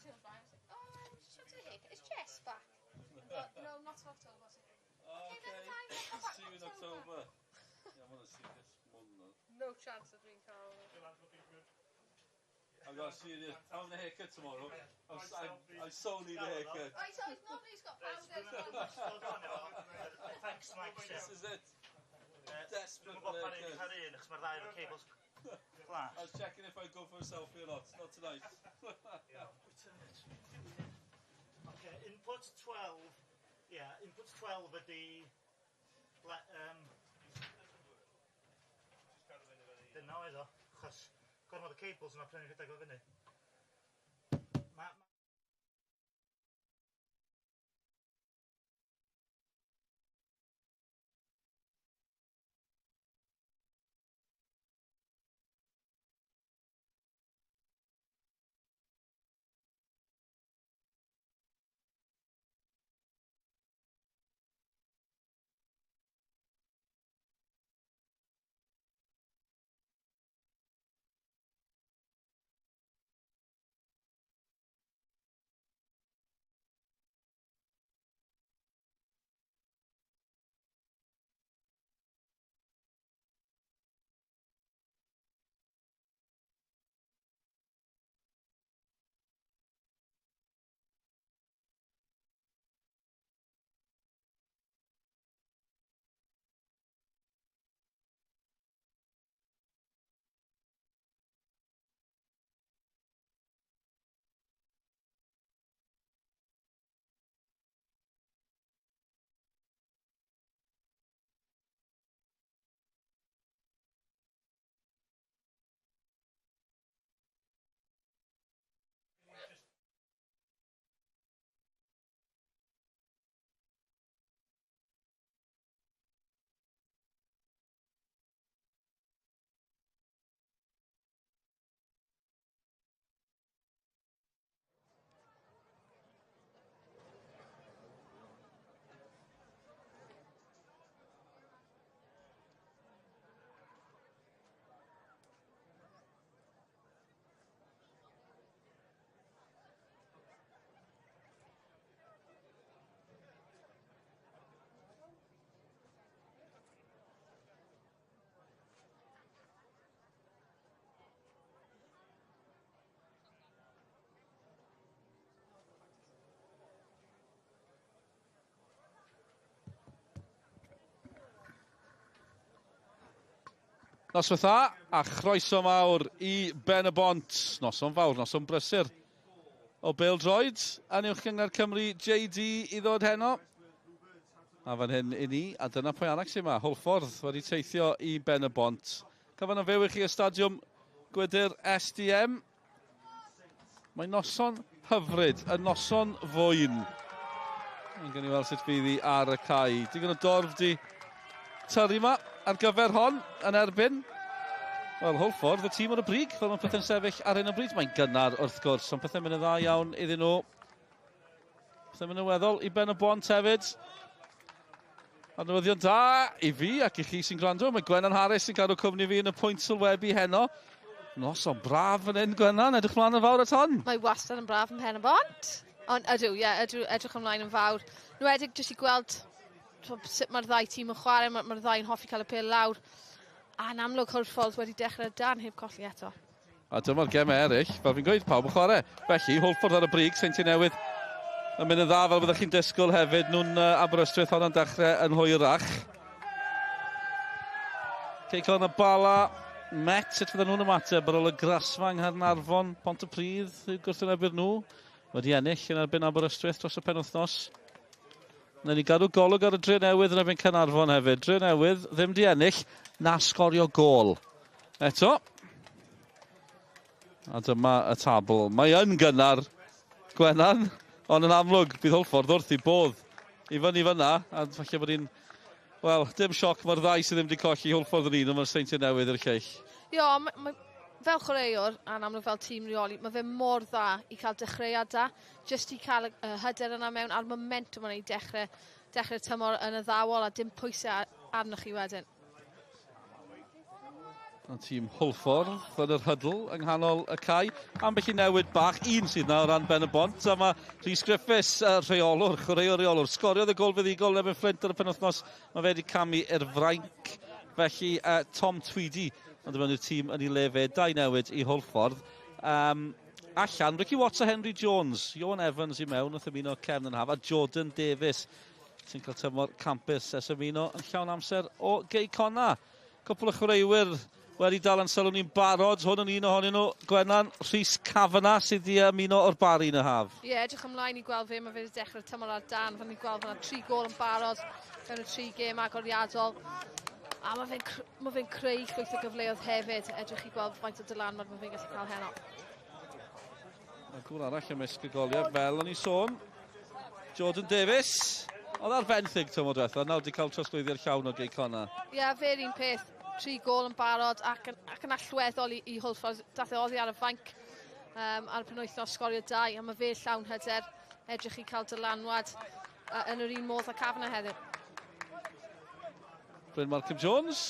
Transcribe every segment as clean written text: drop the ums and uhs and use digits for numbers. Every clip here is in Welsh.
ti o'r blaen. I was like, oh, I'm just trying to haircut. Is Jess back? And thought, no, not till October. I was like, Okay, okay, then time, I'll come back See you in October. October. Yeah, I want to see this one though. No chance of being cael. I've got to see you. I'm having a haircut tomorrow. I so need a haircut. Right, so it's normally he's got powders. Effects mic This is it. Desperate Dwi'n for gwybod a pa un haircut. cael un, achos mae'r ddau efo cables glas. I was checking if I'd go for a selfie or not. Not tonight. Okay, input 12, yeah, input 12 ydy... Le, dyna oedd o, achos gormod o cables yma prynu rhedeg o fyny. Ma, Noswaith dda a chroeso mawr i Ben y Bont. Noson fawr, noson brysur o bêl-droed yn Uwch Gynghrair Cymru JD i ddod heno. A fan hyn i ni, a dyna pwy arall sy'n yma, Hwlffordd wedi teithio i Ben y Bont. Cyfan yn fyw i chi y stadiwm Gwydyr SDM. Mae noson hyfryd, y noson fwyn. Yn gen i weld sut fydd hi ar y cae. Digon o dorf di tyrru yma ar gyfer hon yn erbyn. Wel, Hwlffordd, y tîm ar y brig, fel mae pethau'n sefyll ar hyn o bryd. Mae'n gynnar wrth gwrs, ond pethau'n mynd yn dda iawn iddyn nhw. Pethau'n mynd yn weddol i Ben y Bont hefyd. A newyddion da i fi ac i chi sy'n gwrando. Mae Gwennan Harris yn cadw cwmni fi yn y pwynt sylwebu heno. Noson braf fan hyn, Gwennan. Edrych mlaen yn fawr at hon. Mae wastad yn braf yn Pen y Bont. Ond ydw, ie, ydw, edrych ymlaen yn fawr. Nwedig jyst i gweld sut mae'r ddau tîm yn chwarae, mae'r ma ddau'n hoffi cael y pêl lawr. A yn amlwg Hwlffordd wedi dechrau dan heb colli eto. A dyma'r gemau eraill, fel fi'n gweud, pawb yn chwarae. Felly, Hwlffordd ar y brig, Seintiau Newydd yn mynd yn dda fel byddech chi'n disgwyl hefyd. Nhw'n Aberystwyth honno'n dechrau yn hwyrach. Cei Connah Bala, Met, sut fydden nhw'n ymateb ar ôl y grasfa yng Nghaernarfon, Pontypridd, i'w gwrthwynebu'r nhw. Wedi ennill yn erbyn Aberystwyth dros y penwythnos. Wnawn ni gadw golwg ar y Dre Newydd yn erbyn Caernarfon hefyd. Dre Newydd ddim di ennill na sgorio gôl. Eto. A dyma y tabl. Mae yn gynnar, Gwennan, ond yn amlwg bydd Hwlffordd wrth i bodd i fyny fyna. A falle bod hi'n, wel, dim sioc, mae'r ddau sydd ddim wedi colli Hwlffordd yn un, ond mae'r Seintiau Newydd i'r lleill. Ie, ma, fel chwaraewr, a'n amlwg fel tîm reoli, mae fe mor dda i cael dechreuad da, jyst i cael y hyder yna mewn a'r momentum yna i dechrau tymor yn addawol a dim pwysau arnoch chi wedyn. Y tîm Hwlffordd yn yr huddle yng nghanol y cae. Ambell i newid bach, un sydd na o ran Ben y Bont, a mae Rhys Griffiths, y rheolwr, chwaraewr rheolwr, sgoriodd y gol fuddugol yn erbyn Fflint ar y penwythnos. Mae fe wedi camu i'r frainc, felly Tom Tweedy yn dod mewn i'r tîm yn ei le fe, dau newid i Hwlffordd. Allan, Ricky Watts a Henry Jones, Ioan Evans i mewn wrth ymuno cefn yn haf, a Jordan Davies sy'n cael tymor campus ers ymuno yn llawn amser o Gei Connah. Cwpl o chwaraewyr wedi dal yn sylw ni'n barod, hwn yn un ohonyn nhw, Gwenan, Rhys Kavanagh sydd wedi ymuno o'r Barri yn y haf. Ie, yeah, edrych ymlaen i gweld fe, mae fe wedi dechrau'r tymor ar dan, fan ni'n gweld fan'na 3 gôl yn barod mewn y 3 gêm agoriadol. A mae fe'n ma fe creu llwyth o gyfleoedd hefyd, edrych i gweld faint o dylanwad mae fe'n gallu cael heno. Mae gŵr arall ymysg y goliau, fel o'n i sôn, Jordan Davies. Oedd ar fenthyg tymor diwetha, nawr wedi cael trosglwyddiad llawn o Gei Connah. Ie, yeah, fe'r un peth. 3 gôl yn barod ac yn allweddol i Hwlffordd. Dath e oddi ar y fainc ar y penwythnos, sgorio 2, a mae fe llawn hyder, edrych i cael dylanwad yn yr un modd â Kavanagh heddiw. Bryn Malcolm Jones,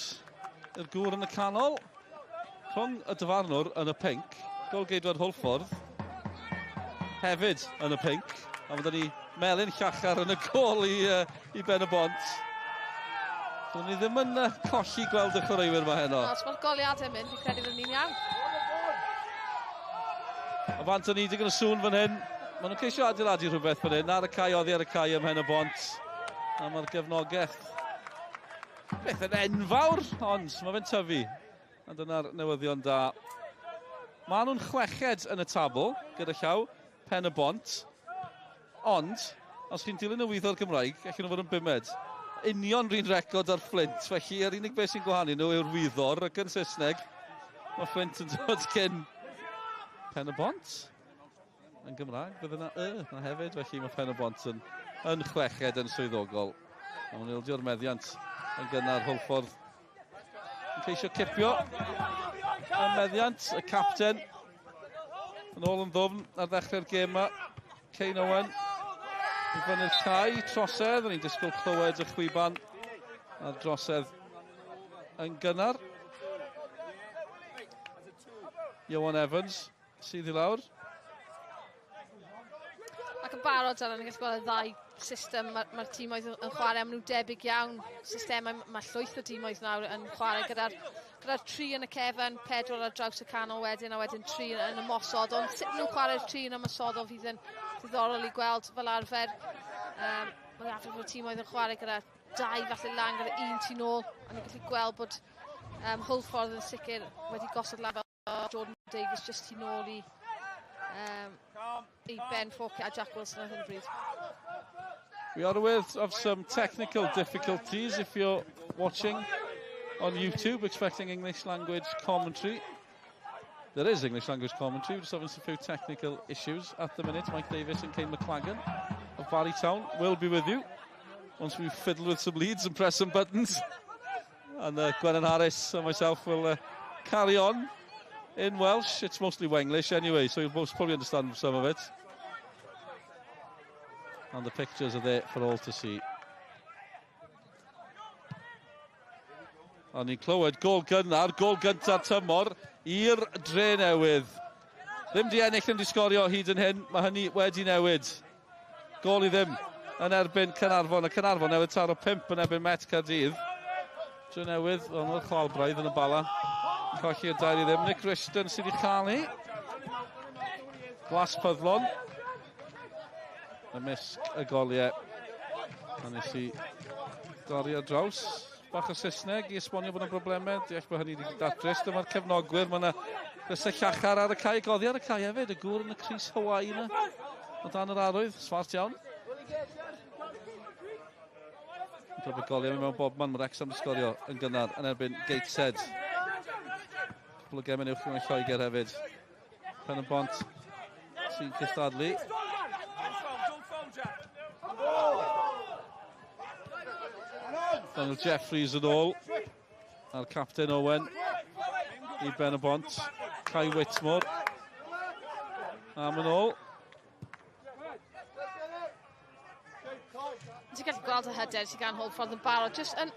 yr gŵr yn y canol, rhwng y dyfarnwr yn y pinc, golgeidwad Hwlffordd, hefyd yn y pinc, a mae 'da ni melyn llachar yn y gôl i Ben y Bont. Do'n ni ddim yn colli gweld y chwaraewyr yma heno. Os mae'r goliadau yn mynd, fi'n credu fyddwn ni'n iawn. A fant o'n i digon o sŵn fan hyn. Maen nhw'n ceisio adeiladu rhywbeth fan hyn, ar y cae, oddi ar y cae ym Mhen y Bont. A mae'r gefnogaeth beth yn enfawr, ond mae fe'n tyfu. A dyna'r newyddion da. Maen nhw'n chweched yn y tabl, gyda llaw, Pen y Bont. Ond, os chi'n dilyn y wyddor Gymraeg, allan nhw fod yn bumed. Union rhan record ar Flint, felly yr unig beth sy'n gwahanu nhw yw'r wyddor ac yn Saesneg. Mae Flint yn dod cyn Pen y Bont. Yn Gymraeg, bydd yna y na hefyd, felly mae Pen y Bont yn chweched yn swyddogol. A maen nhw'n ildio'r meddiant yn gynnar. Hwlffordd yn ceisio cipio y meddiant, y capten yn ôl yn ddwfn ar ddechrau'r gêm yma. Kane Owen i fyny'r cae, trosedd, o'n i'n disgwyl clywed y chwiban a'r drosedd yn gynnar. Ioan Evans sydd i lawr. Ac yn barod, Dylan, ni'n gallu gweld y ddau system mae'r tîmoedd yn chwarae, maen nhw'n debyg iawn. Systemau, mae llwyth o dîmoedd nawr yn chwarae gyda'r 3 yn y cefn, 4 ar draws y canol wedyn, a wedyn 3 yn ymosod. Ond sut nhw'n chwarae'r 3 yn ymosodol fydd yn diddorol i gweld fel arfer. Mae'n arfer fod tîmoedd yn chwarae gyda 2 falle lan gyda 1 tu nôl. A ni'n gallu gweld bod Hwlffordd yn sicr wedi gosod lan fel Jordan Davies just tu nôl i Ben Fawkett a Jack Wilson ar hyn o bryd. We are aware of some technical difficulties if you're watching on YouTube, expecting English language commentary. There is English language commentary, we're just having some few technical issues at the minute. Mike Davis and Kane McLagan of Barry Town will be with you once we've fiddled with some leads and pressed some buttons. And Gwennan Harris and myself will carry on in Welsh. It's mostly Wenglish anyway, so you'll most probably understand some of it. And the pictures are there for all to see. A ni'n clywed gôl gynnar, gôl gynta'r tymor i'r Drenewydd. Ddim di ennill, ddim di sgorio hyd yn hyn, mae hynny wedi newid. Gôl i ddim yn erbyn Caernarfon, a Caernarfon newydd taro 5 yn erbyn Met Caerdydd. Drenewydd, ond o'r chwalbraidd yn y Bala. Colli y 2-0. Nick Rishton sydd wedi chael hi. Glas Pyddlon. Ymysg y goliau. A nes i dorri ar draws. Bach o Saesneg i esbonio bod yna broblemau. Deall bod hynny wedi datrys. Dyma'r cefnogwyr. Mae yna grysau llachar ar y cae. Goddi ar y cae hefyd. Y gŵr yn y crys Hawaii yna. O dan yr arwydd. Smart iawn. Dwi'n y goliau mewn bob man. Mae Wrexham wedi sgorio yn gynnar yn erbyn Gateshead. Cwpl o gemau uwch yn Lloegr hefyd. Pen y Bont sy'n cystadlu. Daniel Jeffries yn ôl. A'r capten Owen i Ben y Bont. Kai Whitmore. Am yn ôl. Ti'n gallu gweld y hyder sydd gan Hwlffordd yn barod. Just yn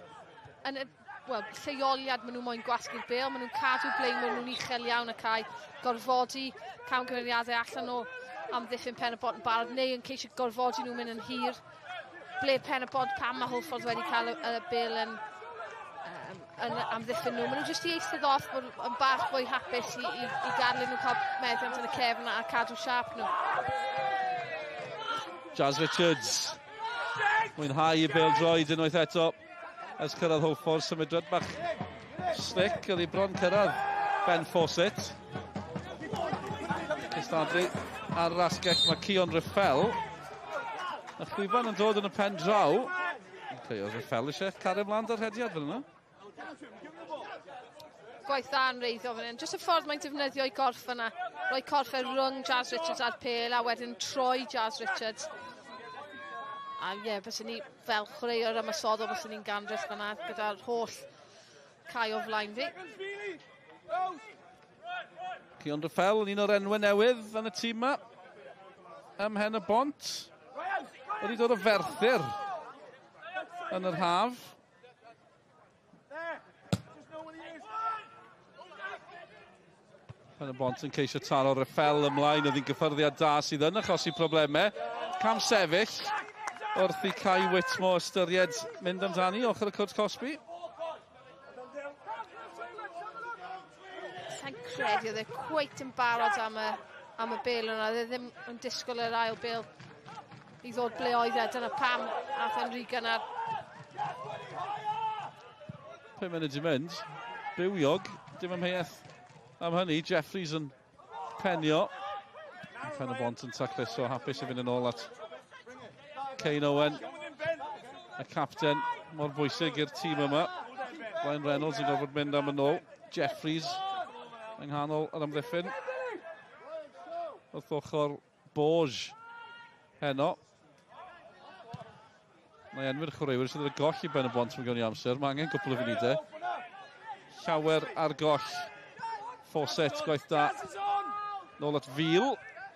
y Wel, lleoliad maen nhw moyn gwasgu'r bêl, maen nhw'n cadw blaenwyr nhw'n uchel iawn y cae, gorfodi camgymeriadau allan o amddiffyn Pen y Bont yn barod, neu yn ceisio gorfodi nhw'n mynd yn hir. Ble Pen y Bont pan mae Hwlffordd wedi cael y bêl yn amddiffyn nhw. Maen nhw jyst i eistedd off, bod yn bach fwy hapus i gadael nhw cael meddiant yn y cefn a cadw siâp nhw. Jazz Richards, mwynhau y bêl droed unwaith eto. Ers cyrraedd Hwlffordd, symudiad bach slick, oedd hi bron cyrraedd Ben Fawcett. Cystadlu ar yr asgell mae Cion Reffel. Y chwiban yn dod yn y pen draw. Okay, oedd Reffel eisiau cario ymlaen da'r rhediad fan yna. Gwaith dda yn reiddio fan hyn. Jyst y ffordd mae'n defnyddio ei gorff yna. Rhoi corff e rhwng Jazz Richards a'r pêl a wedyn troi Jazz Richards. A ie, yeah, byswn ni fel chwaraewr ymosodol, byswn ni'n gandryll fyna gyda'r holl cae o flaen fi. Cion Reffel yn un o'r enwau newydd yn y tîm yma. Ym Mhen y Bont. Wedi dod o Ferthyr yn yr haf. Pen y Bont yn ceisio taro Reffel ymlaen, oedd hi'n gyffyrddiad da sydd yn achosi problemau. Cam sefyll wrth i Kai Whitmore ystyried mynd amdani ochr y cwrt cosbi. Sa'n credu oedd e cweit yn barod am y bêl yna. Oedd e ddim yn disgwyl yr ail bêl i ddod ble oedd e. Dyna pam ath e'n rhy gynnar. 5 munud i mynd. Bywiog, dim amheuaeth am hynny. Jeffries yn penio. Pen y Bont yn tacluso, hapus i fynd yn ôl at Kane Owen, y capten mor bwysig i'r tîm yma. Ryan Reynolds yn gorfod mynd am yn ôl. Jeffries yng nghanol yr amddiffyn. Wrth ochr Borge heno. Mae enw'r chwaraewyr sydd ar y goll i Ben y Bont mewn gawn i amser. Mae angen cwpl o funudau. Llawer ar goll. Fawcett, gwaith da. Nôl at Fil,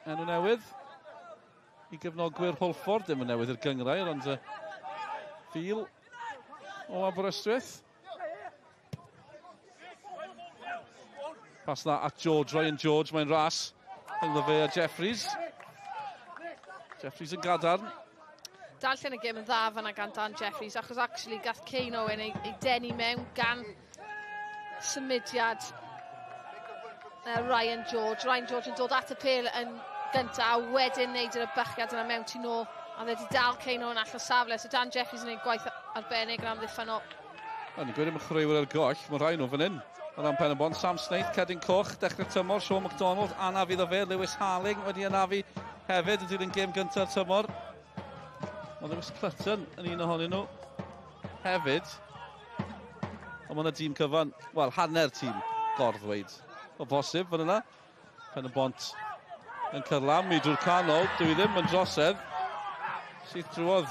enw newydd i gefnogwyr Hwlffordd, dim yn newydd i'r gynghrair, ond Fil o Aberystwyth. Pas na at George, Ryan George, mae'n ras rhyngddo fe a Jeffries. Jeffries yn gadarn. Darllen y gêm yn dda fan'na gan Dan Jeffries, achos actually gath Kane Owen ei denu mewn gan symudiad Ryan George. Ryan George yn dod at y pêl yn gynta a wedyn neud yr ybychiad yna mewn tu nôl. A wedi dal Kane Owen allan o safle, so Dan Jeffries yn gwneud gwaith arbennig yn amddiffyn o. Ni'n gweud am y chwaraewyr ar goll, mae rhai nhw fan hyn. O ran Pen y Bont, Sam Snaith, Cedyn Coch, dechrau tymor, Sean McDonald, anaf iddo fe, Lewis Harling wedi anafu hefyd yn dilyn gêm gyntaf tymor. Mae Lewis Clutton yn un ohonyn nhw hefyd. Ond mae yna dîm cyfan, wel, hanner tîm gorddweud o bosib fan yna. Pen y Bont yn cyrlamu drwy'r canol, dwi ddim yn drosedd. Syth drwodd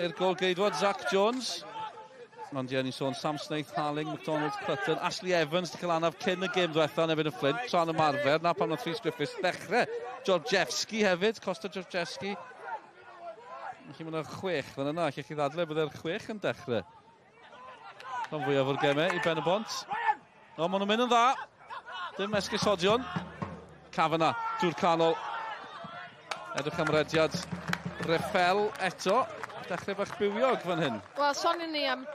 i'r gôl-geidwad Zach Jones. Ond ie, ni'n sôn Sam Snaith, Harling, McDonald, Clutton, Ashley Evans wedi cael anaf cyn y gêm diwetha yn erbyn y Flint, tra'n ymarfer, na pan oedd Rhys Griffiths ddechrau. Georgievski hefyd, Costa Georgievski. Felly mae yna 6 fan yna, allech chi ddadle byddai'r 6 yn dechrau. Rhan fwyaf o'r gemau i Ben y Bont. O, maen nhw'n mynd yn dda. Dim esgusodion. Kavanagh drwy'r canol. Edrych am rediad Reffel eto. Dechrau bach bywiog fan hyn. Wel, sonion ni am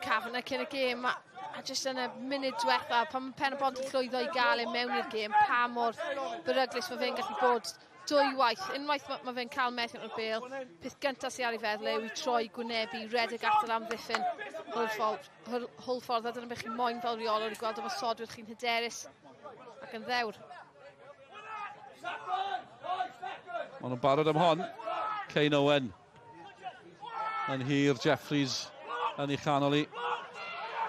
Kavanagh cyn y gêm, a jyst yn y munud diwetha, pan mae Pen y Bont yn llwyddo i gael e mewn i'r gêm, pa mor beryglus mae fe'n gallu bod dwywaith. Unwaith ma fe'n cael methiant o'r bêl, peth gyntaf sydd ar ei feddwl yw i troi gwynebu, redeg at yr amddiffyn Hwlffordd, a dyna beth chi'n moyn fel reolwr i gweld ymosodwyr chi'n hyderus ac yn ddewr. Maen nhw'n barod am hon. Kane Owen yn hir, Jeffries yn ei chanol i.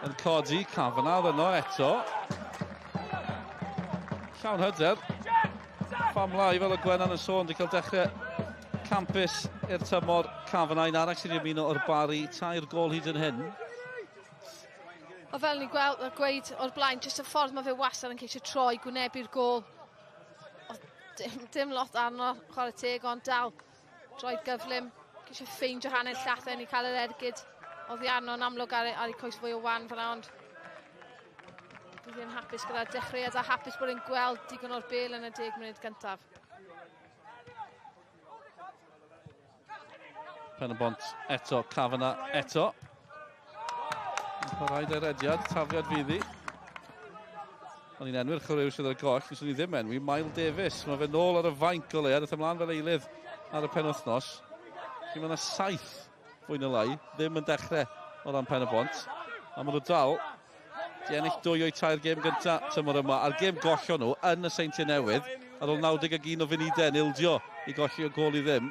Yn codi, Kavanagh yno eto. Llawn hyder. Famlau, fel y Gwenan yn sôn, wedi cael dechrau campus i'r tymor. Kavanagh, un arall sy'n ymuno o'r Bari, 3 gôl hyd yn hyn. O, fel ni'n gweld, gweud o'r blaen, jyst y ffordd mae fe wastad yn ceisio troi, gwynebu'r gôl. O, dim lot arno, chwarae teg, ond dal droed gyflym. Ceisio ffeindio hanner llathen i cael yr ergyd. Oddi arno yn amlwg ar, ar ei coes fwy o wan fyna, ond bydd e'n hapus gyda'r dechreuad a hapus bod e'n gweld digon o'r bel yn y 10 munud gyntaf. Pen y bont eto, Kavanagh eto. Parhaid ar rediad, tafliad fydd hi. O'n i'n enwi'r chwaraewr sydd ar goll, nes o'n i ddim enwi, Mael Davies. Mae fe nôl ar y fainc o leia, daeth ymlaen fel eilydd ar y penwythnos. Felly mae yna saith fwy na lai, ddim yn dechrau o ran pen y bont. A maen nhw dal di ennill dwy o'i tair gêm gyntaf tymor yma. A'r gêm gollon nhw yn y Seintiau Newydd ar ôl 91 o funudau yn ildio i golli o gol i ddim.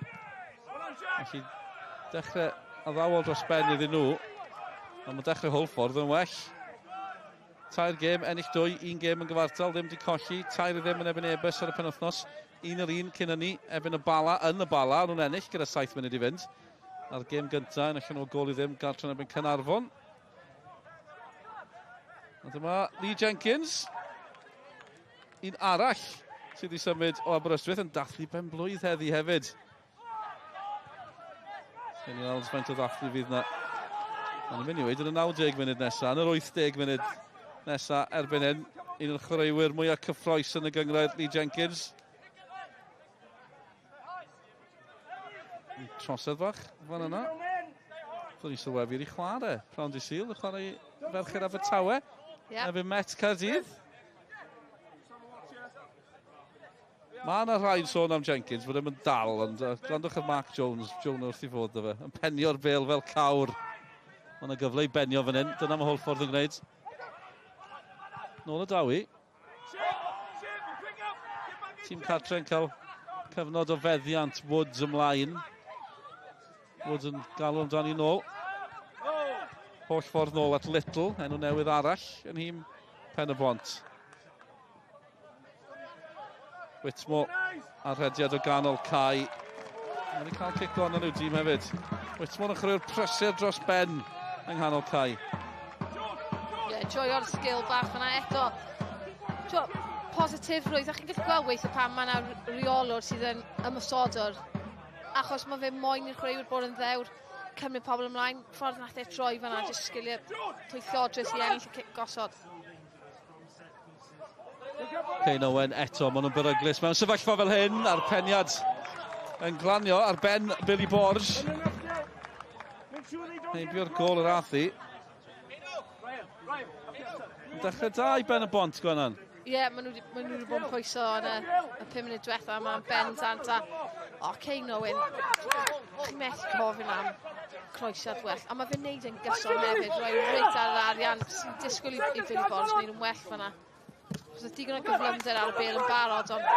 Felly dechrau addawol dros ben iddyn nhw. Ond mae dechrau Hwlffordd yn well. Tair gêm, ennill dwy, un gêm yn gyfartal, ddim wedi colli. Tair i ddim yn ebyn Ebus ar y penwythnos. Un yr un cyn hynny, ebyn y Bala yn y Bala. Nhw'n ennill gyda 7 munud i fynd. A'r gêm gyntaf, enillon nhw gol i ddim gartre yn ebyn Caernarfon. A dyma Lee Jenkins. Un arall sydd wedi symud o Aberystwyth yn dathlu ben blwydd heddi hefyd. Gewn ni weld faint o ddathlu fydd na. Ond yn mynd i weid yn y 90 munud nesaf, yn yr 80 munud nesaf erbyn hyn, un o'r chwaraewyr mwyaf cyffroes yn y gynghrair, Lee Jenkins. Trosedd fach fan yna. Dwi'n ni sylwebu i chwarae. Prawn di Sul, y chwarae ferched Abertawe. Yep. Erbyn Met Caerdydd. Mae yna rhai'n sôn am Jenkins, bod e'n dal, ond gwrandwch ar Mark Jones, Jones wrth i fod fe, yn penio'r bel fel cawr. Mae yna gyfle i benio fan hyn, dyna mae Hwlffordd yn gwneud. Nôl y dawi. Tîm cartre yn cael cyfnod o feddiant Woods ymlaen. Woods yn galw amdani nôl. Holl ffordd nôl at Little, enw newydd arall yn nhîm Pen y Bont. Whitmore a rhediad o ganol cae. Mae'n wedi cael cic on yn i'w dîm hefyd. Whitmore yn chwarae'r prysur dros ben yng nghanol cae. Ie, yeah, joio'r sgil bach fyna eto. Jo, positifrwydd, a chi'n gallu gweld weithio pan mae yna reolwr sydd yn ymosodwr, achos mae fe moyn i'r chwaraewyr bod yn ddewr, cymryd pobl ymlaen, ffordd nath e troi fyna, jyst sgiliau twyllodrus i ennill y cic gosod. Kane Owen eto, maen nhw'n beryglus mewn sefyllfa fel hyn, a'r peniad yn glanio ar ben Billy Borge. Heibio'r gol yr ath hi. Dechrau da i Ben y Bont, Gwenan. Ie, yeah, maen nhw wedi bod yn pwyso yn y, y 5 munud diwetha yma, Ben Sant a... O, oh, Kane Owen, chi'n methu gofyn am croesiad well. A mae fe'n neud yn gyson hefyd, rhoi reit ar yr arian sy'n disgwyl i, i Billy Borges wneud yn well fanna. Os oedd digon o gyflymder ar y bel yn barod, ond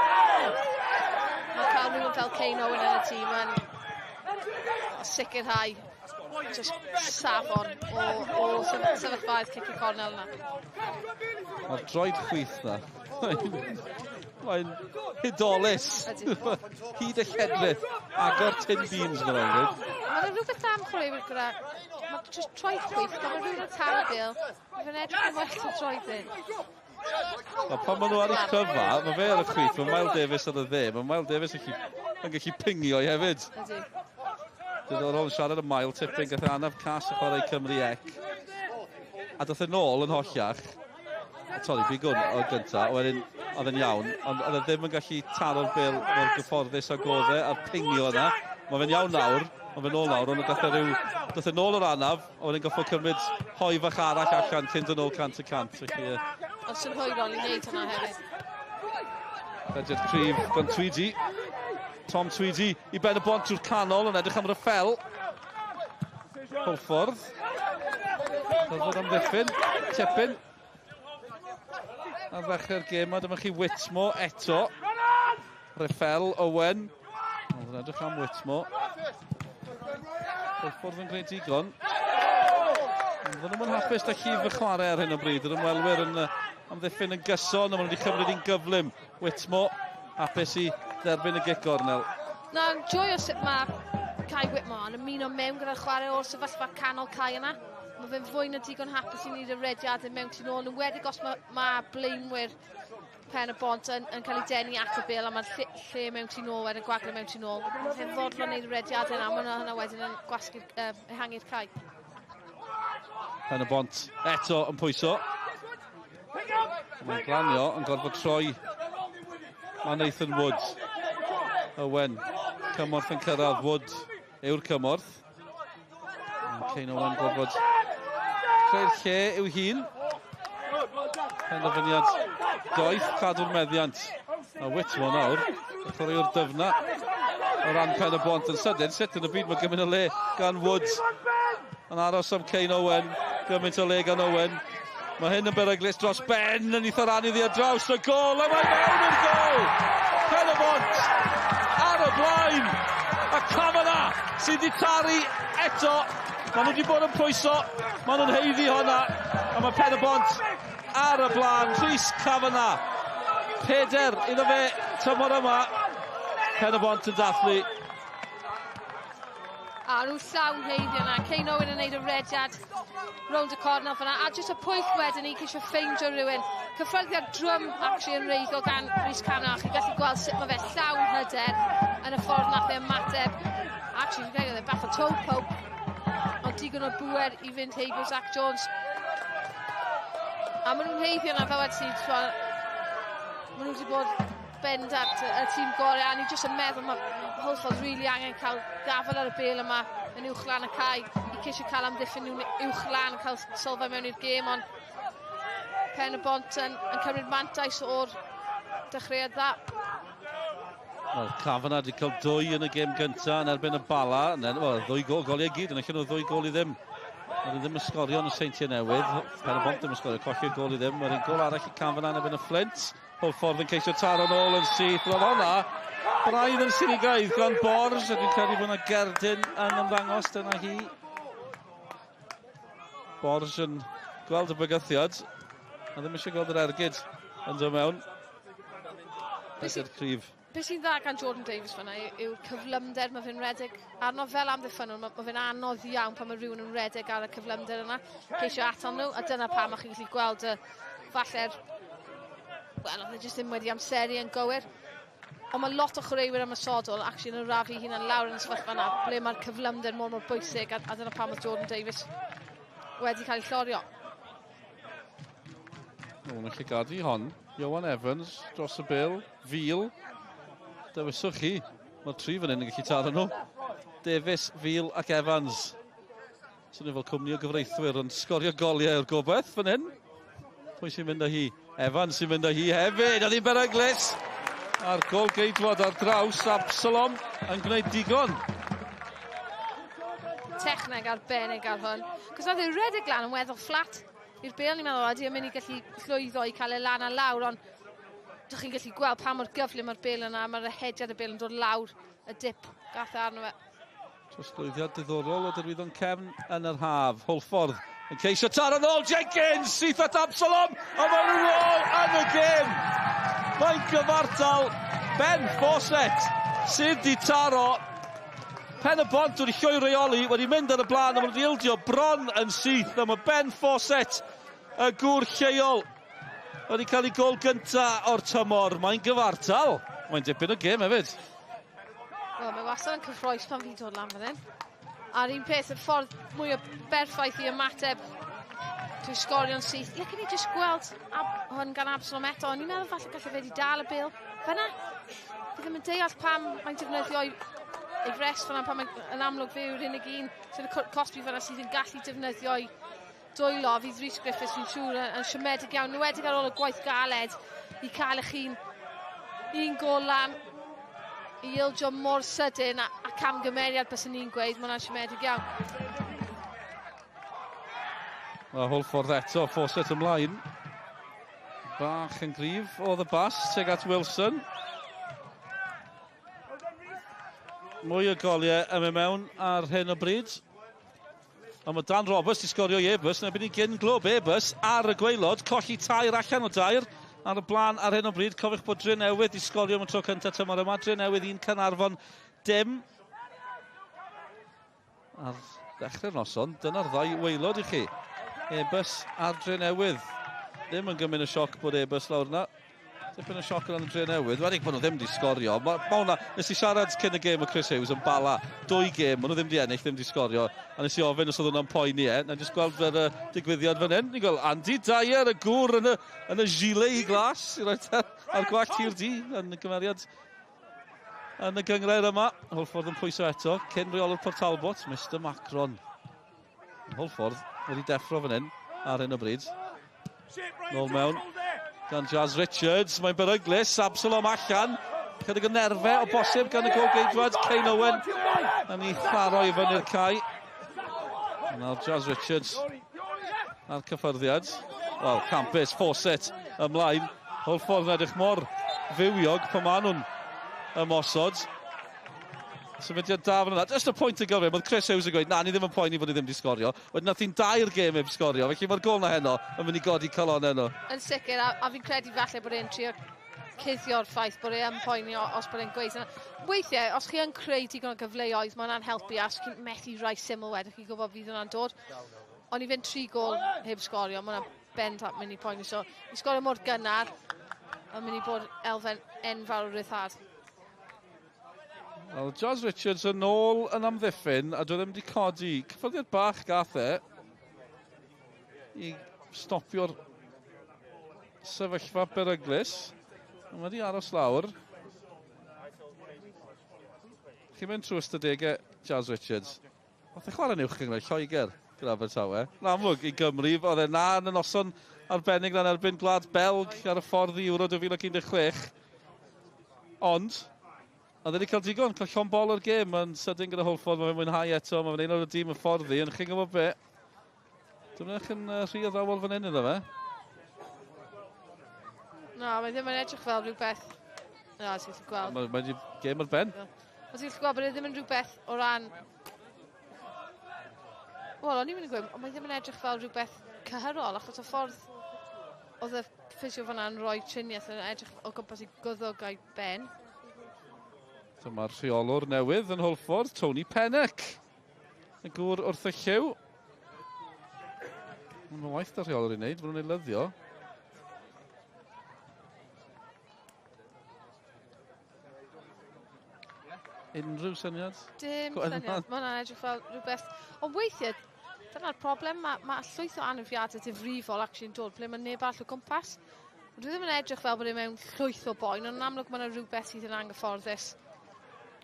mae cael rhywun fel Kane Owen yn y tîm yn sicrhau just safon o, o sefyllfaoedd cic y cornel yna. Mae'r droed chwith na. Mae'n hudolus. Hyd y lledrith. Agor tin beans fel o'n Mae'n rhywbeth am chwaraewyr gyda... Mae just troed chwith, mae rhywun yn taro bel. Mae'n edrych yn well o droed dyn. Wel, pan maen nhw ar eu cryfa, mae fe ar y chwith, mae Miles Davis ar y dde, mae Miles Davis yn gallu, yn gallu pingio i hefyd. Ydy. Diddorol yn siarad am Mile tipping, gath e anaf cas y chwarae Cymru ec. A dath e nôl yn holliach. Torri bigwn o gynta, wedyn oedd e'n iawn, ond oedd e ddim yn gallu taro'r bel mor gyfforddus ag oedd e, a'r pingio yna. Mae fe'n iawn nawr, mae fe'n ôl nawr, ond gath e ryw, dath e nôl o'r anaf, a wedyn goffo cymryd hoi fach arall allan cyn dod nôl 100%. Felly, Ond synhwyrol i wneud hwnna hefyd. Rediad cryf gan Tweedy. Tom Tweedy i ben y bont drwy'r canol yn edrych am Raffel. Hwlffordd. Gorfod amddiffyn. Tipyn. Ar ddechrau'r gêm, a dyma chi Whitmore eto. Raffel, Owen. Oedd yn edrych am Whitmore. Hwlffordd yn gwneud digon. Ond fydden nhw'n hapus da llif y chwarae ar hyn o bryd. Yr ymwelwyr yn amddiffyn yn gyson, a maen nhw wedi cymryd un gyflym. Whitmore, hapus i dderbyn y gic gornel. Na'n joio sut mae Kai Whitmore yn ymuno mewn gyda'r chwarae o'r sefyllfa canol cae yna. Mae fe'n fwy na digon hapus i wneud y rediadau mewn tu nôl, yn enwedig os mae, ma blaenwyr Pen y Bont yn, yn cael ei denu at y bel a mae'r lle, lle mewn tu nôl wedyn, gwagle mewn tu nôl. Mae fe'n fodlon wneud y rediadau yna, mae hwnna wedyn yn gwasgu, ehangu'r cae. Pen y Bont eto yn pwyso. Mae'n glanio yn gorfod troi. Mae Nathan Wood. Owen. Cymorth yn cyrraedd. Wood yw'r cymorth. Kane Owen gorfod creu'r lle i'w hun. Penderfyniad doeth cadw'r meddiant. A Whitmore nawr, y chwaraewr dyfna o ran Pen y Bont yn sydyn. Sut yn y byd mae gymaint o le gan Woods yn aros am Kane Owen. Gymaint o le gan Owen. Mae hyn yn beryglus dros ben yn eitha ran iddi ar draws y gol. A mae mewn i'r gol! Pen y Bont ar y blaen. A Kavanagh sydd wedi taru eto. Maen nhw wedi bod yn pwyso. Maen nhw'n haeddu hwnna. A mae Pen y Bont ar y blaen. Rhys Kavanagh. 4 iddo fe tymor yma. Pen y Bont yn dathlu. A nhw llawn heiddi yna. Kane Owen yn neud y rediad rownd y cornel fyna. A jyst y pwyll wedyn i ceisio ffeindio rhywun. Cyffyrddiad drwm actually yn wreiddiol gan Rhys Kavanagh. Chi'n gallu gweld sut mae fe llawn hyder yn y ffordd nath e ymateb. Actually, fi'n credu oedd e bach o toe poke. Ond digon o bŵer i fynd heibio Zach Jones. A maen nhw'n haeddu yna fel wedi ti, maen nhw wedi bod bendant y tîm gorau, a ni jyst yn meddwl mae Hwlffordd really angen cael gafel ar y bêl yma yn uwch lan y cae i ceisio cael amddiffyn nhw'n uwch lan, cael sylfaen mewn i'r gêm, ond Pen y Bont yn cymryd mantais o'r dechreuad dda. Wel, Kavanagh wedi cael 2 yn y gêm gyntaf yn erbyn y Bala. Wel, 2 gol, goliau gyd, yn allan o 2 gol i ddim. Maen nhw ddim yn sgorio yn y Seintiau Newydd. Pen y Bont ddim yn sgorio, colli'r gol i ddim. Mae'r un gol arall i Kavanagh yn erbyn y Flint. Hwlffordd yn ceisio taro nôl yn syth. Roedd hwnna braidd yn sinigaidd gan Borges, a dwi'n credu bod yna gerdyn yn ymddangos, dyna hi. Borges yn gweld y bygythiad, a ddim eisiau gweld yr ergyd yn dod mewn. Ergyd cryf. Be sy'n dda gan Jordan Davies fyna yw'r cyflymder mae fe'n redeg arno fel amddiffynnwr. Mae fe'n anodd iawn pan mae rhywun yn redeg ar y cyflymder yna. Ceisio atal nhw, a dyna pam o'ch chi'n gallu gweld y falle'r... Wel, oedd e jyst ddim wedi amseru yn gywir. Ond mae lot o chwaraewyr ymosodol actually yn arafu hunan lawr yn y sefyllfa yna, ble mae'r cyflymder mor bwysig, a dyna pam oedd Jordan Davies wedi cael ei llorio. Nw'n llygadu hon. Ioan Evans dros y bil. Fil. Dewiswch chi. Mae'r 3 fan hyn yn gallu taro nhw. Davies, Fil ac Evans. Swnio fel cwmni o gyfreithwyr yn sgorio goliau o'r gobaith fan hyn. Pwy sy'n mynd â hi? Evans sy'n mynd â hi hefyd. Oedd hi'n beryglus. A'r gol geidwad ar draws. Absalom yn gwneud digon. Techneg arbennig ar hwn. Cos oedd e'n redeg lan yn weddol fflat i'r bêl. Ni'n meddwl, ydy e'n mynd i gallu llwyddo i cael e lan a lawr, ond dych chi'n gallu gweld pa mor gyflym mae'r bêl yna, mae'r ehediad y bêl yn dod lawr y dip gath e arno fe. Trosglwyddiad diddorol o Derwyddon Cefn yn yr haf. Hwlffordd yn ceisio taro nôl. Jenkins syth at Absalom, a maen nhw nôl yn y gêm. Mae'n gyfartal. Ben Fawcett sydd di taro. Pen y Bont wedi llwy reoli, wedi mynd ar y blaen, a maen nhw wedi ildio bron yn syth. A mae Ben Fawcett, y gŵr lleol, wedi cael ei gol gynta o'r tymor. Mae'n gyfartal. Mae'n dipyn o gêm hefyd. Wel, mae wastad yn cyffrous pan fi'n dod lan fan hyn. A'r un peth, y ffordd mwy o berffaith i ymateb trwy sgorio'n syth. Licen ni jyst gweld hwn gan Absalom eto. O'n i'n meddwl falle gallai fe wedi dal y bêl. Fyna, fi ddim yn deall pam mae'n defnyddio ei fres fyna, pan mae'n yn amlwg fe yw'r unig un sy'n y cosbi fyna sydd yn gallu defnyddio ei dwylo. Fydd Rhys Griffiths, fi'n siŵr, yn siomedig iawn. Nwedig ar ôl y gwaith galed i cael eich un gol lan i ildio mor sydyn a camgymeriad byswn ni'n gweud, mae hwnna'n siomedig iawn. A Hwlffordd eto, Fawcett ymlaen. Bach yn gryf oedd y bas tuag at Wilson. Mwy o goliau yn mynd mewn ar hyn o bryd. Ond mae Dan Roberts wedi sgorio i Airbus, yn erbyn i gyn glwb Airbus ar y gwaelod, colli 3 allan o 3 ar y blaen ar hyn o bryd. Cofiwch bod Drenewydd wedi sgorio am y tro cyntaf tymor yma. Drenewydd 1, Caernarfon dim. Ar ddechrau'r noson, dyna'r ddau waelod i chi. Airbus a'r Drenewydd. Ddim yn gymryd y sioc bod Airbus lawr yna. Dipyn o sioc yn y Drenewydd, wedi bod nhw ddim wedi sgorio. Ma hwnna, nes i siarad cyn y gêm o Chris Hughes yn Bala, 2 gêm, maen nhw ddim wedi ennill, ddim wedi sgorio. A nes i ofyn os oedd hwnna'n poeni e. Na jyst gweld yr digwyddiad fan hyn. Ni'n gweld Andy Dyer, y gŵr yn y gilet i glas, i roi ar gwallt hir di yn y gymeriad yn y gynghrair yma. Hwlffordd yn pwyso eto, cyn reolwr Port Talbot, Mr Macron. Hwlffordd wedi deffro fan hyn ar hyn o bryd. Nôl mewn gan Jazz Richards, mae'n beryglus, Absalom allan, chydig o nerfau o bosib gan y gôl-geidwad, Kane Owen, yn ei tharo i fyny'r cae. Nawr Jazz Richards a'r cyffyrddiad. Wel, campus, Fawcett ymlaen. Hwlffordd yn edrych mor fywiog pan maen nhw'n ymosod. Symudiad da fan yna. Just y pwynt y gyfrif, oedd Chris Hughes yn gweud, na, ni ddim yn poeni bod ni ddim wedi sgorio. Wedyn nath hi'n 2 gêm heb sgorio, felly mae'r gôl na heno yn mynd i godi calon heno. Yn sicr, a fi'n credu falle bod e'n trio cuddio'r ffaith bod e yn poeni os bod e'n gweud. Weithiau, os chi yn creu digon o gyfleoedd, mae hwnna'n helpu, a os chi'n methu rai syml wedyn, chi'n gwybod fydd hwnna'n dod. Ond i fynd 3 gôl heb sgorio, mae hwnna'n bendant mynd i poeni. So, i sgorio mor gynnar, mae'n mynd i bod elfen enfawr o ryddhad. Wel, Jazz Richards yn ôl yn amddiffyn, a dwi ddim wedi codi. Cyffyrddiad bach gath e i stopio'r sefyllfa beryglus. Mae wedi aros lawr. Chi'n mynd trwy ystadegau Jazz Richards. Nath e chwarae'n uwch gynghrair Lloegr gyda Abertawe. Yn amlwg i Gymru, oedd e na yn y noson arbennig na'n erbyn Gwlad Belg ar y ffordd i Euro 2016. Ond oedd e wedi cael digon, cael llond bol o'r gêm yn sydyn gyda Hwlffordd, mae fe'n mwynhau eto, mae fe'n un o'r dîm y ffordd i, ond chi'n gwybod be? Dwi'n edrych yn rhy addawol fan hyn iddo fe. Na, mae ddim yn edrych fel rhywbeth. Na, ti'n gallu gweld. Mae wedi gêm ar ben. Ond ti'n gallu gweld bod e ddim yn rhywbeth o ran... Wel, o'n i'n mynd i gweud, ond mae ddim yn edrych fel rhywbeth cyhyrol, achos y ffordd oedd y ffisio fan'na'n rhoi triniaeth yn edrych o gwmpas i gwddwg a'i ben. Dyma'r rheolwr newydd yn Hwlffordd, Tony Pennock. Y gŵr wrth y lliw. Mae'n waith da'r rheolwr i wneud, maen nhw'n ei lyddio. Unrhyw syniad? Dim syniad. Mae hwnna'n edrych fel rhywbeth. Ond weithiau, dyna'r broblem, mae llwyth o anafiadau difrifol actually yn dod ble mae neb arall o gwmpas. Ond dwi ddim yn edrych fel bod e mewn llwyth o boen, ond yn amlwg mae yna rhywbeth sydd yn anghyfforddus.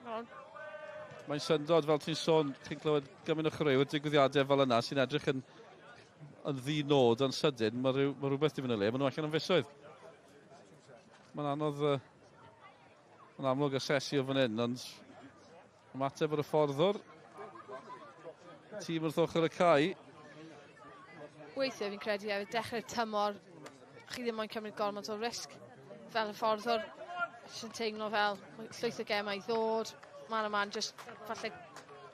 Mae'n syndod, fel ti'n sôn, chi'n clywed gymaint o chwaraewyr digwyddiadau fel yna sy'n edrych yn ddi-nod yn sydyn, mae rhywbeth di fynd o le, maen nhw allan am fisoedd. Mae'n anodd, yn amlwg asesu o fan hyn, ond ymateb ar y fforddwr. Tîm wrth ochr y cae. Weithiau fi'n credu hefyd, dechrau'r tymor, chi ddim moyn cymryd gormod o risg fel y fforddwr. Jyst yn teimlo fel llwyth o gemau i ddod, man a man, jyst falle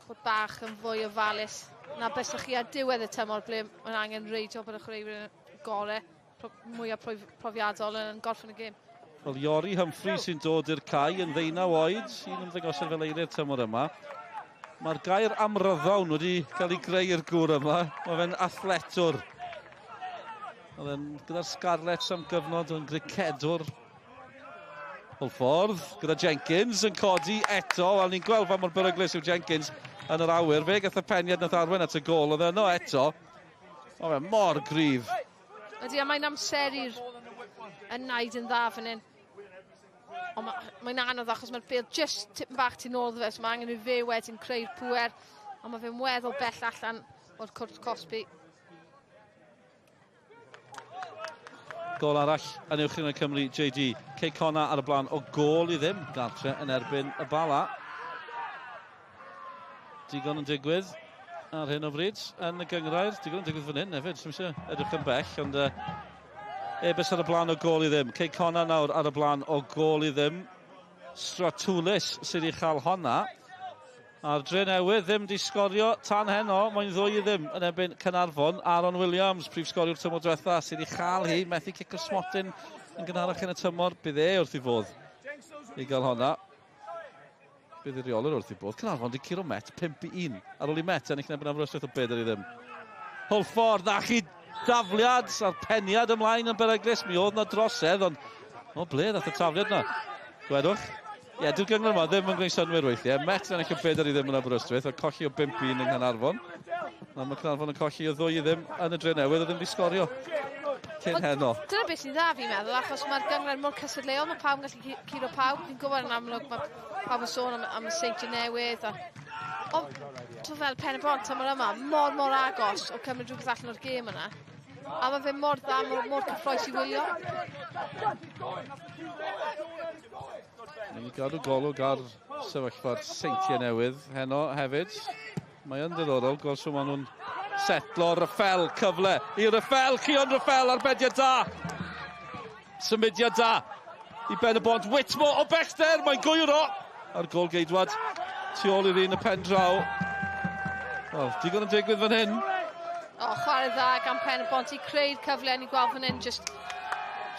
bod bach yn fwy ofalus na bysach chi ar diwedd y tymor ble mae'n angen reidio bod y chwaraewyr yn gorau, mwyaf profiadol yn gorffen y gêm. Wel, Iori Humphrey sy'n dod i'r cae yn 19 oed, sy'n ymddangosio fel eilydd tymor yma. Mae'r gair amryddawn wedi cael ei greu i'r gŵr yma. Mae fe'n athletwr. Oedd e'n gyda'r Scarlets am gyfnod yn gricedwr. Hwlffordd gyda Jenkins yn codi eto. Wel, ni'n gweld pa mor beryglus yw Jenkins yn yr awyr. Fe gath y peniad nath arwain at y gôl. Oedd e yno eto. Oedd e mor gryf. Ydy, a mae'n amseru'r y naid yn dda fan hyn. Ond mae'n anodd achos mae'r bêl just tipyn bach tu nôl iddo fe, so mae angen i fe wedyn creu'r pŵer, ond mae fe'n weddol bell allan o'r cwrt cosbi. Gôl arall yn uwch gynghrair Cymru, JD. Cei Connah ar y blaen o gôl i ddim, gartre yn erbyn y Bala. Digon yn digwydd ar hyn o bryd yn y gynghrair. Digon yn digwydd fan hyn hefyd, sy'm eisiau edrych yn bell, ond Ebus ar y blaen o gôl i ddim. Cei Connah nawr ar y blaen o gôl i ddim. Stratulis sydd wedi chael honna. A'r Drenewydd ddim wedi sgorio tan heno. Mae'n 2-0 yn erbyn Caernarfon. Aaron Williams, prif sgoriwr tymor diwetha, sydd wedi chael hi. Methu cic o smotyn yn gynharach yn y tymor. Bydd e wrth ei fodd i gael honna. Bydd y reolwr wrth ei bodd. Caernarfon wedi curo Met 5-1. Ar ôl i Met ennill yn erbyn Aberystwyth o 4-0. Hwlffordd, na chi dafliad a'r peniad ymlaen yn beryglus. Mi oedd na drosedd, ond O, ble ddath y tafliad yna? Gwedwch. Ie, yeah, dyw'r gyngor yma ddim yn gwneud synnwyr weithiau. Met yn ennill o 4-0 yn Aberystwyth, a colli o 5-1 yng Nghaernarfon. Na, mae Caernarfon yn colli o 2-0 yn y Drenewydd, a ddim wedi sgorio cyn heno. Dyna beth sy'n dda fi'n meddwl, achos mae'r gynghrair mor cystadleuol, mae pawb yn gallu curo pawb. Fi'n gwybod yn amlwg mae pawb yn sôn am y Seintiau Newydd. Ond, ti'n fel Pen y Bont tymor yma, mor, mor agos o cymryd rhywbeth allan o'r gêm yna. A mae fe mor dda, mor cyffrous i wylio. Ni'n gadw golwg ar sefyllfa'r Seintiau Newydd heno hefyd. Mae yn ddiddorol gweld sut maen nhw'n setlo. Raffel, cyfle i Raffel, Cion Raffel, arbediad da. Symudiad da i Ben y Bont. Whitmore o bellter, mae'n gwyro. A'r gol geidwad tu ôl i'r un y pen draw. Wel, digon yn digwydd fan hyn. O, chwarae dda gan Pen y Bont i creu'r cyfle ni'n gweld fan hyn, just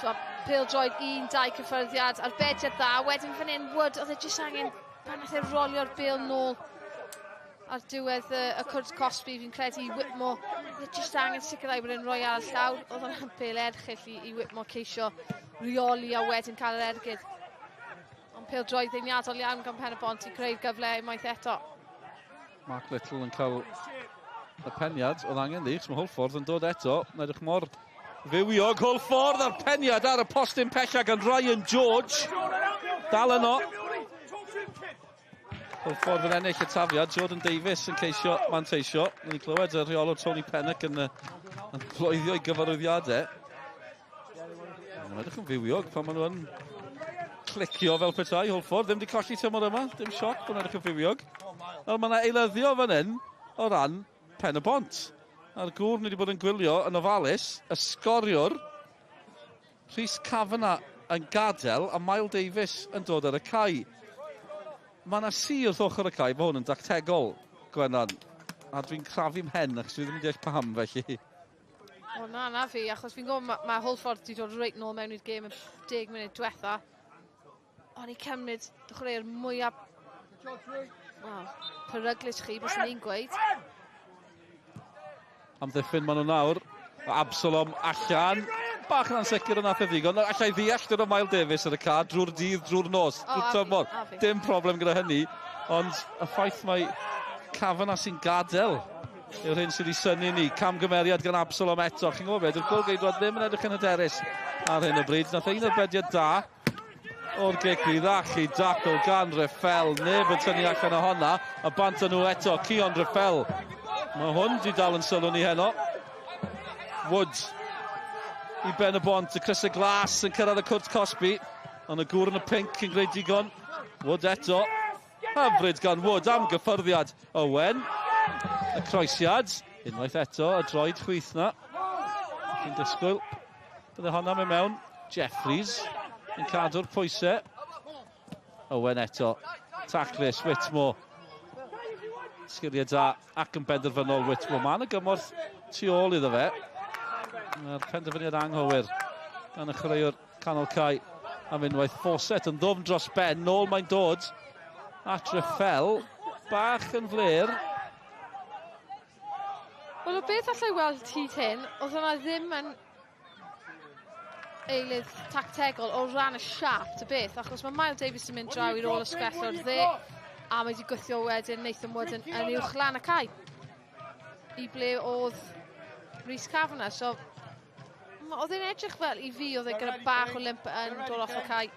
so, pêl-droed 1-2 cyffyrddiad, arbediad dda, wedyn fan hyn Wood, oedd e jyst angen, pan nath e rolio'r bêl nôl ar diwedd y cwrt cosbi, fi'n credu i Whitmore, oedd e jyst angen sicrhau bod e'n rhoi ar y llawr, oedd hwnna'n bêl erchyll i Whitmore ceisio reoli a wedyn cael yr ergyd. Ond pêl-droed ddeniadol iawn gan Pen y Bont i creu'r gyfle unwaith eto. Mark Little yn cael y peniad, oedd angen ddi, mae Hwlffordd yn dod eto, mae'n edrych mor fywiog. Hwlffordd a'r peniad ar y postyn pella gan Ryan George. Dal yno. Hwlffordd yn ennill y tafiad, Jordan Davies yn ceisio manteisio. Ni'n clywed y rheolwr Tony Pennock yn bloeddio i gyfarwyddiadau. Mae'n edrych yn fywiog pan maen nhw yn clicio fel petai. Hwlffordd ddim wedi colli tymor yma, dim sioc bod nhw'n edrych yn fywiog. Wel, mae yna eilyddio fan hyn o ran Pen y Bont. A'r gŵr ni wedi bod yn gwylio yn ofalus, y sgoriwr, Rhys Kavanagh yn gadael a Miles Davies yn dod ar y cae. Mae yna si wrth ochr y cae, mae hwn yn dactegol, Gwenan. A dwi'n crafu mhen, achos dwi ddim yn deall pam felly. O na fi, achos fi'n gwybod mae Hwlffordd wedi dod reit nôl mewn i'r gêm y 10 munud diwetha. O'n i cymryd chwaraewyr mwyaf, well, peryglus chi, bys ni'n gweud. Amddiffyn maen nhw nawr. Absalom allan. Bach yn ansicr yn nath e ddigon. Alla i ddeall gyda Miles Davies ar y cae drwy'r dydd, drwy'r nos, drwy'r tymor. Dim problem gyda hynny. Ond y ffaith mae Kavanagh sy'n gadael yw'r hyn sydd wedi synnu ni. Camgymeriad gan Absalom eto. Chi'n gwybod beth, yw'r gôl-geidwad ddim yn edrych yn hyderus ar hyn o bryd. Nath un arbediad da o'r gic rydd i dacl gan Reffel. Neb yn tynnu allan ohona. A bant â nhw eto, Cion Reffel. Mae hwn di dal yn sylw ni heno. Woods i Ben y Bont, y crysau glas yn cyrraedd y cwrt cosbi. Ond y gŵr yn y pink yn gwneud digon. Wood eto. Hyfryd gan Wood am gyffyrddiad Owen. Y croesiad. Unwaith eto, y droed chwith na. Chi'n disgwyl. Bydde honna mynd mewn. Jeffries yn cadw'r pwysau. Owen eto. Taclus, Whitmore. Sgiliau da ac yn benderfynol Whitmore. Mae yna gymorth tu ôl iddo fe. Mae'r penderfyniad anghywir gan y chwaraewr canol cae am unwaith. Fawcett yn ddwfn dros ben. Nôl mae'n dod at Reffel. Bach yn fler. Wel, o beth allai weld hyd hyn, oedd hwnna ddim yn eilydd tactegol o ran y siâp y beth, achos mae Miles Davies yn mynd draw i'r ôl ysgell o'r dde, a mae wedi gwthio wedyn Nathan Wood yn uwch lan y cae i ble oedd Rhys Kavanagh. So, oedd e'n edrych fel i fi oedd e gyda bach o limp yn dod off y cae.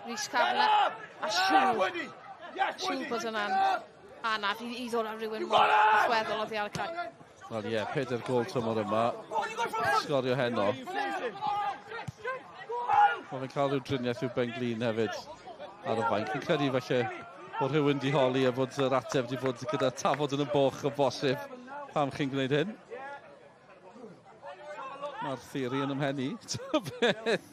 Rhys Kavanagh, a siŵr bod yna'n anaf i ddod ar rhywun mor allweddol oddi ar y cae. Wel ie, 4 gôl tymor yma. Sgorio heno. Mae fe'n cael rhyw driniaeth i'w ben glin hefyd ar y fainc. Fi'n credu falle bod rhywun di holi a bod yr ateb di bod gyda tafod yn y boch o bosib pam chi'n gwneud hyn. Mae'r theori yn ymhen i. Beth.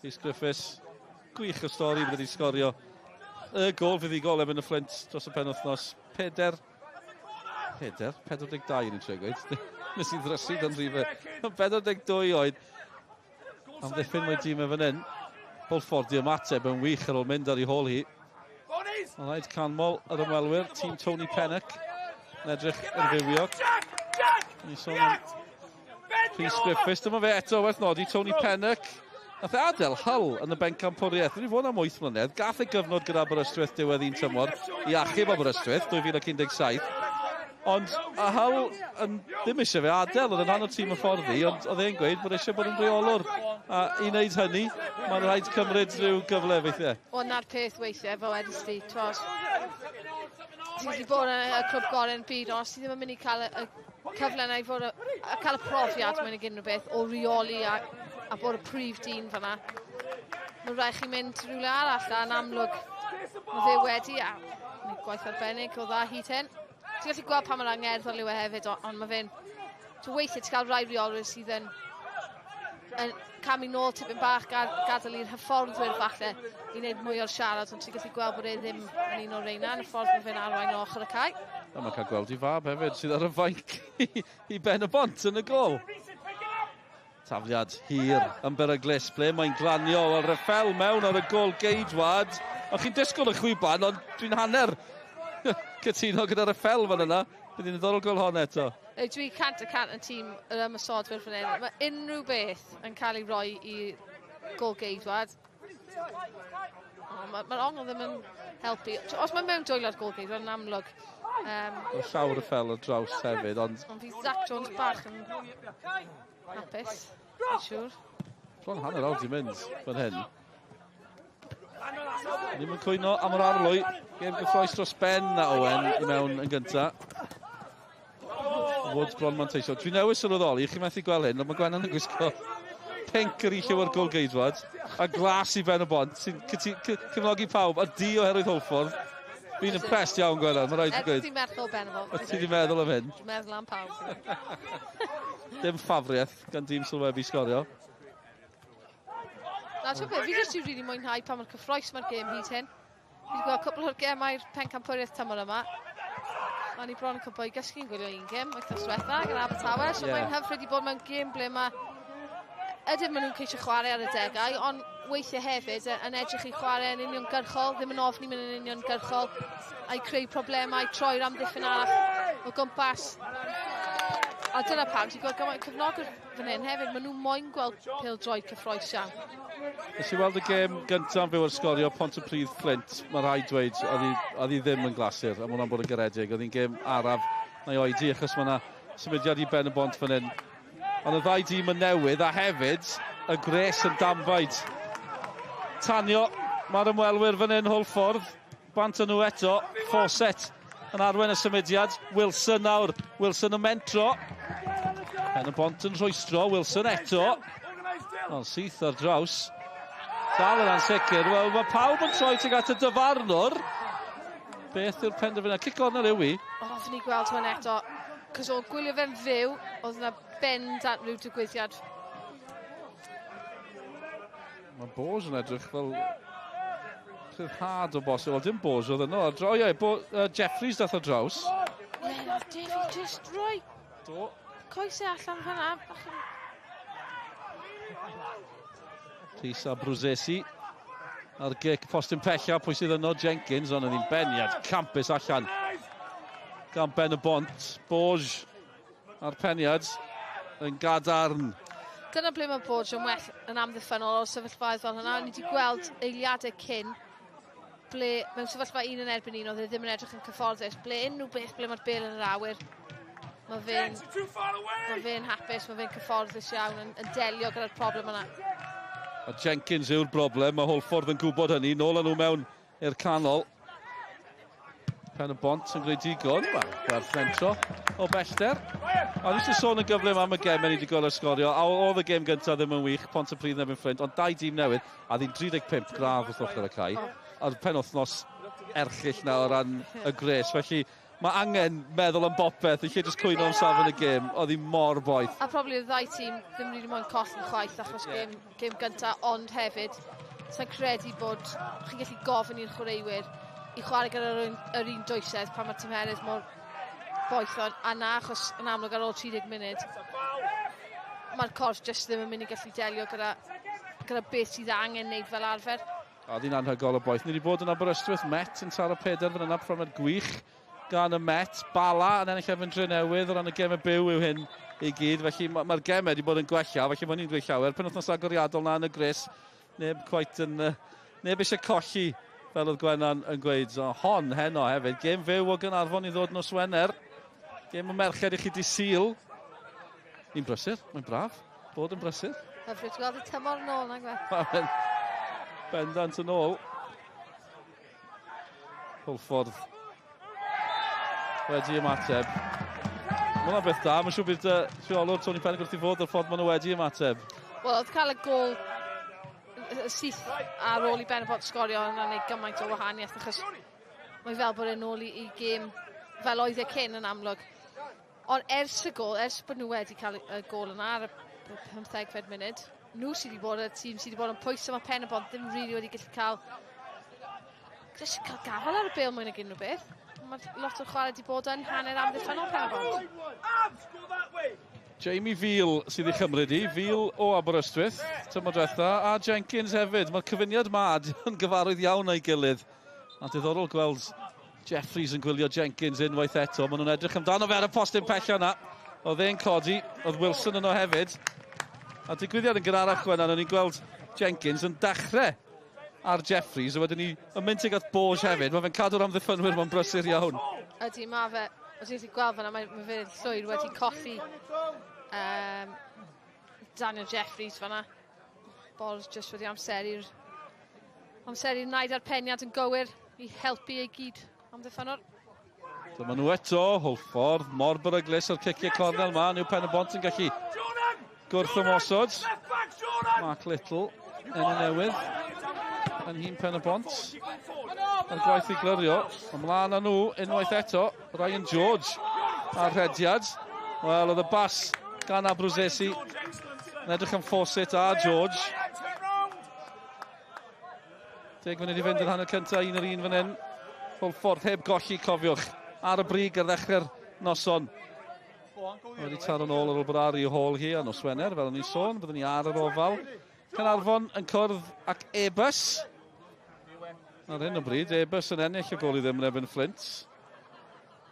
Rhys Griffiths, gwych y stori bydd wedi sgorio y gôl fuddugol erbyn y Fflint dros y penwythnos. 42 yn y trio gweud. Nes i ddrysu dan rhifau. 42 oed. Amddiffyn mae dîm e fan hyn. Hwlffordd di ymateb yn wych ar ôl mynd ar ei hôl hi. Mae'n rhaid canmol yr ymwelwyr, tîm Tony Pennock. Yn edrych yn fywiog. Ni'n sôn am Rhys Griffiths, dyma fe eto werth nodi, Tony Pennock. Nath e adael Hull yn y bencampwriaeth. Wedi fod am 8 mlynedd. Gath e gyfnod gyda Aberystwyth diwedd un tymor i achub Aberystwyth 2017. Ond a Hull yn, ddim eisiau fe adael, oedd yn rhan o'r tîm hyfforddi, ond oedd e'n gweud bod eisiau bod yn reolwr. A i wneud hynny, mae'n rhaid cymryd rhyw gyfle weithiau. Wel, na'r peth weithiau, fel wedys di, twos, ti'n gallu bod yn y clwb gorau yn byd, ond os ti ddim yn mynd i cael y cyfle yna i fod, a cael y profiad mae'n unrhyw beth o reoli a bod y prif dyn fanna, mae'n rhaid chi mynd rhywle arall, a yn amlwg mae fe wedi, a wneud gwaith arbennig o dda hyd hyn. Ti'n gallu gweld pa mor angerddol yw e hefyd, ond mae fe'n... Weithiau ti'n cael rai reolwyr sydd yn camu nôl tipyn bach, gadael i'r hyfforddwyr falle i wneud mwy o'r siarad, ond ti'n gallu gweld bod e ddim yn un o'r reina yn y ffordd mae fe'n arwain o ochr y cae. A mae'n cael gweld i fab hefyd sydd ar y fainc i Ben y Bont yn y gol. Tafliad hir yn beryglus, ble mae'n glanio, wel Reffel mewn ar y gol geidwad. O chi'n disgwyl y chwiban, ond dwi'n hanner cytuno gyda Reffel fan yna. Bydd hi'n ddiddorol gweld hon eto. Dwi 100% yn tîm yr ymosodwyr fan hyn. Mae unrhyw beth yn cael ei roi i gol geidwad. Mae'r ongl ddim yn helpu. Os mae mewn dwylo'r gol geidwad yn amlwg. Mae llawer y ffel ar draws hefyd, ond... Ond fydd Zach Jones bach yn hapus, dwi'n siŵr. Bron hanner awr di mynd fan hyn. Ddim yn cwyno am yr arlwy. Gêm gyffroes dros ben na Owen i mewn yn gynta. Woods bron manteisio. Dwi newydd sylweddoli, chi methu gweld hyn, ond mae Gwennan yn gwisgo pinc yr i o'r gol geidwad a glas i Ben y Bont sy'n cefnogi pawb a di oherwydd Hwlffordd. Fi'n impressed iawn Gwennan, mae rhaid i gweud. Ers ti'n meddwl Ben y Bont. Ti wedi meddwl am hyn? Dwi'n meddwl am pawb. Dim ffafriaeth gan dîm sylwebu sgorio. Na, ti'n beth, fi jyst i rili mwynhau pa mor cyffroes mae'r gêm hyd hyn. Fi wedi gweld cwpl o'r gemau'r pencampwriaeth tymor yma. O'n i bron yn cwmpo i gysgu'n gwylio un gêm wythnos diwetha gyda Abertawe, so mae'n hyfryd i bod mewn gêm ble mae... Ydyn maen nhw'n ceisio chwarae ar y degau, ond weithiau hefyd yn edrych i chwarae yn uniongyrchol, ddim yn ofni mynd yn uniongyrchol, a'i creu problemau, troi'r amddiffyn arall o gwmpas. A dyna pam ti'n gweld gymaint cefnogwyr fan hyn hefyd, maen nhw moyn gweld pêl-droed cyffroes iawn. Nes i weld y gêm gyntaf fyw ar sgorio Pontypridd Flint, mae rhaid dweud, oedd hi ddim yn glasur, a mae hwnna'n bod yn garedig. Oedd hi'n gêm araf na'i oedi, achos mae yna symudiad i Ben y Bont fan hyn. Ond y ddau dîm yn newydd, a hefyd y gres yn danfaid. Tanio, mae'r ymwelwyr fan hyn Hwlffordd. Bant â nhw eto, Fawcett yn arwain y symudiad. Wilson nawr, Wilson yn mentro. Ben y Bont yn rhwystro, Wilson eto. Ond syth ar draws. Dal yn ansicr. Wel, mae pawb yn troi tuag at y dyfarnwr. Beth yw'r penderfyniad? Cic gornel yw i. O, hoffwn i gweld hwn eto. Cos o gwylio fe'n fyw, oedd yna bendant rhyw digwyddiad. Mae Boj yn edrych fel rhyddhad o bosib. Wel, dim Boj oedd yno. O ie, Jeffries dath o draws. Ie, nath Davies just roi Do. coesau allan fan'na. Bach yn... Rhys a Bruzesi ar gic postyn pella, pwy sydd yno? Jenkins, ond oedd hi'n beniad campus allan gan Ben y Bont. Boj a'r peniad yn gadarn. Dyna ble mae Boj yn well yn amddiffynnol o'r sefyllfaoedd fel hynna. Ni wedi gweld eiliadau cyn ble mewn sefyllfa un yn erbyn un oedd e ddim yn edrych yn cyfforddus. Ble unrhyw beth ble mae'r bel yn yr awyr, mae fe'n hapus, mae fe'n cyfforddus iawn yn delio gyda'r problem yna. A Jenkins yw'r broblem, mae Hwlffordd yn gwybod hynny. Nôl â nhw mewn i'r canol. Pen y Bont yn gwneud digon, wel, werth mentro o bellter. A nes i sôn yn gyflym am y gemau ni wedi gweld ar sgorio, a oedd y gêm gyntaf ddim yn wych, Pontypridd yn erbyn Fflint, ond dau dîm newydd, a ddi'n 35 gradd wrth ochr y cae, a'r penwythnos erchyll na o ran y gres. Felly mae angen meddwl am bopeth, yn lle jyst cwyno am safon y gêm, oedd hi mor boeth. A probably y ddau tîm ddim rili moyn colli'n chwaith achos gêm gyntaf, ond hefyd, sa'n credu bod chi'n gallu gofyn i'r chwaraewyr i chwarae gyda'r yr un dwysedd pan mae tymheredd mor boeth, a na, achos yn amlwg ar ôl 30 munud, mae'r corff jyst ddim yn mynd i gallu delio gyda beth sydd angen wneud fel arfer. A oedd hi'n anhygoel o boeth. Ni wedi bod yn Aberystwyth, Met yn taro 4 fan yna, perfformiad gwych gan y Met. Bala yn ennill efo'n Drenewydd o ran y gemau byw yw hyn i gyd. Felly mae'r ma gemau wedi bod yn gwella, felly mae'n ni'n dweud llawer. Penwythnos agoriadol na yn y gres, neb quite yn... Neb eisiau colli, fel oedd Gwenan yn gweud. So, hon heno hefyd, gêm fyw o Gaernarfon i ddod nos Wener. Gêm y merched i chi di Sul. Ni'n brysur, mae'n braf bod yn brysur. Hyfryd gweld y tymor yn ôl, nag fe? Mae'n bendant yn ôl. Hwlffordd wedi ymateb. Mae hwnna'n beth da, mae'n siŵr bydd rheolwr Tony Penn wrth i fod o'r ffordd maen nhw wedi ymateb. Wel, oedd cael y gôl syth ar ôl i Ben-y-bont sgorio yna'n gwneud gymaint o wahaniaeth, achos mae fel bod e'n ôl i gêm fel oedd e cyn yn amlwg. Ond ers y gôl, ers bod nhw wedi cael y gôl yna ar y 15fed munud, nhw sydd wedi bod y tîm sydd wedi bod yn pwyso, mae Pen-y-bont ddim rili wedi gallu cael jyst cael gafael ar y bêl mwy nag unrhyw beth. Mae lot o'r chwarae wedi bod yn hanner amddiffynnol Pen-y-bont. Jamie Veal sydd ei chymryd i, Veal o Aberystwyth, tymor diwetha, a Jenkins hefyd. Mae'r cyfuniad ma yn gyfarwydd iawn â'i gilydd. A diddorol gweld Jeffries yn gwylio Jenkins unwaith eto. Maen nhw'n edrych amdano fe ar y postyn pella yna. Oedd e'n codi, oedd Wilson yno hefyd. A digwyddiad yn gynharach, Gwenan, o'n i'n gweld Jenkins yn dechrau ar Jeffries, a wedyn ni yn mynd tuag at Borge hefyd. Mae fe'n cadw'r amddiffynwyr mewn brysur iawn. Ydy, mae fe, os ti'n gweld fan'na, mae fe llwyr wedi colli Daniel Jeffries fan'na. Borge jyst wedi amseru'r naid a'r peniad yn gywir i helpu ei gyd amddiffynwr. Dyma nhw eto, Hwlffordd, mor beryglus o'r ciciau cornel ma, yw Pen-y-bont yn gallu gwrth ymosod. Mark Little, enw newydd, yn nhîm Pen-y-bont. A'r gwaith i glirio, ymlaen â nhw unwaith eto, Ryan George a'r rhediad. Wel, oedd y bas gan Abruzzesi yn edrych am Fawcett a George. 10 munud i fynd yn hanner cyntaf, 1-1 fan hyn. Hwlffordd heb golli, cofiwch, ar y brig ar ddechrau'r noson. Wedi taro nôl ar ôl bod ar ei hôl hi a nos Wener, fel o'n i'n sôn, byddwn ni ar yr ofal. Caernarfon yn cwrdd ac Airbus. Ar hyn o bryd, Airbus yn ennill y gôl i ddim yn erbyn Flint.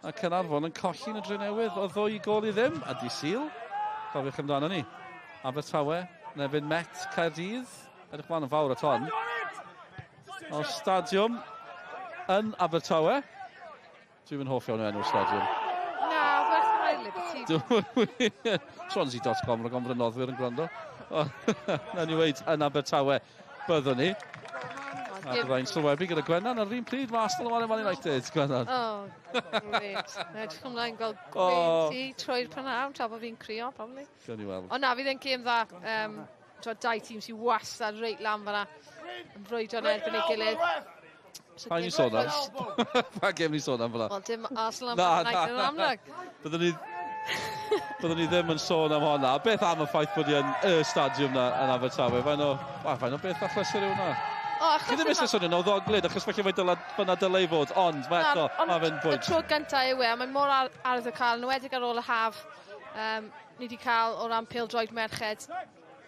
A Caernarfon yn colli yn y Drenewydd o 2-0. A di Sul, cofiwch amdano ni. Abertawe yn erbyn Met Caerdydd. Edrych mlaen yn fawr at hon. O'r stadiwm yn Abertawe. Dwi'n hoff iawn o enw'r stadiwm. Na, werth chwarae Liberty. Swansea.com, rhaid gofyn noddwyr yn gwrando. Na ni weid, yn Abertawe byddwn ni. A byddai'n sylwebu gyda Gwenan ar yr un pryd, mae Arsenal yn Man United, Gwenan. Oh, great. Edrych ymlaen gweld gweud ti trwy'r prynhawn, tra bod fi'n crio, probably. Gawn ni weld. Ond na, fydd e'n gêm dda. Dau tîm sy'n wastad reit lan fan'na, yn frwydro yn erbyn ei gilydd. So, Pa ni sôn am? Pa gêm ni sôn am fyna? Wel, dim Arsenal am Man United yn amlwg. Byddwn ni ddim yn sôn am honna. Beth am y ffaith bod hi yn y stadiwm na yn Abertawe? Fain o beth achlysur yw hwnna? Ti ddim eisiau swnio nawddoglyd, achos falle mae fyna dylai fod, ond mae eto, mae fe'n bwynt. Y tro gyntaf yw e, a mae mor arwyddocaol, yn enwedig ar ôl y haf, ni wedi cael o ran pêl-droed merched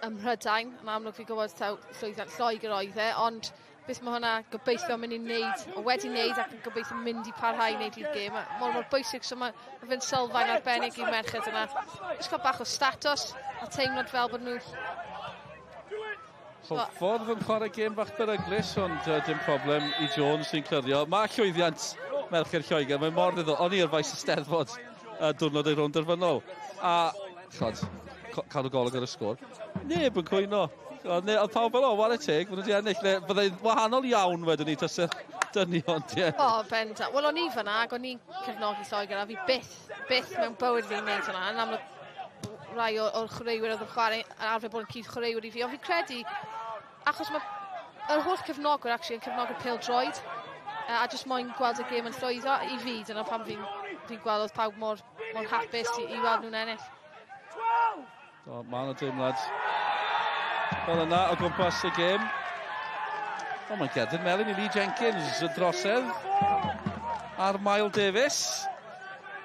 ym Mhrydain, yn amlwg fi'n gwybod taw llwyddiant Lloegr oedd e, ond beth mae hwnna gobeithio mynd i wneud, o wedi wneud ac yn gobeithio mynd i parhau i wneud i'r gêm. Mor mor bwysig, so mae fe'n sylfaen arbennig i'r merched yna. Jyst cael bach o status a teimlad fel bod nhw... Hwlffordd yn chwarae gêm bach beryglus, ond dim problem i Jones sy'n clirio. Mae llwyddiant merched Lloegr, mae mor ddiddorol. O'n i ar faes y Steddfod diwrnod ei rownd derfynol. A, chod, cadw golwg ar y sgôr. Neb yn cwyno. Oedd pawb fel, o, whare teg, maen nhw wedi ennill. Byddai'n wahanol iawn wedyn ni tasau dynion di ennill. O, bendant. Wel, o'n i fyna, ac o'n i'n cefnogi Lloegr, a fi byth mewn bywyd fi'n neud hwnna. Yn amlwg, rai o'r chwaraewyr oedd yn chwarae yn arfer bod yn cyd chwaraewyr i fi, ond fi'n credu, achos mae yr holl cefnogwyr actually yn cefnogwyr pêl-droed, a jyst moyn gweld y gêm yn llwyddo i fi, dyna pam fi'n gweld oedd pawb mor hapus i weld nhw'n ennill. Do, mae yna deimlad fel yna o gwmpas y gêm. O, mae'n cerdyn melyn i Lee Jenkins y drosedd ar Mael Davies.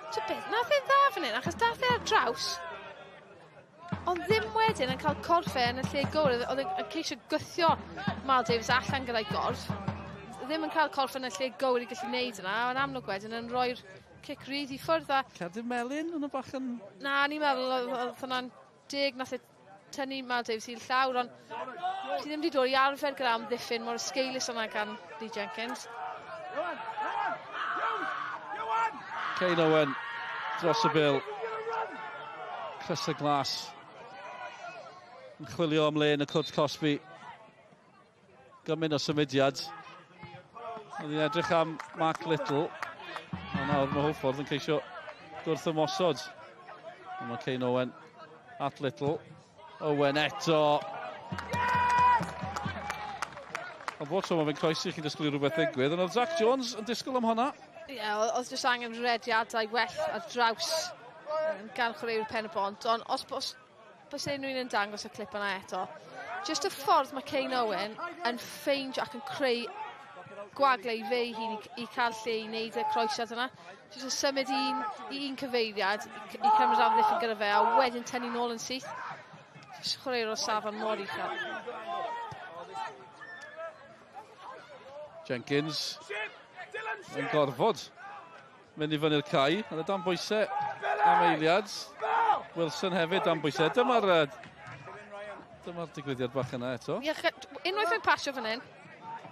So beth, nath e'n dda fan hyn, achos dath e ar draws, ond ddim wedyn yn cael corff e yn y lle gywir. Oedd e'n ceisio gwthio Mael Davies allan gyda'i gorff. Ddim yn cael corff yn y lle gywir i gallu wneud yna, ond amlwg wedyn yn rhoi'r Cic rydd i ffwrdd a... Cerdyn melyn, o'n bach yn... Na, ni'n meddwl oedd hwnna'n deg, nath e tynnu Mal Davies i'r llawr, ond ti ddim wedi dod i arfer gyda amddiffyn mor esgeulus yna gan Lee Jenkins. Kane Owen dros y bil. Crysau glas. Yn chwilio am le yn y cwrt cosbi. Gymaint o symudiad. Oedd hi'n edrych am Mark Little. A nawr mae Hwlffordd yn ceisio gwrth ymosod. Ond mae Kane Owen at Little. Owen eto. Ond bob tro mae fe'n croesi, chi'n disgwyl i rhywbeth ddigwydd. Ond oedd Zach Jones yn disgwyl am hwnna. Ie, yeah, oedd jyst angen rediadau well ar draws gan chwaraewyr Pen y Bont. Ond os, os bys unrhyw un yn dangos y clip yna eto, jyst y ffordd mae Kane Owen yn ffeindio ac yn creu gwagle i fe ei hun i, i cael lle i wneud y croesiad yna. Jyst yn symud un, i un cyfeiriad i, i cymryd amddiffyn gyda fe a wedyn tynnu nôl yn syth. Jyst chwaraewr o safon mor uchel. Jenkins yn gorfod mynd i fyny'r cae. Oedd e dan bwysau am eiliad. Wilson hefyd dan bwysau. Dyma'r dyma digwyddiad bach yna eto. Ie, unwaith mae'n pasio fan hyn,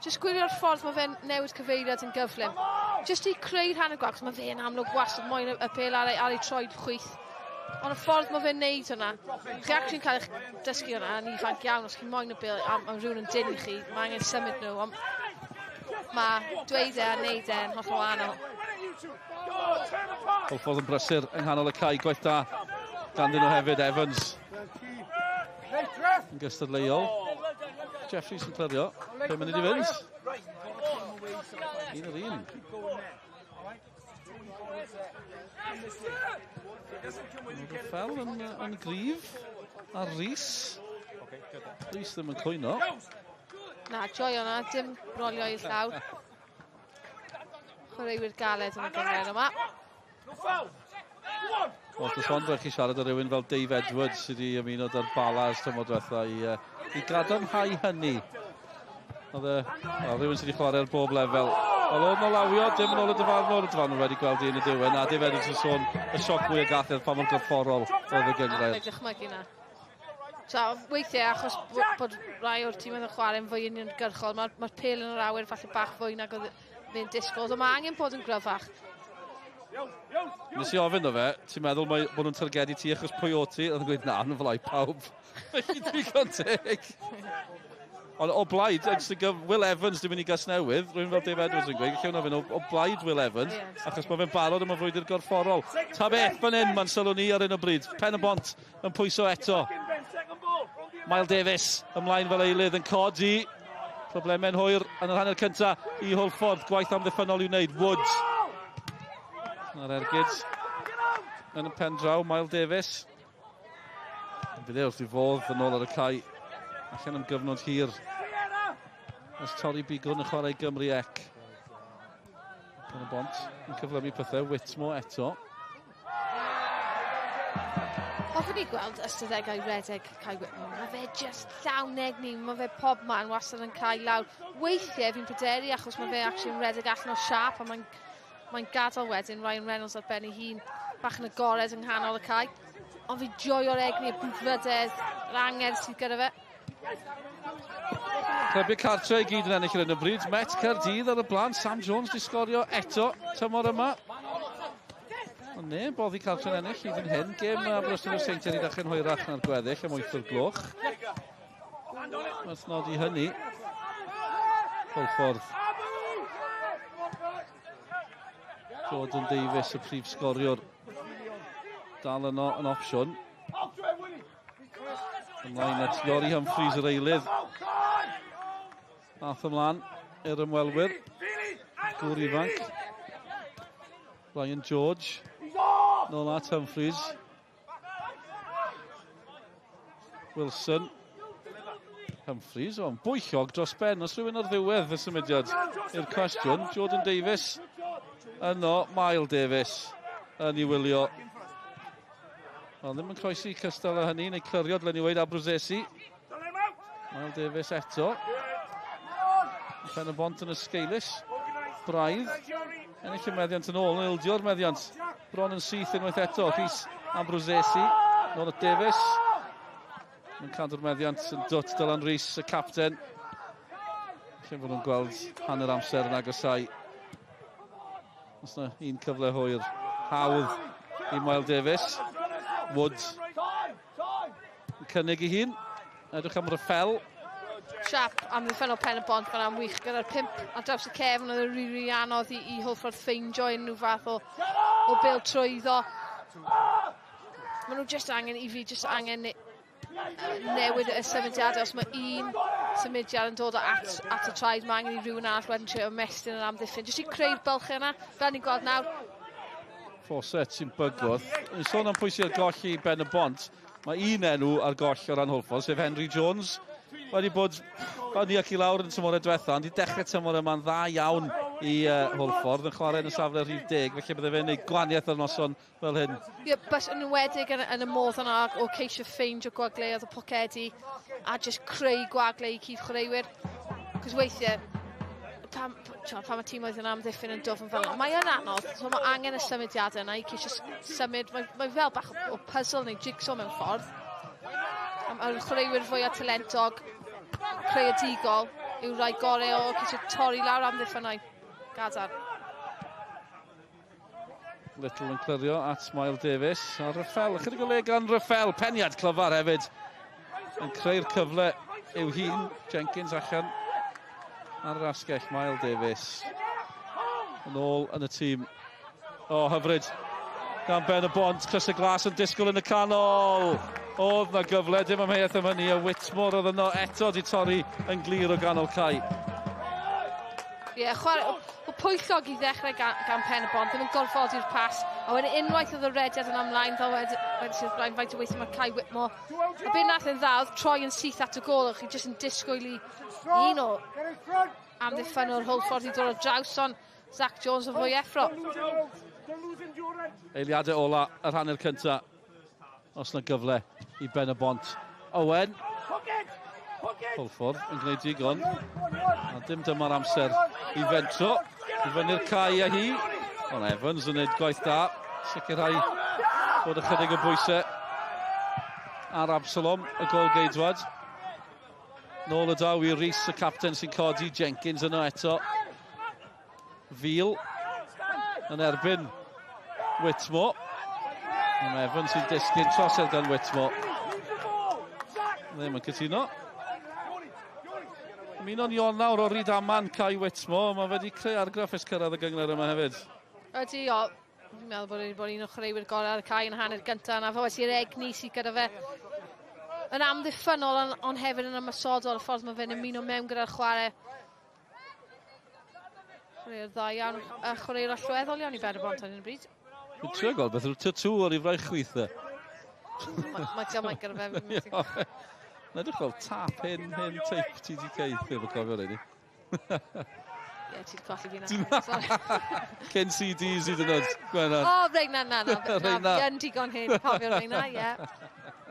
jyst gwylio'r ffordd mae fe'n newid cyfeiriad yn gyflym. Jyst i creu rhan y gwag, mae fe'n amlwg wastad moyn y, y pêl ar ei, ar ei troed chwith. Ond y ffordd mae fe'n neud hwnna, chi actually'n cael eich dysgu hwnna yn ifanc iawn, os chi'n moyn y bêl a mae rhywun yn dyn i chi, mae angen symud nhw, ond mae dweud e a neud e yn hollol wahanol. Hwlffordd yn brysur yng nghanol y cae, gwaith da ganddyn nhw hefyd, Evans. Yn gystadleuol. Jeffries yn clirio. 5 munud i fynd. Un o'r un. Fel yn, yn gryf. A Rhys. Rhys ddim yn cwyno. Na, joio na, dim rolio i'r llawr. Chwaraewyr galed yn y gynghrair yma. Wel, does ond rhaid chi siarad â rhywun fel Dave Edwards sydd wedi ymuno da'r Bala ers tymor diwetha i, i gadarnhau hynny. Oedd e, well, rhywun sydd wedi chwarae ar bob lefel. Wel, oedd yna lawio, dim yn ôl y dyfarnwr, y dyfarnwr wedi gweld un y diwedd. Na, Dave Edwards yn sôn y sioc fwy o gath oedd pa mor gorfforol oedd y gynghrair. Na, dychmygu na. So, weithiau, achos bod rai o'r tîm yn chwarae'n fwy uniongyrchol, mae'r ma pêl yn yr awyr falle bach fwy nag oedd fe'n disgwyl. So, mae angen bod yn gryfach. Nes i ofyn o fe, ti'n meddwl mae, bod nhw'n targedu ti achos pwy o ti? Oedd yn gweud, na, yn flaen pawb. Felly digon teg. Ond o blaid, Will Evans dwi'n mynd i Gasnewydd, rwy'n fel Dave Edwards yn gweud, lle ofyn o, o blaid Will Evans, achos mae fe'n barod am y frwydr gorfforol. Ta beth fan hyn, mae'n sylw ni ar un o bryd. Pen y Bont yn pwyso eto. Miles Davis ymlaen fel eilydd yn codi. Problemau'n hwyr yn yr hanner cyntaf i Hwlffordd. Gwaith amddiffynnol i'w wneud. Woods. Na'r ergyd yn y pen draw, Miles Davis. Bydd e wrth i fodd yn ôl ar y cae. Allan am gyfnod hir. Ers torri bigwrn yn chwarae Gymru ec. Pen y Bont yn cyflymu pethau. Whitmore eto. Hoffwn i gweld ystadegau redeg Kai Whitmore. Mae fe just llawn egni, mae fe pob man wastad yn cael lawr. Weithiau fi'n pryderu achos mae fe actually yn redeg allan o siap a mae'n mae gadael wedyn Ryan Reynolds ar ben ei hun bach yn agored yng nghanol y cae. Ond fi'n joio'r egni, y brwdfrydedd, yr angerdd sydd gyda fe. Clybiau cartre i gyd yn ennill ar hyn o bryd. Met Caerdydd ar y blaen. Sam Jones di sgorio eto tymor yma. Ond ne, boddi cartre yn ennill hyd yn hyn. Gêm Aberystwyth y Seintiau wedi dechrau'n hwyrach na'r gweddill am 8 o'r gloch. Werth nodi hynny. Hwlffordd. Jordan Davies, y prif sgoriwr. Dal yno yn opsiwn. Ymlaen at Iori Humphreys yr eilydd. Ath ymlaen i'r ymwelwyr. Gŵr ifanc. Ryan George. Nôl at Humphreys. Wilson. Humphreys, o'n bwyllog dros ben. Os rhywun ar ddiwedd y symudiad i'r cwestiwn. Jordan Davies. Yno, Miles Davies yn ei wylio. Wel, ddim yn croesi cystal â hynny, neu clirio, dylen ni weud, Abruzesi. Miles Davies eto. Pen y Bont yn esgeulus. Braidd. Ennill y meddiant yn ôl, yn ildio'r meddiant. Bron yn syth unwaith eto. Rhys Ambrosesi, nôl at Davies. Yn cadw'r meddiant yn dwt Dylan Rhys, y capten. Lle fod nhw'n gweld hanner amser yn agosau. Os na un cyfle hwyr hawdd i Mael Davies. Wood yn cynnig ei hun. Edrych am Raffel. Siap amddiffynnol Pen y Bont fan am wych gyda'r 5 ar draws y cefn, oedd yn rili rili anodd i Hwlffordd ffeindio unrhyw fath o bêl trwyddo. Maen nhw jyst angen, i fi, jyst angen newid y symudiadau. Os mae un symudiad yn dod at y traed, mae angen i rhywun arall wedyn trio ymestyn yr amddiffyn. Jyst i creu'r bylchau yna, fel ni'n gweld nawr. Fawcett sy'n bygwth. Ni'n sôn am pwy sydd ar goll i Ben y Bont. Mae un enw ar goll o ran Hwlffordd, sef Henry Jones. Wedi bod fyny ac i lawr yn tymor y diwetha, ond i dechrau tymor yma'n dda iawn i Hwlffordd, yn chwarae yn y safle rhif 10, felly bydde fe'n gwneud gwaniaeth ar noson fel hyn. Ie, yeah, bys yn enwedig yn y modd yna o ceisio ffeindio gwagleoedd o pocedi a just creu gwagle i cyd chwaraewyr. Cos weithiau, pan mae tîm oedd yn amddiffyn yn dwfn fel yna, mae yn anodd, so mae angen y symudiadau yna i ceisio symud, mae fel bach o puzzle neu jigsaw mewn ffordd. A mae'r chwaraewyr fwyaf talentog, creadigol, yw'r rhai gorau o ceisio torri lawr amddiffynnau gadarn. Little yn clirio at Mael Davies. A Raffel, ychydig o le gan Raffel. Peniad clyfar hefyd. Yn creu'r cyfle i'w hun. Jenkins allan ar yr asgell. Mael Davies. Yn ôl yn y tîm. O, hyfryd. Gan Ben y Bont, Crysau Glas yn disgwyl yn y canol. Oedd na gyfle, dim amheuaeth am hynny. A Whitmore oedd yno eto di torri yn glir o ganol cae. Ie, yeah, chwarae, o pwyllog i ddechrau gan Pen y Bont, ddim yn gorfodi'r pas. A wedyn unwaith oedd y rediad yn ymlaen, fel wedi sydd blaen, faint o weithio mae Kai Whitmore. A beth nath yn dda, oedd troi yn syth at y gôl, o'ch chi jyst yn disgwyl i un o amddiffynwr Hwlffordd i ddod o draws, ond Zach Jones yn fwy effro. Eiliadau ola yr hanner cynta. Os na gyfle i Ben y Bont. Owen. Hwlffordd yn gwneud digon. A dim dyma'r amser i fentro. I fyny'r cae a hi. Ond Evans yn gwneud gwaith da. Sicrhau bod ychydig o bwysau ar Absalom, y gol geidwad. Nôl y daw i Rhys, y capten sy'n codi. Jenkins yno eto. Fil yn erbyn Whitmore. Ond Evans sy'n disgyn trosedd gan Whitmore. Ddim yn cytuno. Ymuno'n Ionawr o Rydaman Kai Whitmore. Mae wedi creu argraff ers cyrraedd y gynghrair yma hefyd. Ydy, o. Fi'n meddwl bod un o chwaraewyr gorau ar y cae yn hanner gyntaf yna. Fe wedi yr egni sydd gyda fe yn amddiffynnol ond hefyd yn ymosodol, y ffordd mae fe'n ymuno mewn gyda'r chwarae. Chwaraewr dda iawn a chwaraewr allweddol iawn i Ben y Bont ar hyn o bryd. Dwi'n trio gweld beth yw'r tattoo ar ei fraich chwith e. Mae gymaint gyda fe. Mae'n edrych fel tap hen tape TDK, ddim yn cofio rheini. Ie, ti'n colli fi na. Cyn CDs hyd yn oed, Gwenan. O, reit, na, na, na. Na, fi yn digon hen, cofio rheina, ie.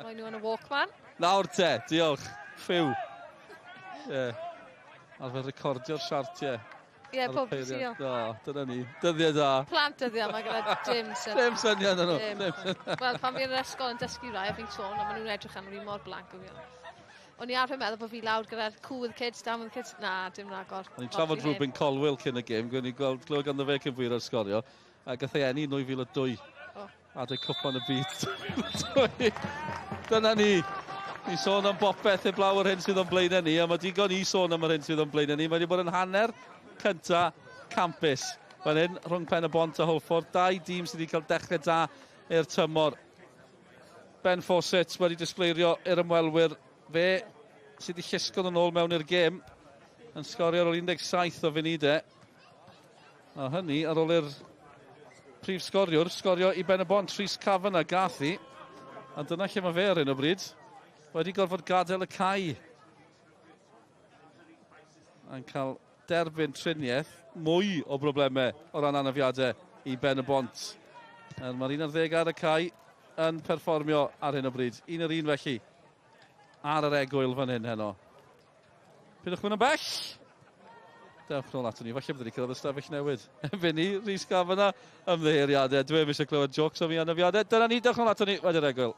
Mae nhw yn y Walkman. Nawr te, diolch. Ffiw. Ie. Arfer recordio'r siartiau. Ie, pob tîl. Do, dyna ni. Dyddiau da. Plant dyddiau, mae gyda dim syniad. Dim syniad nhw. Wel, pan fi yn yr ysgol yn dysgu rai, a fi'n sôn, a maen nhw'n edrych arno fi mor blank. O'n i arfer meddwl bod fi lawr gyda'r cool with kids, down with kids. Na, dim ragor. O'n i'n trafod Ruben Colwill cyn y gêm, gwyn i gweld glywed ganddo fe cyn fwyr ar sgorio. A gath ei eni 2002. Oh. Adeg cwpan y byd. Dyna ni. Ni sôn am bopeth heblaw yr hyn sydd o'n blaenau ni, a mae digon i sôn am yr hyn sydd o'n blaenau ni. Mae wedi bod yn hanner cynta campus. Fan hyn, rhwng Pen y Bont a Hwlffordd, dau dîm sydd wedi cael dechrau da i'r tymor. Ben Fawcett wedi disgleirio i'r ymwelwyr. Fe sydd wedi llusgo yn ôl mewn i'r gêm yn sgorio ar ôl 17 o funudau. A hynny ar ôl i'r prif sgoriwr sgorio i Ben y Bont, Rhys Kavanagh gath hi. A dyna lle mae fe ar hyn o bryd. Wedi gorfod gadael y cae. A'n cael derbyn triniaeth mwy o broblemau o ran anafiadau i Ben y Bont. Mae'r 11 ar y cae yn perfformio ar hyn o bryd. 1-1 felly ar yr egwyl fan hyn heno. Pidwch mynd yn bell. Dewch nôl ato ni. Falle byddwn ni cyrraedd y stafell newid. Erbyn ni, Rhys Gafana, ymddiheuriadau. Dwi ddim eisiau clywed jocs am ei anafiadau. Dyna ni, dewch nôl ato ni wedi'r egwyl.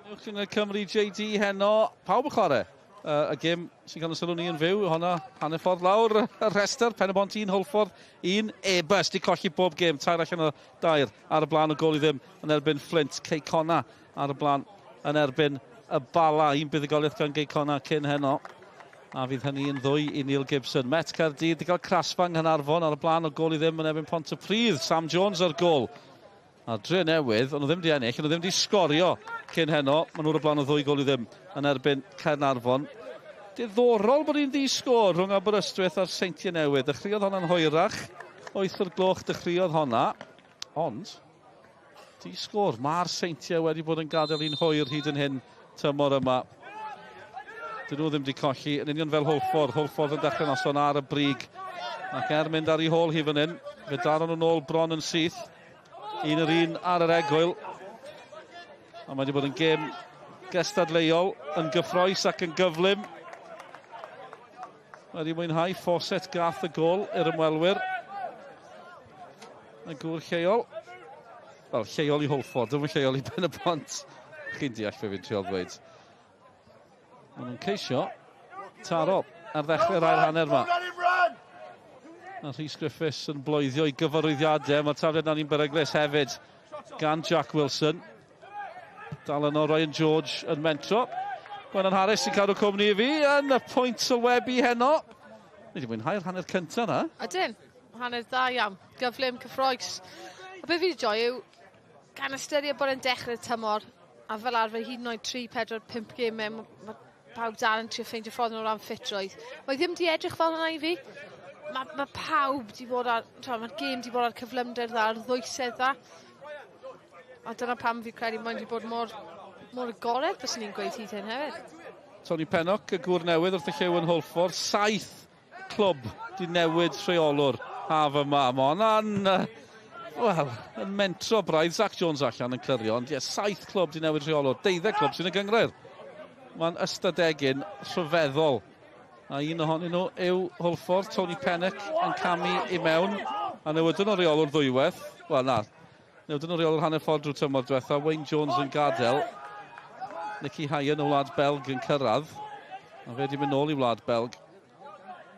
Uwch Gynghrair Cymru JD heno, pawb yn chwarae. Y gêm sy'n cael y sylw ni yn fyw, honna hanner ffordd lawr y rhestr, Pen-y-bont 1, Hwlffordd 1, Airbus di colli bob gêm, 3 allan o 3 ar y blaen o gôl i ddim yn erbyn Flint, Cei Connah ar y blaen yn erbyn y Bala, un buddugoliaeth gan Gei Connah cyn heno. A fydd hynny yn ddwy i Neil Gibson. Met Caerdydd wedi cael crasfa yng Nghaernarfon ar y blaen o gôl i ddim yn erbyn Pontypridd. Sam Jones ar gôl. A Dre Newydd, ond nhw ddim wedi ennill, ond nhw ddim wedi sgorio cyn heno. Maen nhw'r y blaen o ddwy gôl i ddim yn erbyn Caernarfon. Diddorol bod hi'n ddi-sgôr rhwng Aberystwyth a'r Seintiau Newydd. Dechreuodd honna'n hwyrach, 8 o'r gloch dechreuodd honna, ond di-sgôr. Mae'r Seintiau wedi bod yn gadael hi'n hwyr hyd yn hyn tymor yma. Dyn nhw ddim wedi colli, yn union fel Hwlffordd. Hwlffordd yn dechrau noson ar y brig. Ac er mynd ar ei hôl hi fan hyn, fe daron nhw'n ôl bron yn syth. Un yr un ar yr egwyl. A mae wedi bod yn gêm gystadleuol, yn gyffroes ac yn gyflym. Mae wedi mwynhau Fawcett gath y gôl i'r ymwelwyr. Y gŵr lleol. Wel, lleol i Hwlffordd, ddim yn lleol i Ben y Bont. Chi'n deall fe fi'n trial ddweud. Maen nhw'n ceisio taro ar ddechrau'r ail hanner yma. A Rhys Griffiths yn bloeddio i gyfarwyddiadau. Mae'r tafliad na'n un beryglus hefyd gan Jack Wilson. Dal yno Ryan George yn mentro. Gwennan Harris sy'n cadw cwmni i fi yn y pwynt sylwebu heno. Ni wedi mwynhau'r hanner cyntaf na. Ydyn, hanner dda iawn. Gyflym, cyffroes. A be fi wedi joio yw, gan ystyried bod e'n dechrau'r tymor, a fel arfer hyd yn oed 3, 4, 5 gemau, mae pawb dal yn trio ffeindio ffordd nhw o ran ffitrwydd. Mae ddim di edrych fel hwnna i fi. Mae pawb di bod ar, mae'r gêm di bod ar cyflymder dda, ar ddwysedd dda. A dyna pam fi credu mae'n di bod mor, mor agored, byswn ni'n gweud hyd hyn hefyd. Tony Pennock, y gŵr newydd wrth y llew yn Hwlffordd, 7 clwb di newid rheolwr haf yma. Mae hwnna'n, wel, yn mentro braidd. Zach Jones allan yn clirio, ond ie, 7 clwb di newid rheolwr, 12 clwb sy'n y gynghrair. Mae'n ystadegyn rhyfeddol. A un ohonyn nhw yw Hwlffordd, Tony Pennock yn camu i mewn. A newidon nhw reolwr ddwywaith. Wel, na, newidon nhw reolwr hanner ffordd drwy tymor diwetha. Wayne Jones yn gadael. Nicky Hayen o Wlad Belg yn cyrraedd. A fe di mynd nôl i Wlad Belg.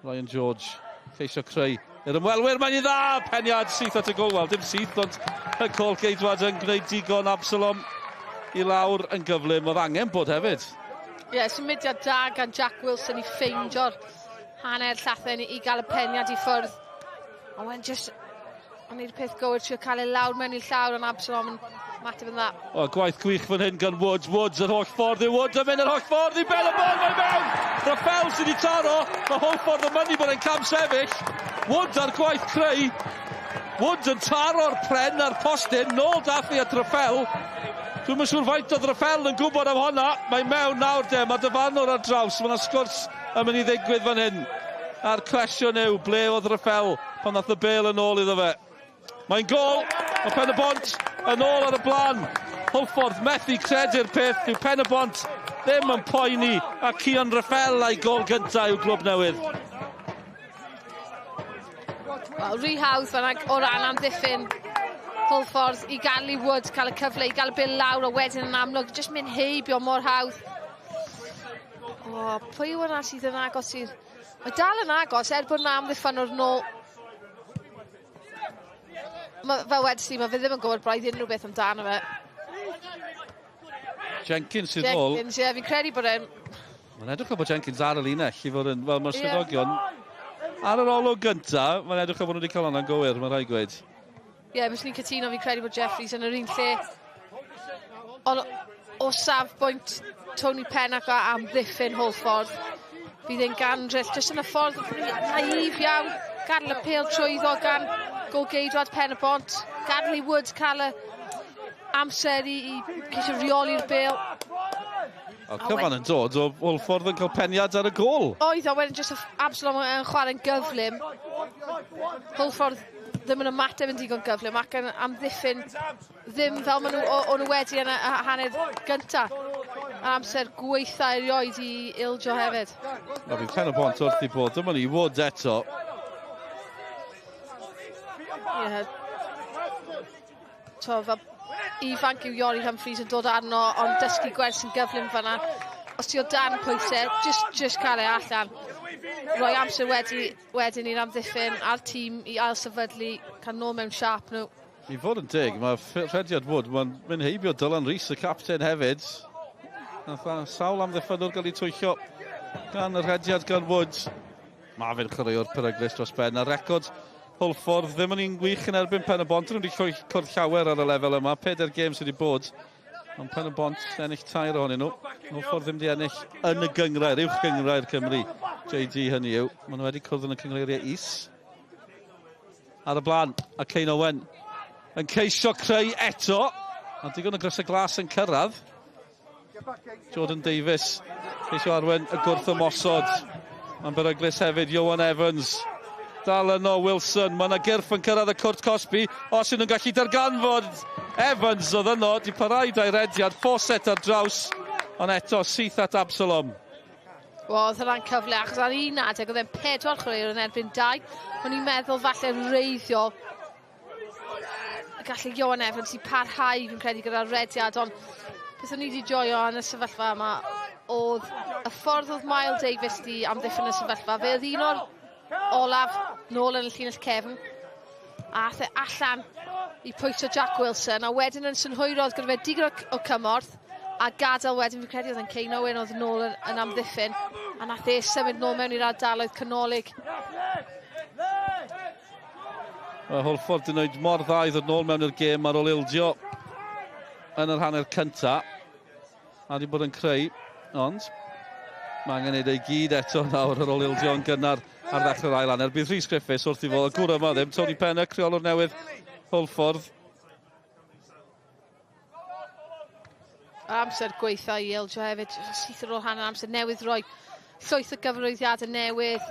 Ryan George ceisio creu i'r ymwelwyr, mae'n i dda! Peniad syth at y gôl. Wel, dim syth, ond y gôl geidwad yn gwneud digon. Absalom i lawr yn gyflym. Oedd angen bod hefyd. Ie, yeah, symudiad da gan Jack Wilson i ffeindio'r hanner llathen i gael y peniad i ffwrdd. Ond wedyn just, o'n i'r peth gywir trio cael ei lawr mewn i'r llawr, ond Absalom yn mateb yn dda. O, gwaith gwych fan hyn gan Woods. Woods yr holl ffordd i Woods yn mynd yr holl ffordd i Ben y bol, mae'n mewn! Rafael sydd wedi taro, mae Hwlffordd yn mynnu bod e'n cam sefyll. Woods ar gwaith creu. Woods yn taro'r pren a'r postyn, nôl dath i at Rafael. Dwi'm yn siŵr faint oedd Rafael yn gwybod am honna. Mae mewn nawr de, mae dyfarnwr ar draws, mae yna sgwrs yn mynd i ddigwydd fan hyn. A'r cwestiwn yw, ble oedd Rafael pan ddath y bêl yn ôl iddo fe? Mae'n gôl, mae Pen y Bont yn ôl ar y blaen. Hwlffordd methu credu'r peth, dyw Pen y Bont ddim yn poeni, a Cian Rafael a'i gôl gyntaf i'w glwb newydd. Wel, rhy hawdd fan o ran amddiffyn Hwlffordd i gael i Wood cael y cyfle i gael y bil lawr a wedyn yn amlwg jyst mynd heibio mor hawdd. O, pwy yw hwnna sydd yn agos i'r... Mae dal yn agos er bod yna amddiffyn o'r nôl. Ma, fel wedys ti, mae fe ddim yn gwybod braidd unrhyw beth amdano fe. Jenkins sydd nôl. Jenkins, ie, fi'n credu bod e'n... Mae'n edrych fel bod Jenkins ar y linell i fod yn... Wel, mae'r swyddogion ar yr olwg gyntaf, mae'n edrych fel bod nhw wedi cael hwnna'n gywir, mae'n rhaid gweud. Ie, yeah, byswn i'n cytuno, fi'n credu bod Jeffries yn yr un lle. Ond o safbwynt Tony Pennock a amddiffyn Hwlffordd, fydd e'n gandryll, jyst yn y ffordd naif iawn, gadael y pêl trwyddo gan golgeidwad Pen y Bont, gadael i Woods cael y amser i ceisio reoli'r bêl. O, cyfan yn dod o Hwlffordd yn cael peniad ar y gôl. Oedd, a wedyn jyst Absalom yn chwarae'n gyflym. Hwlffordd ddim yn ymateb yn digon gyflym ac yn amddiffyn ddim fel maen nhw, o'n nhw wedi yn y hanner gynta. Amser gweitha erioed i ildio hefyd. Na, fydd Pen y Bont wrth i bod. Dyma ni, Wood eto. Ie. To, fel Ifanc yw Iori Humphreys yn dod arno, ond dysgu gwers yn gyflym fanna. Os ti o dan pwysau, just, just cael e allan. Rhoi amser wedi, wedyn i'r amddiffyn a'r tîm i ailsefydlu, cael nôl mewn siâp nhw. I fod yn deg, mae rhediad Wood, mae'n mynd heibio Dylan Rees, y capten hefyd. Nath sawl amddiffynwr gael ei twyllo gan y rhediad gan Wood. Mae fe'n chwaraewr peryglus dros ben. A record Hwlffordd ddim yn un gwych yn erbyn Pen y Bont. Nhw wedi cwrdd llawer ar y lefel yma. Pedair gêm sydd wedi bod. Ond Pen y Bont ennill tair ohonyn nhw. Hwlffordd ddim wedi ennill yn y gynghrair, uwch gynghrair Cymru. JD hynny yw. Maen nhw wedi cwrdd yn y cyngreiriau is. Ar y blaen, a Kane Owen yn ceisio creu eto. A digon o grysau glas yn cyrraedd. Jordan Davies ceisio arwen y gwrth ymosod. Mae'n beryglus hefyd, Johan Evans. Dal yno Wilson, mae yna gyrff yn cyrraedd y cwrt cosbi. Os ydyn nhw'n gallu darganfod Evans oedd yno, di parhau da'i rediad, Fawcett ar draws, ond eto syth at Absalom. Wel, oedd hwnna'n cyfle, achos ar un adeg oedd e'n pedwar chwaraewr yn erbyn dau. O'n i'n meddwl falle reiddiol y gallu Johan Evans i parhau, fi'n credu, gyda'r rediad, ond beth o'n i wedi joio yn y sefyllfa yma oedd y ffordd oedd Miles Davies di amddiffyn y sefyllfa. Fe oedd un o'r olaf nôl yn y llinell cefn, a ath e allan i pwyso Jack Wilson, a wedyn yn synhwyrodd gyda fe digon o cymorth, a gadael wedyn, fi'n credu oedd yn Kane Owen oedd nôl yn, yn amddiffyn, a nath e symud nôl mewn i'r ardaloedd canolig. Mae Hwlffordd wedi gwneud mor dda i ddod nôl mewn i'r gêm ar ôl ildio yn yr hanner cynta. A wedi bod yn creu, ond mae angen neud ei gyd eto nawr ar ôl ildio'n gynnar ar ddechrau'r ail hanner. Bydd Rhys Griffiths wrth i fod y gŵr yma ddim. Tony Pennock, rheolwr newydd Hwlffordd. Amser gweitha i ildio hefyd, syth ar ôl hanner amser newydd roi llwyth o gyfarwyddiadau newydd.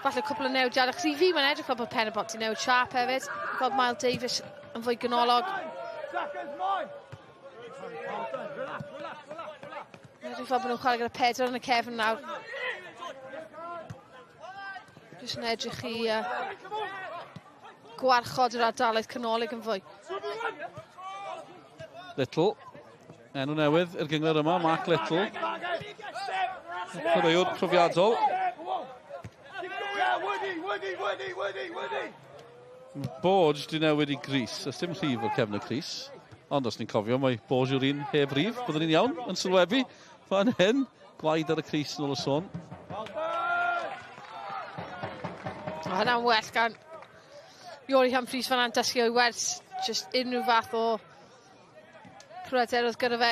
Falle cwpl o newidiadau, achos i fi mae'n edrych fel bod Pen y Bont i newid siâp hefyd. Gweld Miles Davies yn fwy ganolog. Mae'n edrych fel bod nhw'n chwarae gyda pedwar yn y cefn nawr. Jyst yn edrych i gwarchod yr ardaloedd canolig yn fwy. Little. Enw newydd i'r gyngor yma, Mark Little. Chwaraewr profiadol. Borge di newid i Gris. Oes dim rhif o'r cefn y Cris. Ond os ni'n cofio, mae Borge yw'r un heb rif. Byddwn ni'n iawn yn sylwebu fan hyn. Gwaed ar y Cris yn ôl y sôn. O, hynna'n well gan Iori Humphreys fanna'n dysgu o'i wers. Just unrhyw fath o pryder oedd gyda fe.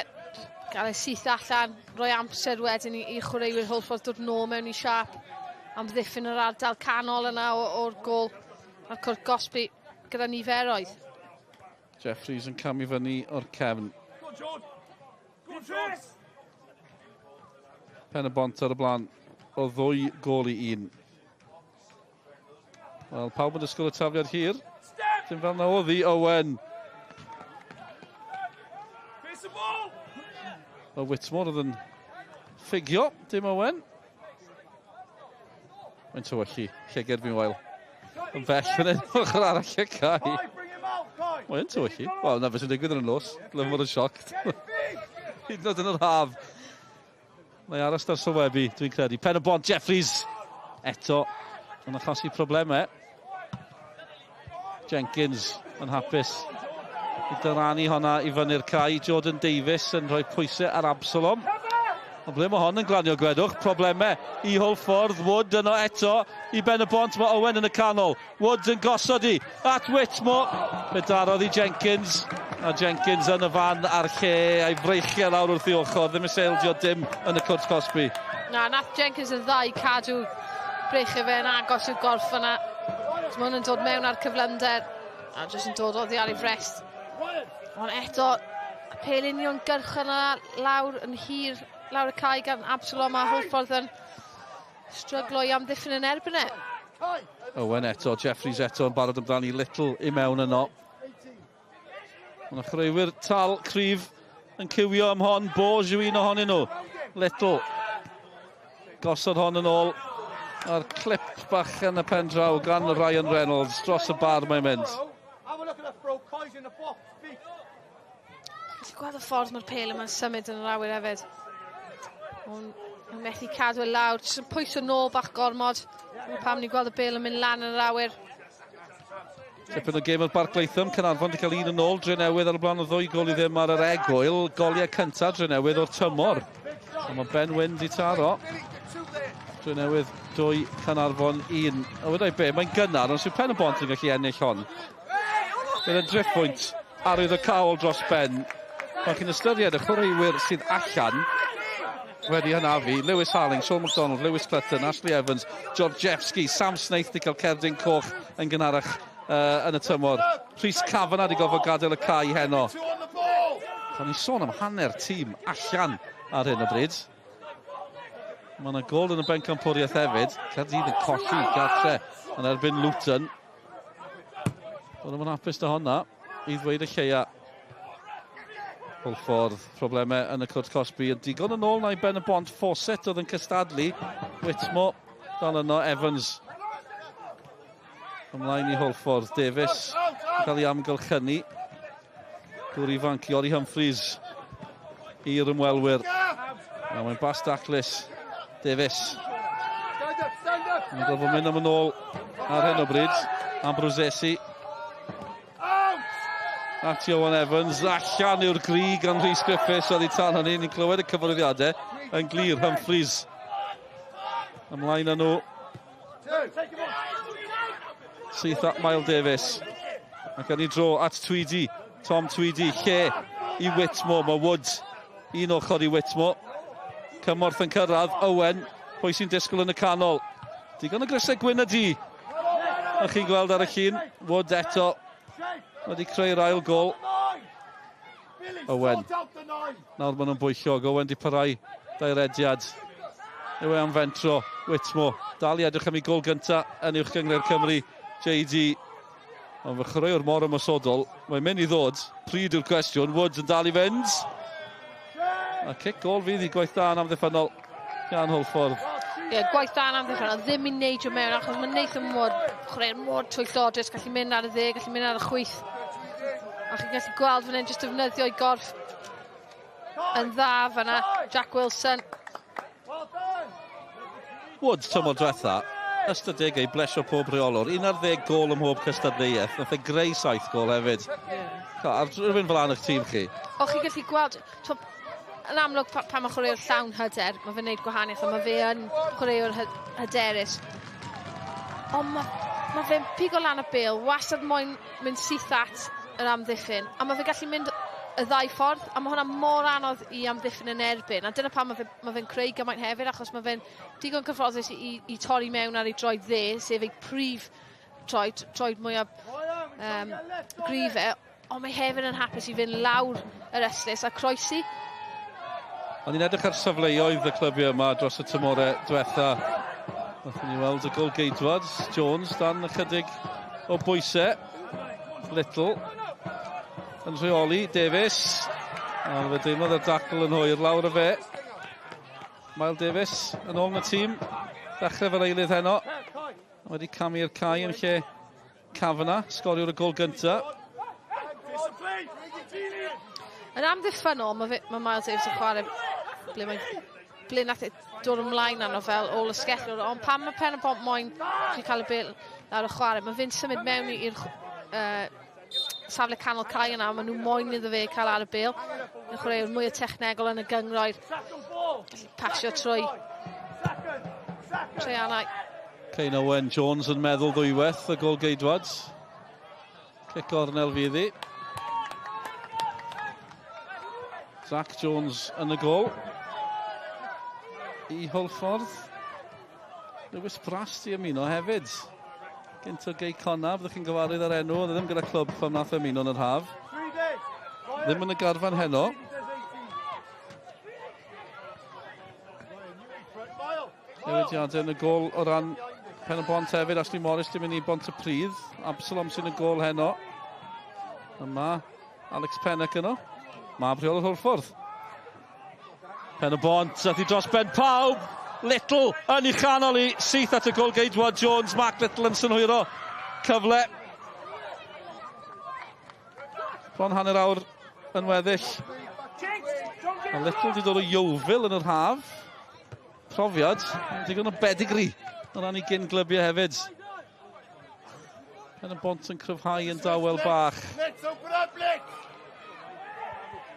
Gael ei syth allan, rhoi amser wedyn i, i chwaraewyr Hwlffordd dod nôl mewn i siâp amddiffyn yr ardal canol yna o'r gôl a'r cwrt gosbi gyda niferoedd. Jeffries yn camu fyny o'r cefn. Pen y Bont ar y blaen o ddwy gôl i un. Wel, pawb yn disgwyl y tafliad hir. Dim fel na oedd hi, Owen. Mae Whitmore oedd yn ffugio, dim Owen. Mae'n tywyllu, lleger fi'n wael. Yn bell fan hyn, ochr arall y cae. Mae'n tywyllu. Wel, na beth sy'n digwydd yn y nos. Dylai fod yn sioc. Hyd yn oed yn yr haf. Mae aros dar sylwebu, dwi'n credu. Pen y Bont, Jeffries. Eto, yn achosi problemau. Jenkins yn hapus i dyranu honna i fyny'r cae. Jordan Davies yn rhoi pwysau ar Absalom. Ond ble mae hon yn glanio gwedwch? Problemau i Hwlffordd. Wood yno eto i Ben y Bont. Mae Owen yn y canol. Wood yn gosod i at Whitmore. Fe darodd i Jenkins. A Jenkins yn y fan a'r lle a'i freichiau lawr wrth i ochr. Ddim eisiau ildio dim yn y cwrt cosbi. Na, nath Jenkins yn dda i cadw breichiau fe yn agos i'w gorff yna. So mae hwn yn dod mewn ar cyflymder a jyst yn dod oddi ar ei frest. Ond eto, y pêl union gyrch yna lawr yn hir, lawr y cae gan Absalom a Hwlffordd yn stryglo i amddiffyn yn erbyn e. Owen eto, Jeffries eto yn barod amdani, Little i mewn yno. Mae yna chwaraewyr tal, cryf yn cywio am hon, Borge yw un ohonyn nhw. Little gosod hon yn ôl a'r clip bach yn y pen draw gan Ryan Reynolds dros y bar mae'n mynd. gweld y ffordd mae'r pêl yma'n symud yn yr awyr hefyd. Ond nhw'n methu cadw e lawr, jyst yn pwyso nôl bach gormod. Dyna pam ni'n gweld y bêl yn mynd lan yn yr awyr. Tipyn o gêm o'r Barc Latham, Caernarfon wedi cael un yn ôl, Drenewydd ar y blaen o ddwy gol i ddim ar yr egwyl, goliau cyntaf Drenewydd o'r tymor. Ond mae Ben Wyn di taro. Drenewydd 2, Caernarfon 1. A wedai be, mae'n gynnar, ond sy'n Pen y Bont yn gallu ennill hon. Bydd yn driffwynt arwydd y cawl dros ben. Pan chi'n ystyried y chwaraewyr sydd allan wedi hanafu, Lewis Harling, Sean McDonald, Lewis Clutton, Ashley Evans, Georgievski, Sam Snaith wedi cael cerdyn coch yn gynharach yn y tymor. Rhys Kavanagh wedi gorfod gadael y cae heno. Pan ni'n sôn am hanner tîm allan ar hyn o bryd. Mae yna gol yn y bencampwriaeth hefyd. Caerdydd yn colli gartre yn erbyn Luton. Ond nhw'n hapus da honna, i ddweud y lleia. Hwlffordd, problemau yn y cwrt cosbi. Yn digon yn ôl na i Ben y Bont. Fawcett oedd yn cystadlu. Whitmore dal yno. Evans ymlaen i Hwlffordd. Davies yn cael ei amgylchynu. Gŵr ifanc Iori Humphreys i'r ymwelwyr. A mae'n bas daclus. Davies. Mae'n gorfod mynd am yn ôl ar hyn o bryd. Ambrosesi. At Ioan Evans. Allan yw'r gri gan Rhys Griffiths oddi tan hynny. Ni'n clywed y cyfarwyddiadau yn glir. Humphreys. Ymlaen â nhw. Syth at Miles Davis. Ac yn ei dro at Tweedy. Tom Tweedy, lle i Whitmore. Mae Woods un ochr i Whitmore. Cymorth yn cyrraedd. Owen, pwy sy'n disgwyl yn y canol? Digon o grysau gwyn a du. A chi'n gweld ar y llun, Wood eto wedi creu'r ail gol. Owen. Nawr maen nhw'n bwyllog. Owen di parhau dairediad. Yw e am fentro. Whitmore. Dal i edrych am ei gol gyntaf yn Uwch Gynghrair Cymru. JD. Ond fy chwaraewr mor ymosodol. Mae'n mynd i ddod. Pryd yw'r cwestiwn. Woods yn dal i fynd. A cic gol fydd i gwaith da yn amddiffynnol gan Hwlffordd. Ie, yeah, gwaith da yn amddiffynnol. Ddim i neidio mewn achos mae Nathan Wood chwarae'n mor twyllodrus. Gallu mynd ar y dde, gallu mynd ar y chwith. A chi'n gallu gweld fan hyn jyst defnyddio ei gorff yn dda fanna. Jack Wilson. Woods tymor diwetha, ystadegau i blesio pob rheolwr. 11 gol ym mhob cystadleuaeth. Nath e greu 7 gol hefyd. Yeah. Ar rhywun fel eich tîm chi. O, chi'n gallu gweld, twp, yn amlwg pa, pan mae chwaraewr llawn hyder, mae fe'n neud gwahaniaeth, ond mae fe yn chwaraewr hyderus. Ond mae, mae fe'n pigo lan y bêl, wastad moyn mynd syth at yr amddiffyn, a mae fe gallu mynd y ddau ffordd, a mae hwnna mor anodd i amddiffyn yn erbyn, a dyna pam mae fe'n ma fe creu gymaint hefyd, achos mae fe'n digon cyfforddus i, i, i torri mewn ar ei droed dde, sef ei prif troed, troed mwyaf gryf e, ond mae hefyd yn hapus i fynd lawr yr ystlys a croesi. O'n i'n edrych ar safleoedd y clybiau yma dros y tymorau diwetha. Nathon ni weld y gol geidwad, Jones, dan ychydig o bwysau. Little yn rheoli, Davies. Ond fe deimlodd y dacl yn hwyr lawr y fe. Miles Davies yn ôl yn y tîm. Ddechrau fel eilydd heno. Wedi camu i'r cae yn lle Kavanagh, sgoriwr y gol gyntaf. Yn amddiffynnol, mae, fe, mae Miles Davies yn chwarae ble, mae, ble nath e dod ymlaen arno fel ôl ysgellwr, ond pan mae Pen y Bont moyn chi cael y bêl lawr y chwarae, mae fe'n symud mewn i'r safle canol cae yna, maen nhw moyn iddo fe cael ar y bêl. Yn chwaraewr mwy o technegol yn y gynghrair. Gallu pasio trwy Treianau. Kane Owen Jones yn meddwl ddwywaith y gol geidwad. Cic gornel fydd hi. Zach Jones yn y gol. I Hwlffordd. Lewis Brass di ymuno hefyd. Gynt o Gei Connah, byddwch chi'n gyfarwydd ar enw, oedd e ddim gyda clwb pan nath ymuno yn yr haf. Ddim yn y garfan heno. Newidiadau yn y gol o ran Pen y Bont hefyd. Ashley Morris di mynd i Bont y Pridd. Absalom sy'n y gol heno. Yma Alex Pennock yno. Mab rheolwr Hwlffordd. Pen y Bont, ath i dros ben pawb. Little yn ei chanol i syth at y gol geidwad Jones. Mark Little yn synhwyro cyfle. Bron hanner awr yn weddill. Mae Little wedi dod o Yeovil yn yr haf. Profiad, digon o bedigri o ran ei gyn glybiau hefyd. Pen y Bont yn cryfhau yn dawel bach.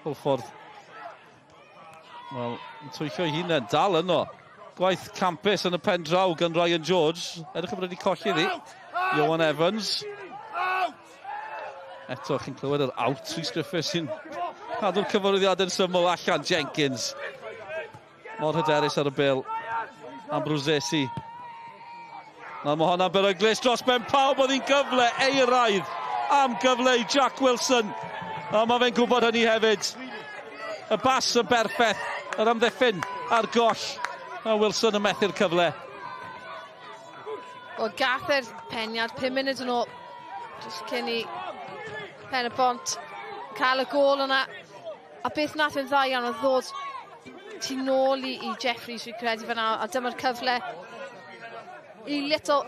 Hwlffordd. Wel, yn twyllo ei hunain, dal yno. Gwaith campus yn y pen draw gan Ryan George. Edrych yn bod wedi colli iddi. Johan Evans. Eto, chi'n clywed yr out Rhys Griffiths sy'n cadw'r cyfarwyddiadau'n syml allan. Jenkins. Mor hyderus ar y bêl. Ambrosesi. Nawr mae hwnna'n beryglus dros ben pawb, oedd hi'n gyfle euraidd am gyfle i Jack Wilson. A mae fe'n gwybod hynny hefyd. Y bas yn berffaith, yr amddiffyn ar goll. A Wilson yn methu'r cyfle. Wel, gath e'r peniad 5 munud yn ôl, jyst cyn i Pen y Bont cael y gôl yna. A beth nath e'n dda iawn oedd ddod tu nôl i Jeffries, fi'n credu fan'na, a dyma'r cyfle i Little.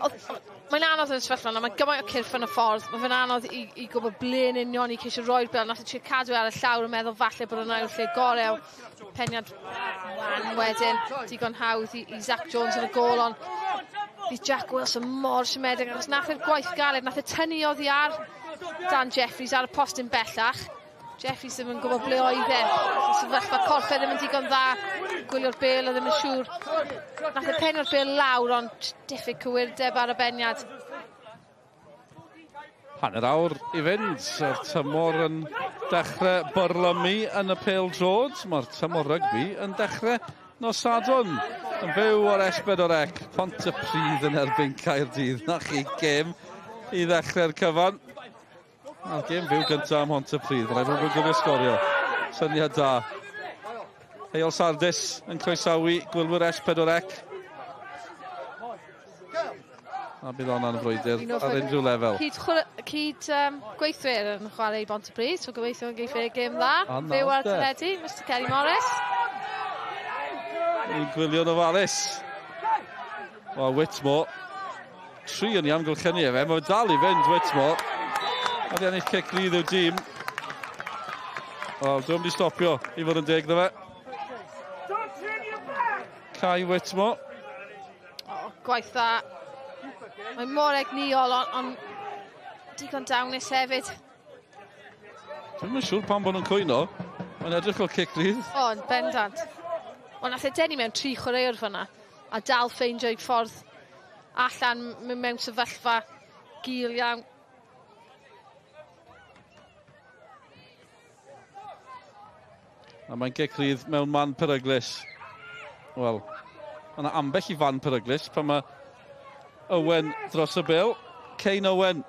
Mae'n anodd yn y sefyllfa yna, mae gymaint o cyrff yn y ffordd, mae fe'n anodd i gwybod ble yn union i ceisio roi'r bêl. Nath e trio cadw e ar y llawr yn meddwl falle bod hwnna yw'r lle gorau. Peniad wan wedyn, digon hawdd i Zach Jones yn y gôl, ond bydd Jack Wilson mor siomedig achos nath e'r gwaith galed, nath e tynnu oddi ar Dan Jeffries ar y postyn bellach. Jeffries ddim yn gwybod ble oedd e. Sefyllfa corff e ddim yn digon dda. Gwylio'r bêl o ddim yn siŵr. Nath e penio'r bêl lawr ond diffyg cywirdeb ar y beniad. Hanner awr i fynd, a'r tymor yn dechrau byrlymu yn y pêl drod. Mae'r tymor rygbi yn dechrau nos Sadwrn. Yn fyw o'r S4C, Pontypridd yn erbyn Caerdydd. Na chi gêm i ddechrau'r cyfan. A'r gêm fyw gyntaf am Pontypridd. Rhaid bod yn gofio sgorio. Syniad da. Heol Sardis yn croesawu gwylwyr S4C. A bydd honna'n frwydr ar unrhyw lefel. Cyd gweithwyr yn chwarae i Bontypridd, so gobeithio yn geiff e gêm dda. Fyw ar teledu, Mr Kerry Morris. Ni'n gwylio'n ofalus. Wel, Whitmore, tri yn ei amgylchynu efe, mae dal i fynd Whitmore. A di ennill cic rydd i'w dîm. Wel, dwi'n mynd i stopio i fod yn deg ddo fe. Kai Whitmore. Oh, gwaith dda. Mae mor egnïol, ond on digon dawnus hefyd. Dwi'm yn siŵr pam bod nhw'n cwyno. Mae'n edrych fel cic rydd. O, yn bendant. Wel, nath e denu mewn tri chwaraewr fyna, a dal ffeindio'i ffordd allan mewn sefyllfa gul iawn. A mae'n gic rydd mewn man peryglus. Wel, mae yna ambell i fan peryglus pan mae Owen dros y bil. Kane Owen,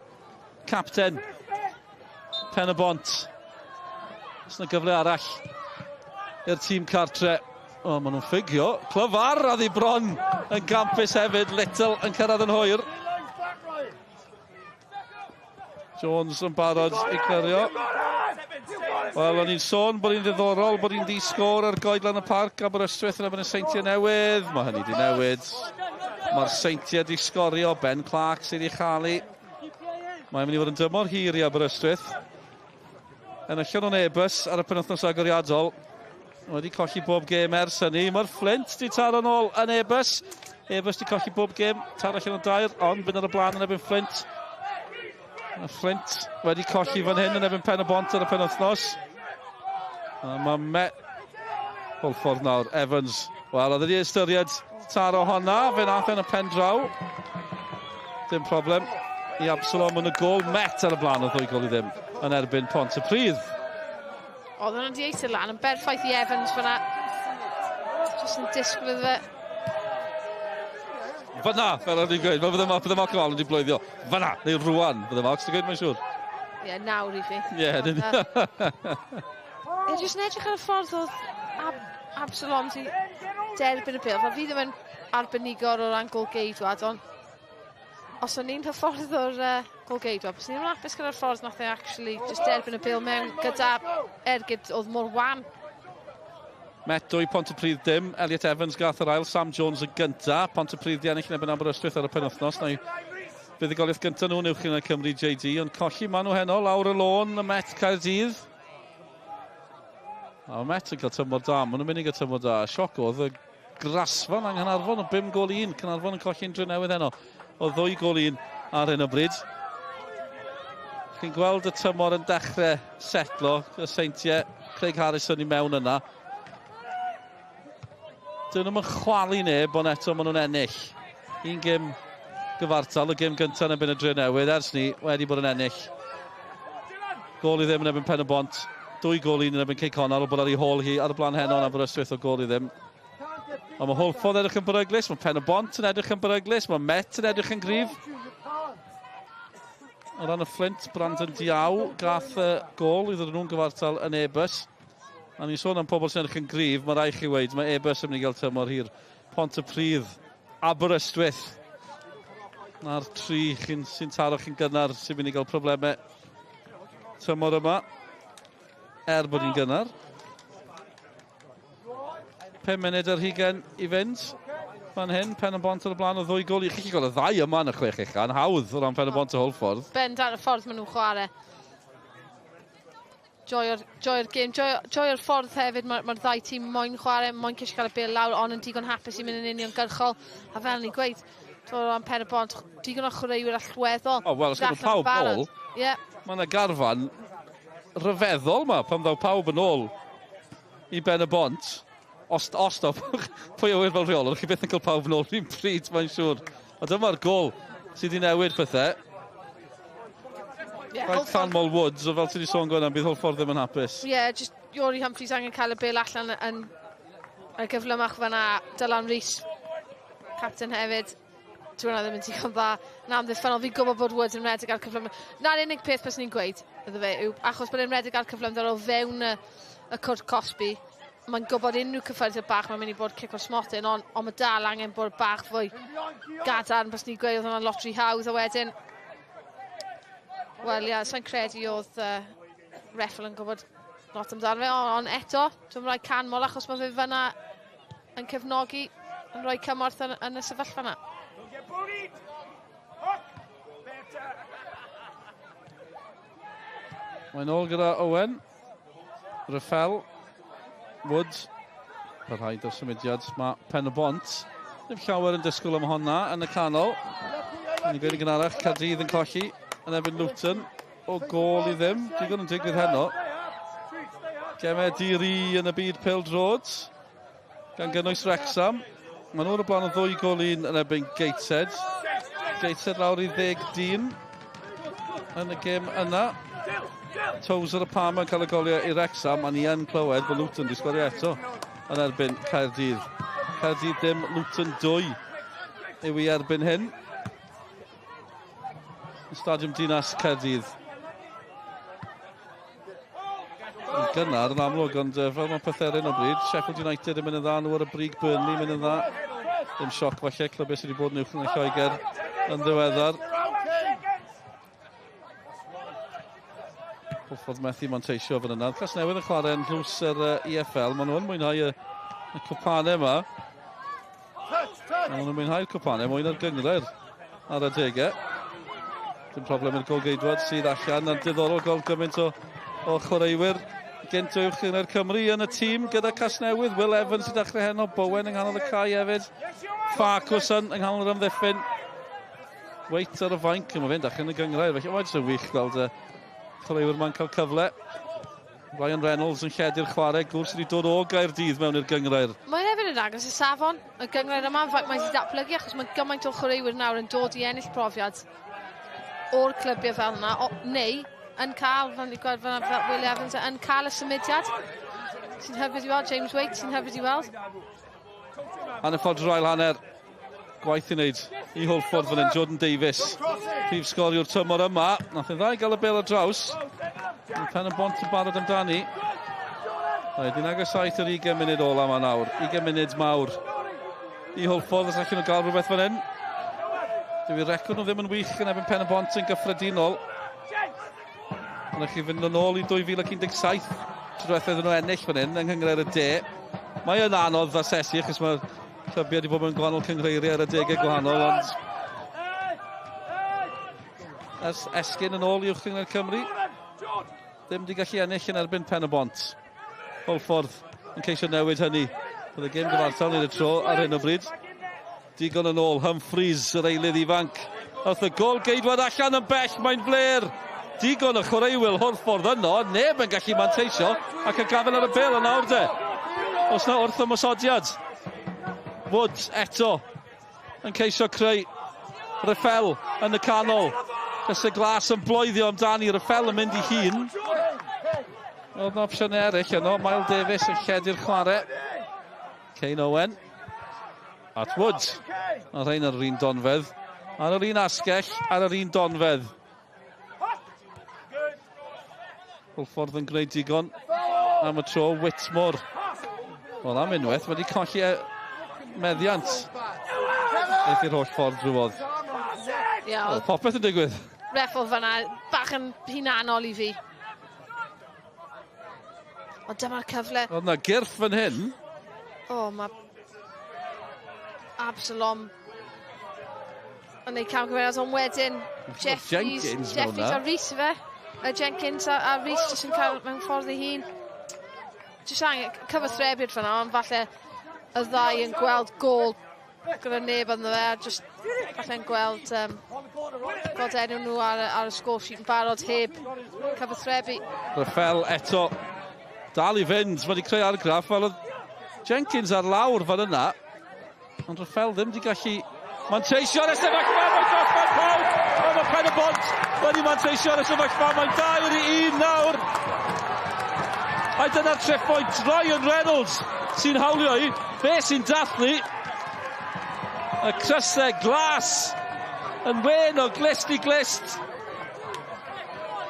capten Pen y Bont. Oes yna gyfle arall i'r tîm cartre. O, maen nhw'n ffugio. Clyfar a ddi bron yn gampus hefyd. Little yn cyrraedd yn hwyr. Jones yn barod i clirio. Wel, o'n i'n sôn bod hi'n ddiddorol bod hi'n di-sgôr ar goedlan y parc Aberystwyth yn erbyn y Seintiau Newydd. Mae hynny di newid. Mae'r Seintiau di sgorio. Ben Clark sydd i chael. Mae'n mynd i fod yn dymor hir i Aberystwyth. Enillon nhw'n Airbus ar y penwythnos agoriadol. Wedi colli bob gêm ers hynny. Mae'r Flint di taro nôl yn Airbus. Airbus di colli bob gêm. Taro allan o dair, ond fynd ar y blaen yn erbyn Flint. Mae Flint wedi colli fan hyn yn erbyn Pen y Bont ar y penwythnos. A mae Hwlffordd nawr, Evans. Wel, oedd wedi ystyried taro honna, fe nath yn y pen draw. Dim problem i Absalom yn y gôl. Met ar y blaen o ddwy gôl i ddim yn erbyn Pontypridd. Oedd hwnna wedi eistedd lan yn berffaith i Evans fyna. Jyst yn disgwyl iddo fe. Fyna, fel o'n i'n gweud, mae bydde Mark Allen wedi bloeddio. Fyna, neu rwan, bydde Mark wedi gweud, mae'n siŵr. Ie, yeah, nawr i fi. Ie, yeah, Ie, jyst yn edrych ar y ffordd oedd Absalom di derbyn y bêl. Fel fi ddim yn arbenigwr o ran gôl-geidwad, ond os o'n i'n hyfforddwr gôl-geidwad, byswn i'n hapus gyda'r ffordd nath e actually just derbyn y bêl mewn gyda ergyd oedd mor wan. Met 2, Pontypridd dim. Elliot Evans gath yr ail, Sam Jones y gynta. Pontypridd di ennill yn erbyn Aberystwyth ar y penwythnos. Neu fuddugoliaeth gynta nhw'n uwch yn Cymru JD, ond colli maen nhw heno lawr y lôn y Met Caerdydd. A mae Met yn cael tymor da, maen nhw'n mynd i gael tymor da. Sioc oedd y grasfan yng Nghaernarfon o 5 gol 1. Caernarfon yn colli'n Drenewydd heno o 2 gol 1 ar hyn o bryd. Chi'n gweld y tymor yn dechrau setlo, y Seintiau, Craig Harrison i mewn yna. Dyn nhw'n chwalu neb, ond eto maen nhw'n ennill. Un gêm gyfartal, y gêm gyntaf yn erbyn y Drenewydd, ers ni wedi bod yn ennill. Gol i ddim yn erbyn Pen y Bont, 2 gol 1 yn erbyn Cei Connah, ar ôl bod ar ei hôl hi ar y blaen heno yn Aberystwyth o gol i ddim. Ond mae Hwlffordd edrych yn beryglus, mae Pen y Bont yn edrych yn beryglus, mae Met yn edrych yn gryf. O ran y Fflint, Brandon Diaw gath y gol i ddod nhw'n gyfartal yn Airbus. A ni'n sôn am pobl sy'n edrych yn gryf, mae rhaid chi weud, mae Airbus yn mynd i gael tymor hir. Pontypridd, Aberystwyth. Na'r tri sy'n taro chi'n gynnar sy'n mynd i gael problemau tymor yma. Er bod hi'n gynnar. 5 munud ar hugain i fynd. Fan hyn, Pen y Bont ar y blaen o 2 gol. Chi'n gallu gweld y ddau yma yn y chwech ucha, yn hawdd o ran Pen y Bont a Hwlffordd. Bendant y ffordd maen nhw'n chwarae. Joio'r joio gêm, joio'r joio ffordd hefyd, mae'r ma ddau tîm moyn chwarae, moyn ceisio cael y bêl lawr, ond yn digon hapus i mynd yn uniongyrchol. A fel ni'n gweud, o ran Pen y Bont, digon o chwaraewyr allweddol. O, wel, os gyda pawb nôl, mae yna garfan rhyfeddol ma, pan ddaw pawb yn ôl i Ben y Bont. Os daw, pwy a ŵyr fel rheolwr, chi byth yn cael pawb yn ôl rhywun pryd, mae'n siŵr. A dyma'r gol sydd wedi newid pethau. Yeah, Rhaid canmol Woods, o fel ti wedi sôn Gwennan, bydd Hwlffordd ddim yn hapus. Ie, yeah, just Iori Humphreys angen cael y bêl allan yn y gyflymach fan'na. Dylan Rees, captain hefyd. Dyw hwnna ddim yn digon dda. Na amddiffynnol, fi'n gwybod bod Woods yn redeg ar cyflymder. Na'r unig peth bys ni'n gweud iddo fe yw achos bod e'n redeg ar cyflymder o fewn y, y cwrt cosbi, mae'n gwybod unrhyw cyffyrddiad bach mae'n mynd i bod cic o'r smotyn, ond on mae dal angen bod bach fwy gadarn, bys ni'n gweud oedd hwnna'n lot rhy hawdd, a wedyn, wel ie, yeah, sa'n credu oedd reffel yn gwybod lot amdano fe, ond on eto, dwi'n rhoi canmol achos mae fe fyna yn cefnogi, yn rhoi cymorth yn y sefyllfa yna. Mae'n ôl gyda Owen, Raffel, Woods, parhau o'r symudiad, mae Pen y Bont. Ddim llawer yn disgwyl am honna yn y canol. Ni'n gweud yn gynharach, Caerdydd yn colli yn erbyn Luton o gol i ddim. Digon yn digwydd heno. Gemau di-ri yn y byd pêl-droed, gan gynnwys Wrexham. Maen nhw ar y blaen o 2 gol 1 yn erbyn Gateshead. Gateshead lawr i 10 dyn yn y gêm yna. Toes ar y Palmer yn cael y goliau i Wrexham, a ni yn clywed bod Luton wedi sgorio eto yn erbyn Caerdydd. Caerdydd dim, Luton 2 yw i erbyn hyn. Yn Stadiwm Dinas Caerdydd. Yn gynnar yn amlwg, ond fel mae pethau ar hyn o bryd, Sheffield United yn mynd yn dda, nhw ar y brig, Burnley yn mynd yn dda. Dim sioc falle, clybiau sydd wedi bod yn uwch yn Lloegr yn ddiweddar. Hwlffordd methu manteisio fan yna. Casnewydd yn chwarae yn llws yr EFL. Maen nhw'n mwynhau y cwpanau yma. Maen nhw'n mwynhau'r cwpanau mwy na'r gynghrair ar adegau. Dim problem i'r golgeidwad sydd allan. A'n diddorol gweld gymaint o chwaraewyr gynt o Uwch Gynghrair Cymru yn y tîm gyda Casnewydd. Will Evans sy'n dechrau heno. Bowen yng nghanol y cae hefyd. Farquharson yng nghanol yr amddiffyn. Wait ar y fainc, mae fe'n dechrau yn y gynghrair. Felly mae'n jyst yn wych gweld y chwaraewyr ma'n cael cyfle. Ryan Reynolds yn lledu'r chwarae, gŵr sydd wedi dod o Gaerdydd mewn i'r gynghrair. Mae hefyd yn agos y safon, y gynghrair yma, mae wedi datblygu achos mae gymaint o chwaraewyr nawr yn dod i ennill profiad o'r clybiau fel yna, neu yn cael, fel ni'n gweld fel Will Evans, yn cael y symudiad sy'n hyfryd i weld, James Waite sy'n hyfryd i weld. Hanner ffordd drwy'r ail hanner, gwaith i wneud i Hwlffordd fan hyn, Jordan Davies, prif sgoriwr tymor yma. Nath e ddau gael y bêl ar draws. Mae Pen y Bont yn barod amdani. Rhaid i'n agos 7 yr 20 munud ola yma nawr. 20 munud mawr i Hwlffordd, os allan nhw gael rhywbeth fan hyn. Dyw'r record nhw ddim yn wych yn erbyn Pen y Bont yn gyffredinol. Ond chi fynd yn ôl i 2017, tro diwethaf iddyn nhw ennill fan hyn yng Nghynghrair y De. Mae yn anodd asesu achos mae'r clybiau wedi bod mewn gwahanol cynghreiriau ar adegau gwahanol, ond ers esgyn yn ôl i Uwch Gynghrair Cymru, ddim wedi gallu ennill yn erbyn Pen y Bont. Hwlffordd yn ceisio newid hynny. Bydd y gêm gyfartal i'r tro ar hyn o bryd. Digon yn ôl, Humphreys, yr eilydd ifanc. Wrth y gol geidwad allan yn bell, mae'n fler. Digon o chwaraewyr Hwlffordd yno, neb yn gallu manteisio ac yn gafel ar y bel yn awr de. Os na wrth ymosodiad. Woods eto yn ceisio creu Reffel yn y canol. Crysau glas yn bloeddio amdani, Reffel yn mynd i hun. Oedd yna opsiynau eraill yno, Miles Davis yn lledu'r chwarae. Kane Owen. At Woods. A rhain ar yr un donfedd. Ar yr un asgell, ar yr un donfedd. Hwlffordd yn gwneud digon am y tro. Whitmore. Wel, am unwaith, wedi colli meddiant. Eith i'r holl ffordd drwodd. Ie, yeah, popeth yn digwydd. Ref oedd fanna, bach yn hunanol i fi. Ond dyma'r cyfle. Oedd na gyrff fan hyn. O, mae Absalom yn ei camgymeriad, ond wedyn Jeffries, Jenkins Jeffries a Rhys fe. Jenkins a Rhys jyst yn cael mewn ffordd ei hun. Jyst angen cyfathrebu'r fanna, ond falle y ddau yn gweld gôl gyda neb ynddo fe, a jyst falle'n gweld gweld enw nhw ar y score sheet yn barod heb cyfathrebu. Rafael eto dal i fynd, mae wedi creu argraff, fel oedd Jenkins ar lawr fan yna, ond Rafael ddim wedi gallu manteisio ar y sefyllfa, mae'n gorffen pawb, ond mae Pen y Bont wedi manteisio ar y sefyllfa, mae'n 2-1 nawr. A dyna'r treffoint, Ryan Reynolds sy'n hawlio i, fe sy'n dathlu. Y crysau glas yn wen o glist i glist.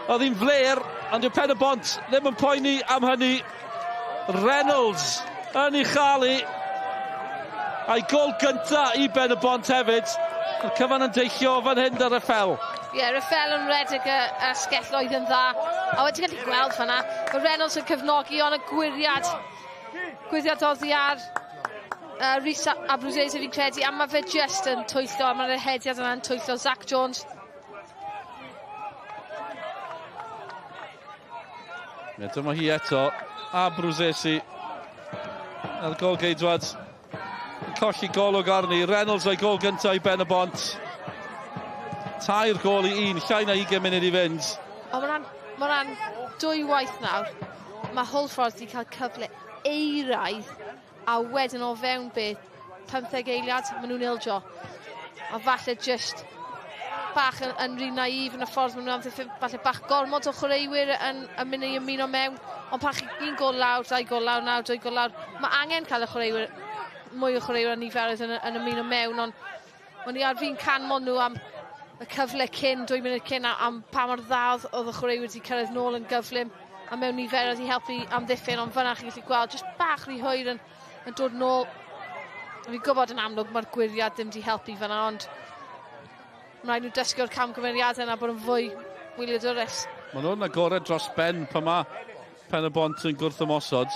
Oedd hi'n fler, ond yw Pen y Bont ddim yn poeni am hynny. Reynolds yn ei chael. A'i gol gynta i Ben y Bont hefyd. Y cyfan yn deillio fan hyn ar Rafael. Ie, yeah, Rafael yn redeg y asgelloedd yn dda. A wedi gallu gweld fanna, mae Reynolds yn cefnogi ond y gwyriad. Gwyriad oddi ar Rhys Abruzesi fi'n credu, a mae fe just yn twyllo, a mae'r hediad yna'n twyllo Zach Jones. Ie, dyma hi eto, Abruzesi a'r gol geidwad yn colli golwg arni. Reynolds o'i gol gyntaf i Ben y Bont. 3 gôl i 1, llai na 20 munud i fynd. O, mae hwnna'n dwy waith nawr. Mae Hwlffordd wedi cael cyfle eiraidd, a wedyn o fewn beth, 15 eiliad, maen nhw'n ildio. A falle just bach yn rhy naif yn y ffordd maen nhw'n amddiffyn, falle bach gormod o chwaraewyr yn mynd i ymuno mewn, ond pan chi 1 gôl lawr, 2 gôl lawr nawr, 2 gôl lawr, mae angen cael y chwaraewyr, mwy o chwaraewyr a niferoedd yn ymuno mewn, ond o'n i ar fi'n canmol nhw am y cyfle cyn, 2 munud cyn, am pa mor dda oedd y chwaraewyr wedi cyrraedd nôl yn gyflym, a mewn niferoedd i helpu amddiffyn, ond fan'na chi'n gallu gweld jyst bach rhy hwyr yn dod nôl. Fi'n gwybod yn amlwg mae'r gwyriad ddim wedi helpu fan'na, ond mae rhaid nhw dysgu o'r camgymeriadau yna bod yn fwy wyliadwrus. Maen nhw'n agored dros ben pan mae Pen y Bont yn gwrth ymosod.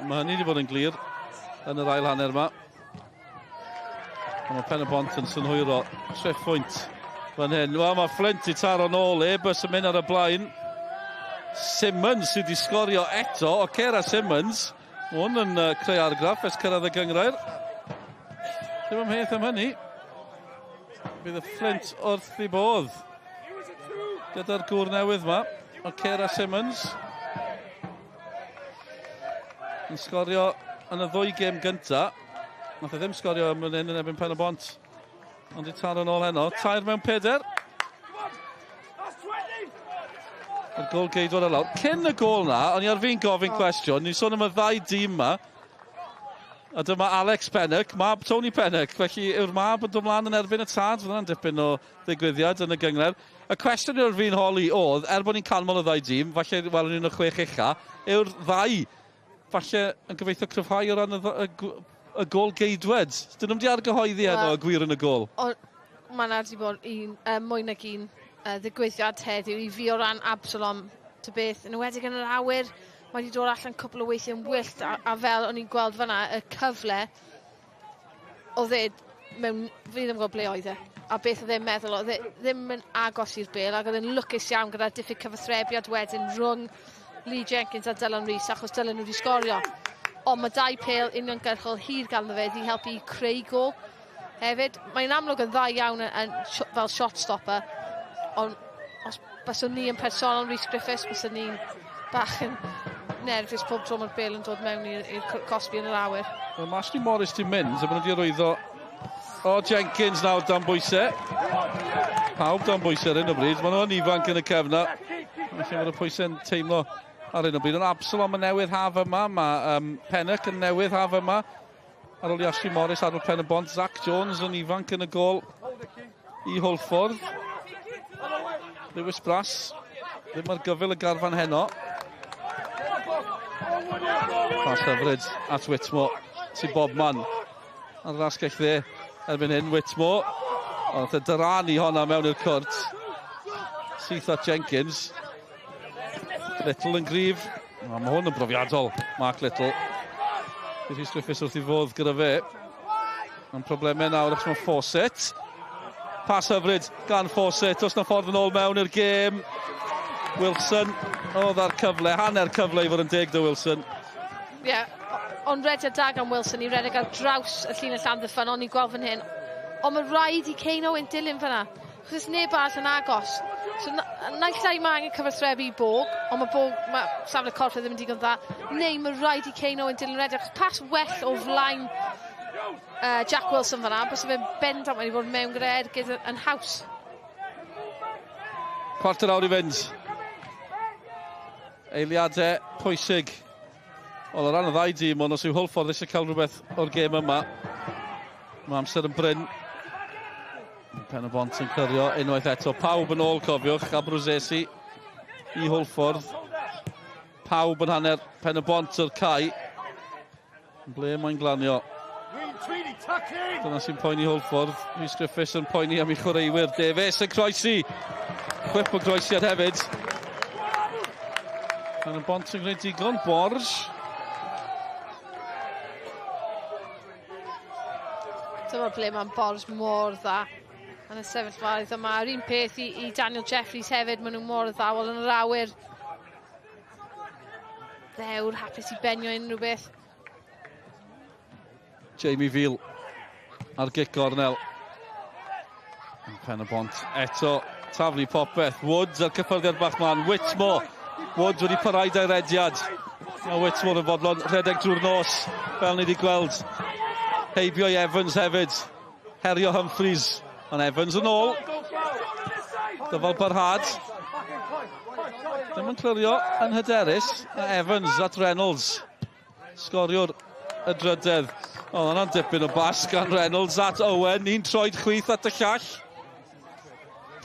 Mae hynny wedi bod yn glir yn yr ail hanner yma. Ond mae Pen y Bont yn synhwyro trefwynt fan hyn. Wel, mae Flint i taro nôl e, bys yn mynd ar y blaen. Simmons sydd wedi sgorio eto, Ocera Simmons. Mae hwn yn creu argraff ers cyrraedd y gynghrair. Ddim ymheth am hynny. Bydd y Flint wrth ei bodd gyda'r gŵr newydd yma, Ocera Simmons. Yn sgorio yn y ddwy gêm gynta. Nath e ddim sgorio am hyn yn erbyn Pen y Bont. Ond i taro nôl heno. 3 mewn 4. Y gol geidwad ar lawr. Cyn y gôl na, o'n i ar fi'n gofyn cwestiwn. Ni'n sôn am y ddau dîm yma. A dyma Alex Pennock, mab Tony Pennock. Felly yw'r mab yn dod mlaen yn erbyn y tad. Fydd hwnna'n dipyn o ddigwyddiad yn y gynghrair. Y cwestiwn yw'r fi'n holi oedd, er bod ni'n canmol y ddau dîm, falle welwn ni'n y 6 ucha, yw'r ddau falle yn gobeithio cryfhau o ran y gôl geidwed. Dyn nhw'm di argyhoeddi heno y gwir yn y gôl. Mae yna wedi bod un, mwy nag un ddigwyddiad heddiw i fi o ran Absalom, ta beth, yn enwedig yn yr awyr, mae wedi dod allan cwpl o weithiau yn wyllt, a fel o'n i'n gweld fan'na, y cyfle oedd e mewn, fi ddim yn gwybod ble oedd e, a beth oedd e'n meddwl, oedd e ddim yn agos i'r bêl, ac oedd e'n lwcus iawn gyda'r diffyg cyfathrebiad wedyn rhwng Lee Jenkins a Dylan Rees, achos dylen nhw wedi sgorio. Ond mae dau pêl uniongyrchol hir ganddo fe i helpu i creu gol. Hefyd, mae'n amlwg yn dda iawn yn fel shot stopper, ond os byswn ni yn personol Rhys Griffiths, byswn ni'n bach yn nerfus pob tro mae'r bêl yn dod mewn i'r cosbi yn yr awyr. Wel, mae Ashley Morris di mynd, a maen nhw wedi arwyddo o Jenkins nawr dan bwysau. Pawb dan bwysau ar hyn o bryd. Maen nhw'n ifanc yn y cefn. Felly mae'r pwysau'n teimlo ar hyn o bryd. Ond Absalom yn newydd haf yma. Mae Pennock yn newydd haf yma. Ar ôl i Ashley Morris ar ôl Pen y Bont. Zach Jones yn ifanc yn y gol i Hwlffordd. Lewis Brass ddim ar gyfyl y garfan heno. Pas hyfryd at Whitmore. Sy bob man ar yr asgell dde erbyn hyn. Whitmore. Ond y dyranu honna mewn i'r cwrt. Syth at Jenkins. Little yn gryf. O, mae hwn yn brofiadol, Mark Little. Rhys Griffiths wrth i fodd gyda fe. Ond problemau nawr achos mae Fawcett. Pas hyfryd gan Fawcett. Os na ffordd yn ôl mewn i'r gêm. Wilson oedd ar cyfle, hanner cyfle i fod yn deg dy Wilson. Ie, yeah, ond rediad da gan Wilson i redeg ar draws y llinell amddiffyn, ond ni'n gweld fan hyn. Ond mae rhaid i Kane Owen dilyn fyna. Chos neb arall yn agos. So naill ai mae angen cyfathrebu i Bog, ond mae Bog, mae safle corff ddim yn digon dda, neu mae rhaid i Kane Owen dilyn redeg. Achos pas well o flaen Jack Wilson fyna, bys fe'n bendant wedi bod mewn gyda ergyd yn haws. Cwarter awr i fynd. Eiliadau pwysig. Wel, o ran y ddau dîm, ond os yw Hwlffordd eisiau cael rhywbeth o'r gêm yma, mae amser yn brin. Pen y Bont yn clirio unwaith eto. Pawb yn ôl, cofiwch, Abruzesi i Hwlffordd. Pawb yn hanner Pen y Bont o'r cae. Ble mae'n glanio? Dyna sy'n poeni Hwlffordd. Rhys Griffiths yn poeni am ei chwaraewyr. Davies yn croesi. Chwip o groesiad hefyd. Pen y Bont yn gwneud digon. Borges. Dyma ble mae'n Borges mor dda yn y sefyllfaoedd yma. Yr un peth i Daniel Jeffries hefyd, maen nhw mor ddawl yn yr awyr. Ddewr, hapus i benio unrhyw beth. Jamie Veal ar gic gornel. Pen y Bont eto, taflu popeth. Woods ar cyffyrddiad bach mlaen. Whitmore. Woods wedi parhau da'i rediad. Mae Whitmore yn fodlon rhedeg drwy'r nos, fel ni wedi gweld. Heibio i Evans hefyd. Herio Humphreys. Ond Evans yn ôl. Dyfal barhad. Ddim yn clirio yn hyderus. A Evans at Reynolds. Sgoriwr y drydedd. O, hwnna'n dipyn o bas gan Reynolds at Owen. Un troed chwith at y llall.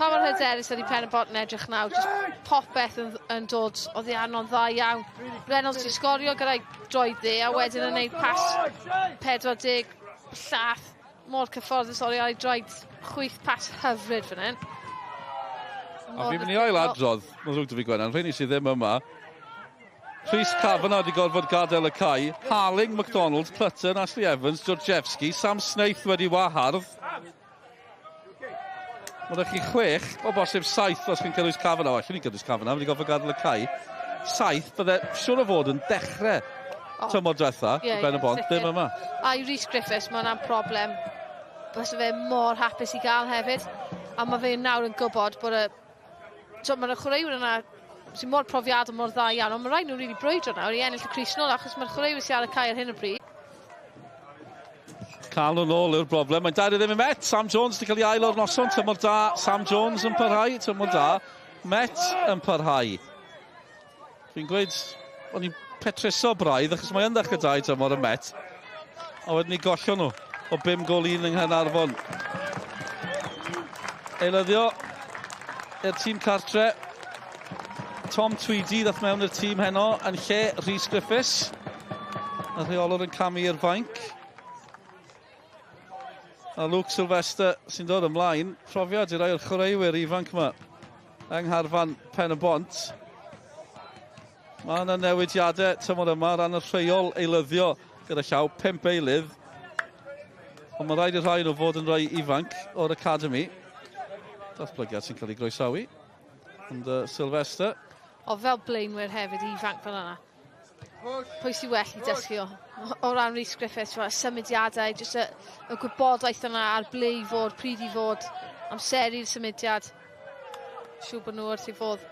Pa mor hyderus ydy Pen y Bont yn edrych nawr. Just popeth yn dod oddi arno'n dda iawn. Reynolds wedi sgorio gyda'i droed dde a wedyn yn gwneud pas 40 llath. Mor cyfforddus oddi ar ei droed chwith, pas hyfryd fan hyn. A fi'n mynd i ailadrodd, mae'n ddrwg 'da fi Gwenan, rheini sydd ddim yma. Rhys Kavanagh wedi gorfod gadael y cae. Harling, McDonald, Clutton, Ashley Evans, Georgievski, Sam Snaith wedi wahardd. Mae ydych chi 6, o bosib 7 os chi'n cynnwys Kavanagh. Allwn ni gynnwys Kavanagh, wedi gorfod gadael y cae. 7, bydde siŵr o fod yn dechrau tymor diwetha i Ben y Bont, ddim yma. A i Rhys Griffiths, mae hwnna'n problem. Byse fe mor hapus i gael hefyd. A mae fe nawr yn gwybod bod y... So, mae'r chwaraewyr yna sy'n mor profiadol, mor dda iawn, ond mae rhaid nhw rili brwydro nawr i ennill y crys nôl, achos mae'r chwaraewyr sydd ar y cae ar hyn o bryd. Cael nhw nôl yw'r broblem. Mae'n 2 i Met. Sam Jones wedi cael ei ail o'r noson. Tymor da. Sam Jones yn parhau. Tymor da. Met yn parhau. Fi'n gweud, o'n i'n petruso braidd, achos mae yn ddechrau da i tymor y Met. A wedyn ni gollon nhw o 5 gol 1 yng Nghaernarfon. Eilyddio i'r tîm cartre. Tom Tweedy ddath mewn i'r tîm heno yn lle Rhys Griffiths. Y rheolwr yn camu i'r fainc. A Luke Sylvester sy'n dod ymlaen. Profiad i rai o'r chwaraewyr ifanc yma yng ngharfan Pen y Bont. Mae yna newidiadau tymor yma ran y rheol eilyddio gyda llaw, 5 eilydd. Ond mae rhaid i'r rhai nhw fod yn rhai ifanc o'r academy. Datblygiad sy'n cael ei groesawu. Ond Sylvester O fel blaenwyr hefyd ifanc fel yna. Pwy sy'n well i dysgu o, o ran Rhys Griffiths, y symudiadau, jyst y gwybodaeth yna ar ble i fod, pryd i fod, amseru'r symudiad. Siŵr bod nhw wrth i fodd.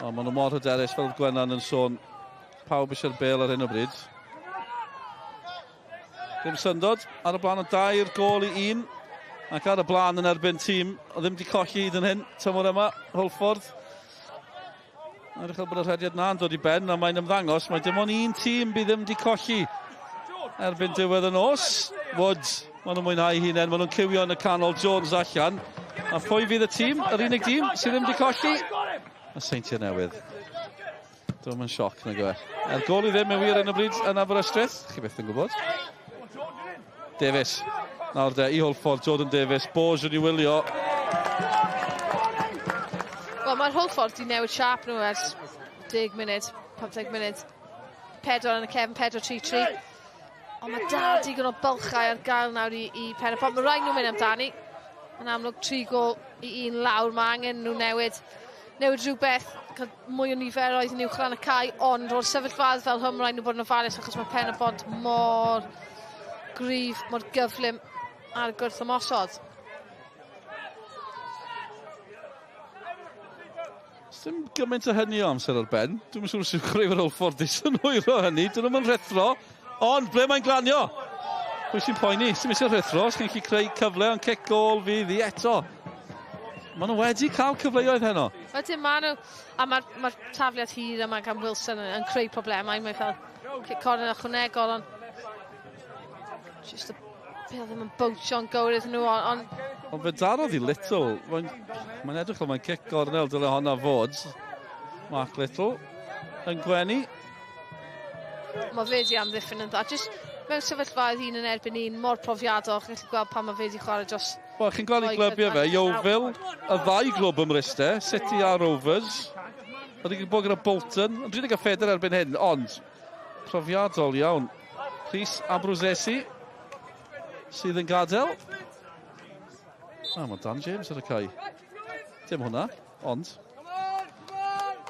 O, maen nhw mor hyderus, fel Gwenan yn sôn. Pawb eisiau'r bêl ar hyn o bryd. Dim syndod, ar y blaen o 2-1. Ac ar y blaen yn erbyn tîm, o ddim wedi colli hyd yn hyn, tymor yma, Hwlffordd. Edrych fel bod y rhediad na'n dod i ben, a mae'n ymddangos, mae dim ond un tîm bydd ddim wedi colli erbyn diwedd y nos. Woods, maen nhw'n mwynhau hunain, maen nhw'n cywio yn y canol, Jones allan. A phwy fydd y tîm, yr unig dîm sydd ddim wedi colli? Y Seintiau Newydd. Dwi'n yn sioc nag yw e. Er gol i ddim yn wir yn y bryd yn Aberystwyth, chi byth yn gwybod. Davies, nawr de, i Hwlffordd, Jordan Davies, Borges yn ei wylio. Wel, mae'r Hwlffordd wedi newid siâp nhw ers 10 munud, 15 munud. 4 yn y cefn, 4-3-3. Ond mae dal digon o bylchau ar gael nawr i Pen-y-bont. Mae rhaid nhw'n mynd amdani. Yn amlwg 3-1 lawr, mae angen nhw newid rhywbeth, cael mwy o niferoedd yn uwchran y cae, ond o'r sefyllfaoedd fel hwn, rhaid nhw bod yn ofalus achos mae Pen-y-bont mor gryf, mor gyflym ar gwrth ymosod. Dim gymaint o hynny o amser ar ben. Dwi'm yn siŵr os yw chwaraewyr Hwlffordd 'di synhwyro hynny. Dyn nhw'm yn rhethro, ond ble mae'n glanio? Pwy sy'n poeni? Sy'n eisiau rhethro, os chi'n gallu creu cyfle, ond cic gôl fydd hi eto. Maen nhw wedi cael cyfleoedd heno. Ydyn, maen nhw. A mae'r tafliad hir yma gan Wilson yn creu problemau. Mae fel cic cornel ychwanegol, ond just y bêl ddim yn bownsio'n gywir iddyn nhw, ond Ond fe darodd i Little. Mae'n edrych fel mae'n cic gornel dyle honna fod. Mark Little yn gwenu. Mae fe di amddiffyn yn dda. Just mewn sefyllfaoedd un yn erbyn un, mor profiadol. Chi'n gallu gweld pan mae fe di chwarae dros... Wel, chi'n gweld ei glybiau fe, Yeovil, y ddau glwb ym Mryste, City a Rovers. Oedd wedi bod gyda Bolton, yn 34 erbyn hyn, ond profiadol iawn. Rhys Abruzzesi sydd yn gadael. A, mae Dan James ar y cae. Dim hwnna, ond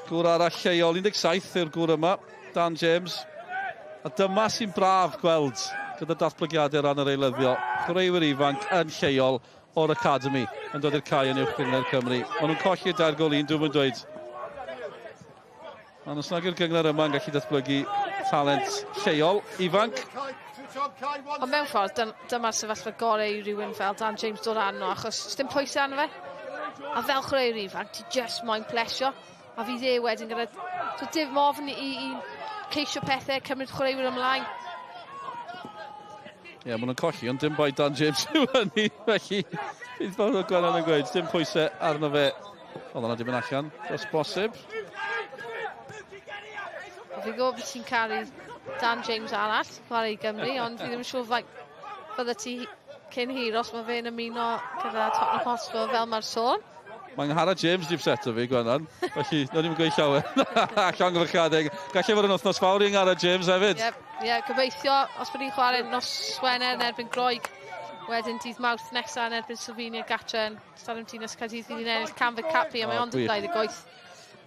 gŵr arall lleol, 17 yw'r gŵr yma, Dan James. A dyma sy'n braf gweld gyda datblygiadau ran yr eilyddio. Chwaraewyr ifanc yn lleol o'r academi yn dod i'r cae yn Uwch Gynghrair Cymru. Maen nhw'n colli 2-1, dwi'm yn dweud. Ond os nag yw'r gynghrair yma yn gallu datblygu talent lleol, ifanc. Ond mewn ffordd, dyma'r sefyllfa gorau i rywun fel Dan James dod arno, achos dim pwysau arno fe. A fel chwaraewr ifanc, ti just moyn plesio. A fydd e wedyn gyda... So dim ofn i ceisio pethau, cymryd chwaraewyr ymlaen. Ie, yeah, maen nhw'n colli, ond dim bai Dan James yw hynny. Felly, bydd fawr o Gwenan yn gweud, dim pwysau arno fe. Oedd hwnna di mynd allan, dros bosib. Fi'n gwybod beth ti'n caru Dan James arall, chwarae i Gymru, ond fi ddim yn siŵr faint fydde ti cyn hir os mae fe'n ymuno gyda Tottenham Hotspur fel mae'r sôn. Mae Angharad James di upseto fi, Gwenan, felly nawn ni'm gweud llawer. Llongyfarchiadau. Gallai fod yn wythnos fawr i Angharad James hefyd. Ie, yeah, gobeithio, os bod ni'n chwarae nos Wener yn erbyn Groeg, wedyn dydd Mawrth nesaf yn erbyn Slovenia gatre yn Stadiwm Dinas Caerdydd, fydd hi'n ennill canfed cap hi, a mae ond yn 28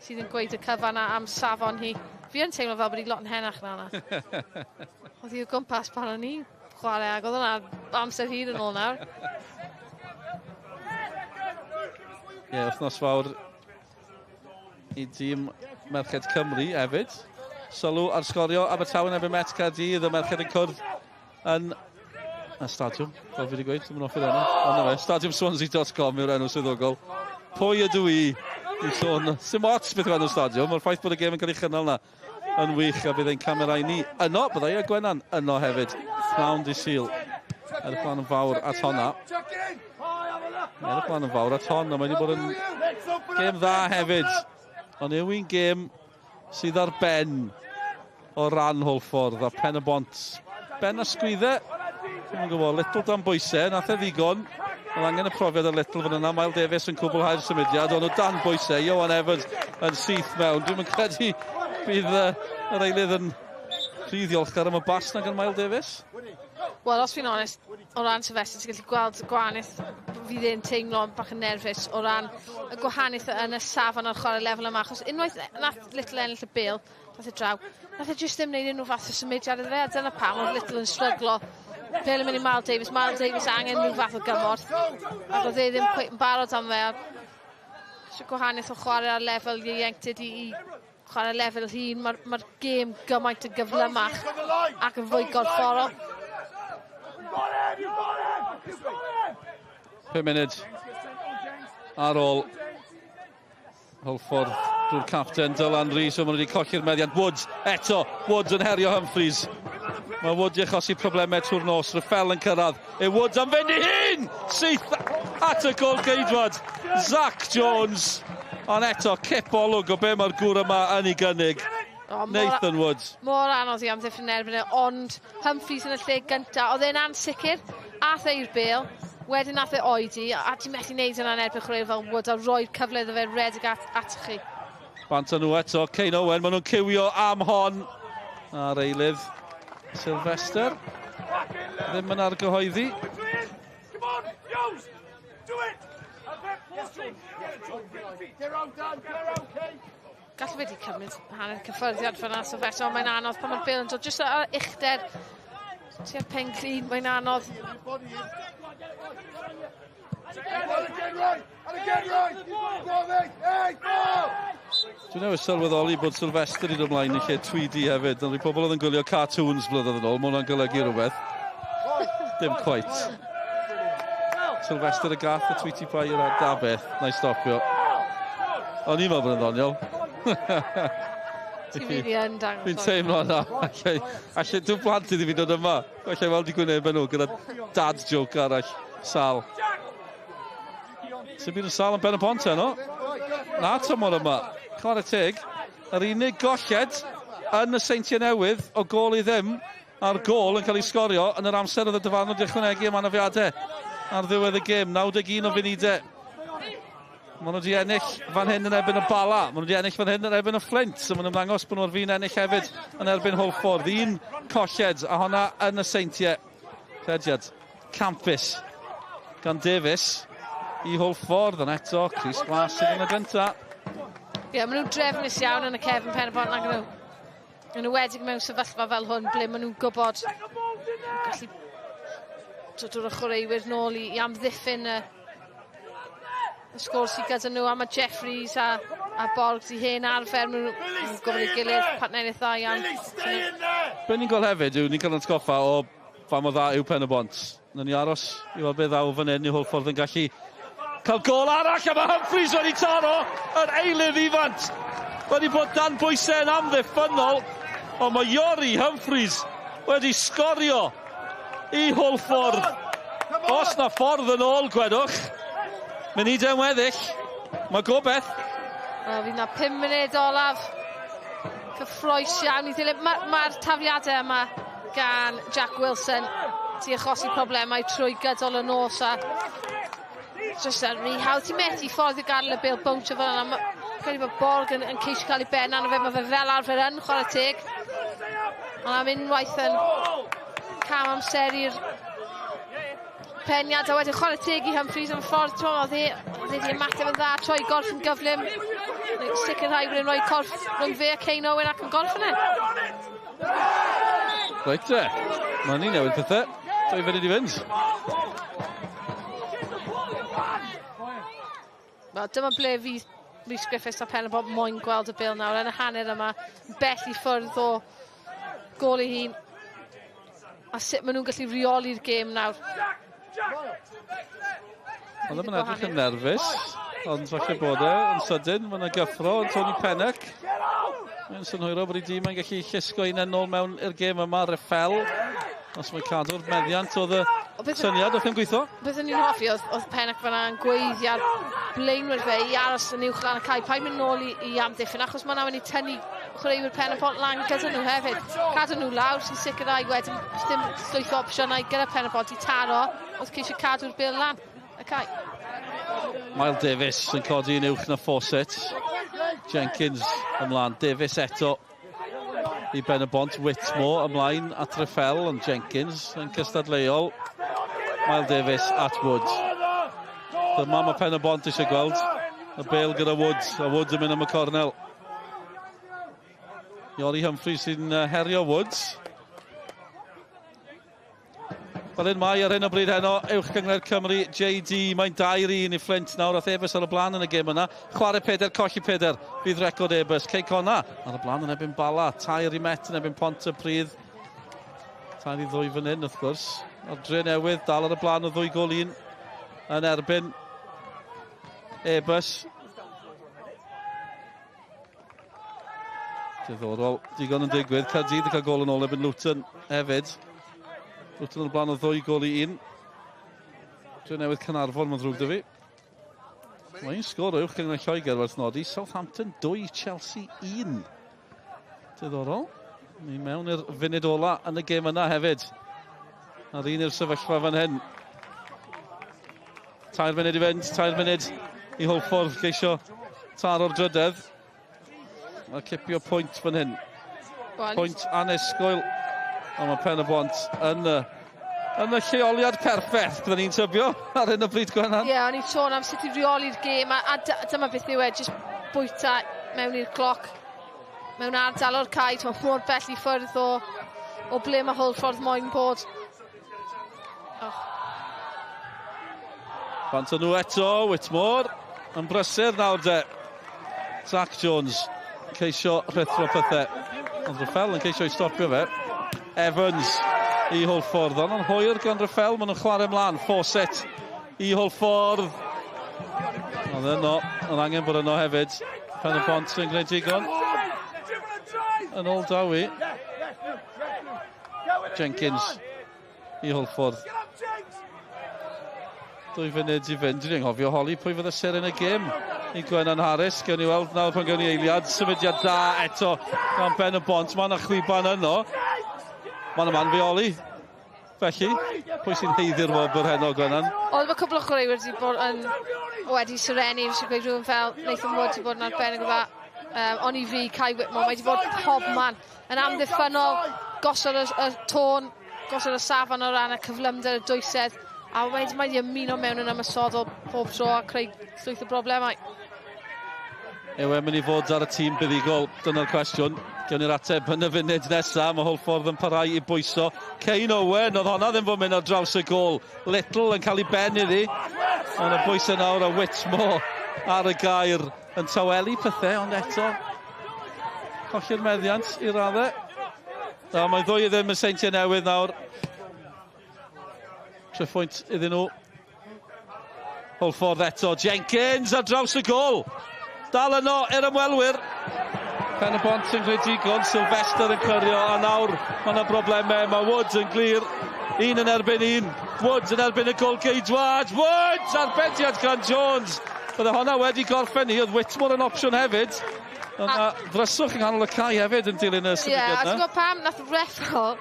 sydd yn gweud y cyfan am safon hi. Fi yn teimlo fel bod hi lot yn henach na hwnna. Oedd hi o gwmpas pan o'n i'n chwarae, ac oedd hwnna amser hir yn ôl nawr. Ie, yeah, wythnos fawr i dîm Merched Cymru hefyd. Sylw ar sgorio Abertawe yn erbyn Met Caerdydd, y Merched yn cwrdd yn y stadiwm, fel fi wedi gweud, ddim yn hoffi'r enw. Ond na fe, stadiumswansea.com yw'r enw swyddogol. Pwy ydw i i sôn? Sim ots beth yw enw'r stadiwm, mae'r ffaith bod y gêm yn cael ei chynnal na yn wych, a bydd ein camerau ni yno, byddai a Gwenan yno hefyd. Pnawn di Sul. Edrych mlaen yn fawr at honna. Edrych mlaen yn fawr at hon, a mae wedi bod yn gêm dda hefyd. Ond yw hi'n gêm sydd ar ben o ran Hwlffordd a Pen-y-bont. Ben ysgwyddau, dwi'm yn gwybod, Little dan bwysau, nath e ddigon. Oedd angen y profiad ar Little fan yna. Miles Davies yn cwblhau'r symudiad, ond nhw dan bwysau. Ioan Evans yn syth mewn. Dwi'm yn credu bydd yr eilydd yn rhy ddiolchgar am y bas na gan Miles Davies. Wel, os fi'n onest, o ran Sylvester, ti'n gallu gweld gwahaniaeth fydd e'n teimlo bach yn nerfus o ran y gwahaniaeth yn y safon ar chwarae lefel yma, achos unwaith nath Little ennill y bêl, nath e draw, nath e jyst ddim wneud unrhyw fath o symudiad iddo fe, a dyna pam oedd Little yn stryglo. Bêl yn mynd i Miles Davies, Miles Davies angen rhyw fath o gymorth, ac oedd e ddim cweit yn barod am fe. So gwahaniaeth o chwarae ar lefel ieuenctid i, i chwarae lefel hŷn, mae'r ma gêm gymaint yn gyflymach ac yn fwy gorfforol. 5 munud ar ôl Hwlffordd drwy'r capten Dylan Rees, so maen nhw wedi colli'r meddiant. Woods eto, Woods yn herio Humphreys. Mae Woods i achosi problemau trwy'r nos, Raffel yn cyrraedd. E Woods am fynd i hun! Syth at y gol geidwad, Zach Jones. Ond eto, cip olwg o be mae'r gŵr yma yn ei gynnig. Oh, Nathan Woods. Mor anodd i amddiffyn yn erbyn e, ond Humphreys yn y lle gyntaf. Oedd e'n ansicr, ath e i'r bêl, wedyn nath e oedi, a ti'n methu wneud yna'n erbyn chwaraewr fel Wood a roi'r cyfle iddo fe redeg at, at chi. Bant â nhw eto, Kane Owen, maen nhw'n cywio am hon. A'r eilydd, Sylvester, ddim yn argyhoeddi. Gallu wedi cymryd hanner cyffyrddiad fyna, Sylvester, ond mae'n anodd pan mae'r bêl yn dod jyst ar uchder tua'r pen glin, mae'n anodd. Dwi'n newydd sylweddoli bod Sylvester wedi dod ymlaen yn lle Tweedy hefyd. Ond pobl oedd yn gwylio cartoons blynyddoedd yn ôl, mae hwnna'n golygu rhywbeth. Dim quite. Sylvester y gath, y Tweety Pie yw'r da beth. Na i stopio. O'n i'n meddwl bod yn ddoniol. Ti'n rili yn dangos. Fi'n teimlo na. Allai, allai, dwi'n plant iddi fi dod yma. Allai weld i gwynebau nhw gyda dad joke arall. Sal. Sy'n byd yn sal yn Ben y Bont heno? Na, tymor yma. Chwarae teg. Yr unig golled yn y Seintiau Newydd o gôl i ddim a'r gôl yn cael ei sgorio yn yr amser oedd y dyfarnwr wedi ychwanegu am anafiadau ar ddiwedd y gêm. 91 o funudau. Maen nhw wedi ennill fan hyn yn erbyn y Bala. Maen nhw wedi ennill fan hyn yn erbyn y Fflint. So maen nhw'n ymddangos bod nhw ar fin ennill hefyd yn erbyn Hwlffordd. Un colled, a honna yn y Seintiau. Rhediad campus gan Davies i Hwlffordd. Ond eto, Chris Glas sydd yn y gyntaf. Ie, yeah, maen nhw'n drefnus iawn yn y cefn pen y bont nag nhw. Yn enwedig mewn sefyllfa fel hwn, ble maen nhw'n gwybod gallu dod o'r chwaraewyr nôl i, i amddiffyn y, y sgôr sydd gyda nhw, a mae Jeffries a, a Borg di hen arfer, maen nhw'n gwybod ei gilydd, partneriaeth dda iawn. Be ni'n gweld hefyd yw ni'n cael atgoffa o fa mor dda yw Pen y Bont. Nawn ni aros i weld be ddaw fan hyn i Hwlffordd yn gallu cael gôl arall a mae Humphreys wedi taro yr eilydd ifanc. Wedi bod dan bwysau yn amddiffynnol, ond mae Iori Humphreys wedi sgorio i Hwlffordd. Os na ffordd yn ôl, gwedwch. Munudau yn weddill. Mae gobeith. Wel, fydd na 5 munud olaf. Cyffroes iawn i ddilyn. Mae'r ma, tafliadau yma gan Jack Wilson ti achosi problemau trwy gydol y nos a jyst yn rhy hawdd. Ti'n methu ffordd i gael y bêl bownsio fel yna. Mae credu bod Borg yn, yn ceisio cael ei ben arno fe. Mae fe fel arfer yn chwarae teg. Ond am unwaith yn cam amser i'r peniad a wedyn chwarae teg i Humphreys am y ffordd t'mo' oedd e oedd e 'di ymateb yn dda troi gorff yn gyflym sicrhau bod e'n rhoi corff rhwng fe a Kane Owen ac yn gorffen e. Reit te, mae ni'n newid pethau. 2 funud i fynd. Wel, dyma ble fydd Rhys Griffiths a Pen-y-bont moyn gweld y bêl nawr yn y hanner yma, bell i ffwrdd o gôl ei hun. A sut maen nhw'n gallu reoli'r gêm nawr. Oedd ddim yn edrych yn nerfus, ond falle bod e yn sydyn. Mae yna gyffro yn Tony Pennock. Mae'n synhwyro bod ei dîm yn gallu llusgo un yn ôl mewn i'r gêm yma, Reffel. Os mae cadw'r meddiant oedd y syniad, oedd yn gweithio. Beth o'n i'n hoffi oedd, oedd Pennock fan'na yn gweiddi ar blaenwyr fe i aros yn uwch lan y cae. Paid mynd nôl i, i amddiffyn, achos mae'n mynd i tynnu chwaraewyr Pen y Pont lan gyda nhw hefyd. Cadw nhw lawr sy'n sicrhau wedyn dim llwyth o opsiynau gyda Pen y Pont i taro wrth ceisio cadw'r bêl lan y cae. Miles Davies yn codi yn uwch na Fawcett. Jenkins ymlaen. Davies eto i Ben y Bont. Whitmore ymlaen at Reffel, ond Jenkins yn cystadleuol. Miles Davies at Woods. Dyma mae Pen y Bont eisiau gweld. Y bel gyda Woods, a Woods yn mynd am y cornel. Iori Humphreys sy'n herio Woods. Fel hyn mae ar hyn o bryd heno, Uwch Gynghrair Cymru, JD, mae'n 2-1 i Flint nawr, ath Airbus ar y blaen yn y gêm yna. Chwarae peder, colli peder, fydd record Airbus. Cei Connah ar y blaen yn erbyn Bala, 3 i Met yn erbyn Pontypridd. 3-2 fan hyn, wrth gwrs. A'r Dre Newydd dal ar y blaen o 2-1 yn erbyn Airbus. Diddorol, digon yn digwydd. Caerdydd yn cael gol yn ôl erbyn Luton hefyd. Luton yn y blaen o 2-1. Dre Newydd Caernarfon, mae'n ddrwg 'da fi. Mae un sgôr o uwch gynghrair Lloegr werth nodi. Southampton 2, Chelsea 1. Diddorol. Ni mewn i'r funud ola yn y gêm yna hefyd. A'r un yw'r sefyllfa fan hyn. 3 munud i fynd, 3 munud i Hwlffordd geisio taro'r drydedd. Mae cipio pwynt fan hyn. Pwynt annisgwyl. Ond mae Pen y Bont yn y lleoliad perffaith, byddwn ni'n tybio, ar hyn o bryd, Gwenan. Ie, yeah, o'n i'n sôn am sut i reoli'r gêm, a dyma beth yw e, jyst bwyta mewn i'r cloc, mewn ardal o'r cae, ti'n mor bell i ffwrdd o ble mae Hwlffordd moyn bod. Oh. Bant nhw eto, Whitmore, yn brysur nawr de. Zach Jones ceisio rhuthro pethau. Ond Raffel yn ceisio i stopio fe. Evans i Hwlffordd. Ond yn hwyr gan Raffel, maen nhw'n chwarae ymlaen. Fawcett i Hwlffordd. Oedd yno, oedd angen bod yno hefyd. Pen y Bont yn gwneud digon. Yn ôl Dawi. Jenkins i Hwlffordd. 2 funud i fynd. Dwi'n anghofio holi pwy fydd y seren y gêm i Gwenan Harris. Gewn ni weld nawr pan gewn ni eiliad. Symudiad da eto gan Ben y Bont. Mae yna chwiban yno. Mae yna man feoli. Felly, pwy sy'n haeddu'r wobr heno, Gwenan? Oedd mae cwpl o chwaraewyr wedi bod yn wedi serenu, eisiau gweud rhywun fel Nathan Wood wedi bod yn arbennig o dda. Ond i fi, Kai Whitmore, mae wedi bod pob man yn amddiffynnol, gosod y tôn, gosod y safon o ran y cyflymder, y dwysedd, a mae wedi ymuno mewn yn ymosodol pob tro a creu llwyth o broblemau. Yw e'n mynd i fod ar y tîm buddugol? Dyna'r cwestiwn. Gewn ni'r ateb yn y funud nesaf. Mae Hwlffordd yn parhau i bwyso. Kane Owen, oedd honna ddim fod mynd ar draws y gôl. Little yn cael ei ben iddi. Ond y bwysau nawr a Whitmore ar y gair yn tawelu pethau, ond eto colli'r meddiant i raddau. A mae 2-0 y Seintiau Newydd nawr. Triphwynt iddyn nhw. Hwlffordd eto. Jenkins ar draws y gôl. Dal yno i'r ymwelwyr. Pen y Bont yn gwneud digon. Sylvester yn clirio a nawr mae yna broblemau. Mae Woods yn glir. Un yn erbyn un. Woods yn erbyn y golgeidwad. Woods! Arbediad gan Jones. Bydde honna wedi gorffen ni. Oedd Whitmore yn opsiwn hefyd. Yna ddryswch yng nghanol y cae hefyd yn dilyn y symudiad yna. Ie, a ti'n gwybod pam nath Reffel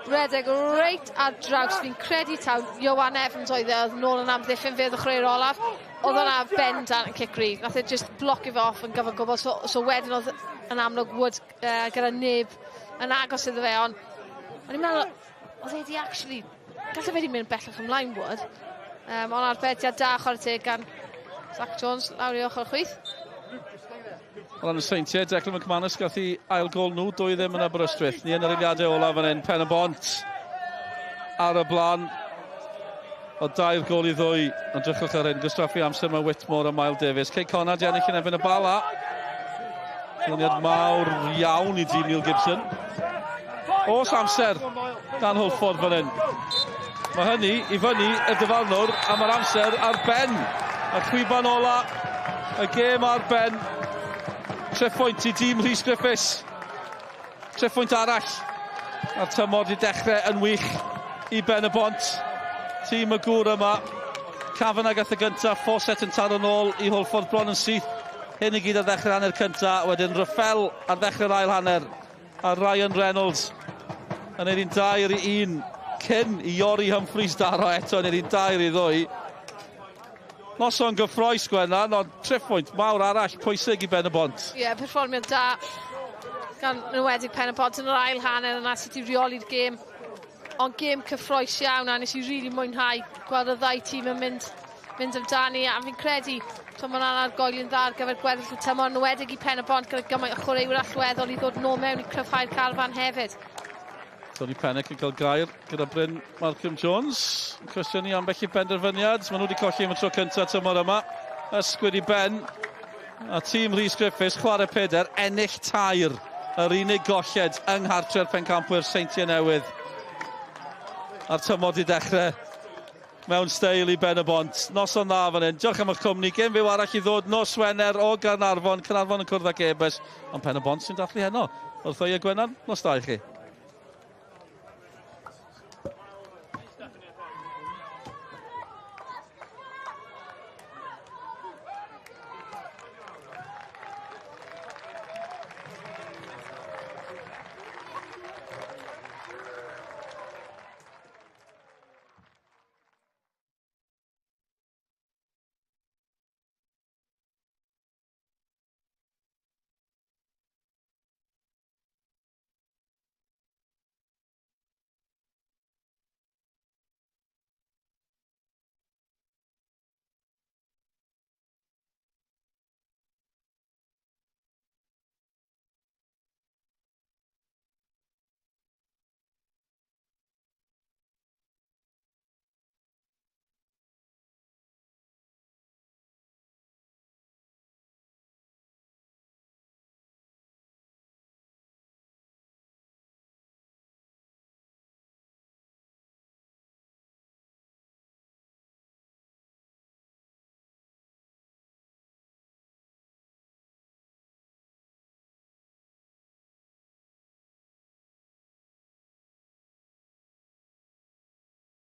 redeg reit ar draws, fi'n credu taw Johan Evans oedd e, oedd nôl yn amddiffyn fe oedd y chwaraewr olaf. Oedd hwnna bendant yn cic rydd. Nath e just blocio fe off yn gyfan gwbl. So wedyn oedd yn amlwg Wood gyda neb yn agos iddo fe, ond o'n i'n meddwl, oedd e di actually, gallai fe di mynd bellach ymlaen Wood. Ond arbediad da chwarae teg gan Zach Jones lawr i ochr chwith. O ran y Seintiau, Declan McManus gath i ail gol nhw, 2-0 yn Aberystwyth. Ni yn yr eiliadau olaf fan hyn, Pen y Bont ar y blaen o 3-2. Ond drychwch ar hyn, gwastraffu amser mae Whitmore a Miles Davies. Cei Connah di ennill yn erbyn y Bala. Canlyniad mawr iawn i dîm Neil Gibson. Oes amser gan Hwlffordd fan hyn? Mae hynny i fyny y dyfarnwr a mae'r amser ar ben. Y chwiban ola, y gêm ar ben. Triphwynt i dîm Rhys Griffiths. Triphwynt arall. A'r tymor di dechrau yn wych i Ben y Bont. Tîm y gŵr yma. Kavanagh gath y gyntaf, Fawcett yn taro nôl i Hwlffordd bron yn syth. Hyn i gyd ar ddechrau'r hanner cyntaf. Wedyn Raffel ar ddechrau'r ail hanner. A Ryan Reynolds yn neud hi'n 2-1 cyn i Iori Humphreys daro eto yn neud hi'n 2-2. Noson gyffrous, Gwenan, ond triphwynt mawr arall pwysig i Ben y Bont. Ie, yeah, perfformiad da gan enwedig Pen y Bont yn yr ail hanner yna sut i reoli'r gêm. Ond gêm cyffrous iawn a nes i really mwynhau gweld y ddau tîm yn mynd Mynd amdani, a fi'n credu t'mo' ma' wnna'n argoeli'n dda ar gyfer gweddill y tymor, yn enwedig i Pen y Bont gyda gymaint o chwaraewyr allweddol i ddod nôl mewn i cryfhau'r carfan hefyd. Tony Pennick yn cael gair gyda Bryn Malcolm Jones. Yn cwestiynu ambell i benderfyniad. Maen nhw wedi colli am y tro cyntaf tymor yma. Ysgwyd i ben. A tîm Rhys Griffiths, chwarae peder, ennill tair. Yr unig golled yng nghartre'r pencampwyr Seintiau Newydd. A'r tymor di dechrau mewn steil i Ben y Bont. Noson dda fan hyn. Diolch am eich cwmni. Gêm fyw arall i ddod nos Wener o Gaernarfon. Caernarfon yn cwrdd ag Ebus. Ond Pen y Bont sy'n dathlu heno. Wrtho i a Gwenan, nos da i chi.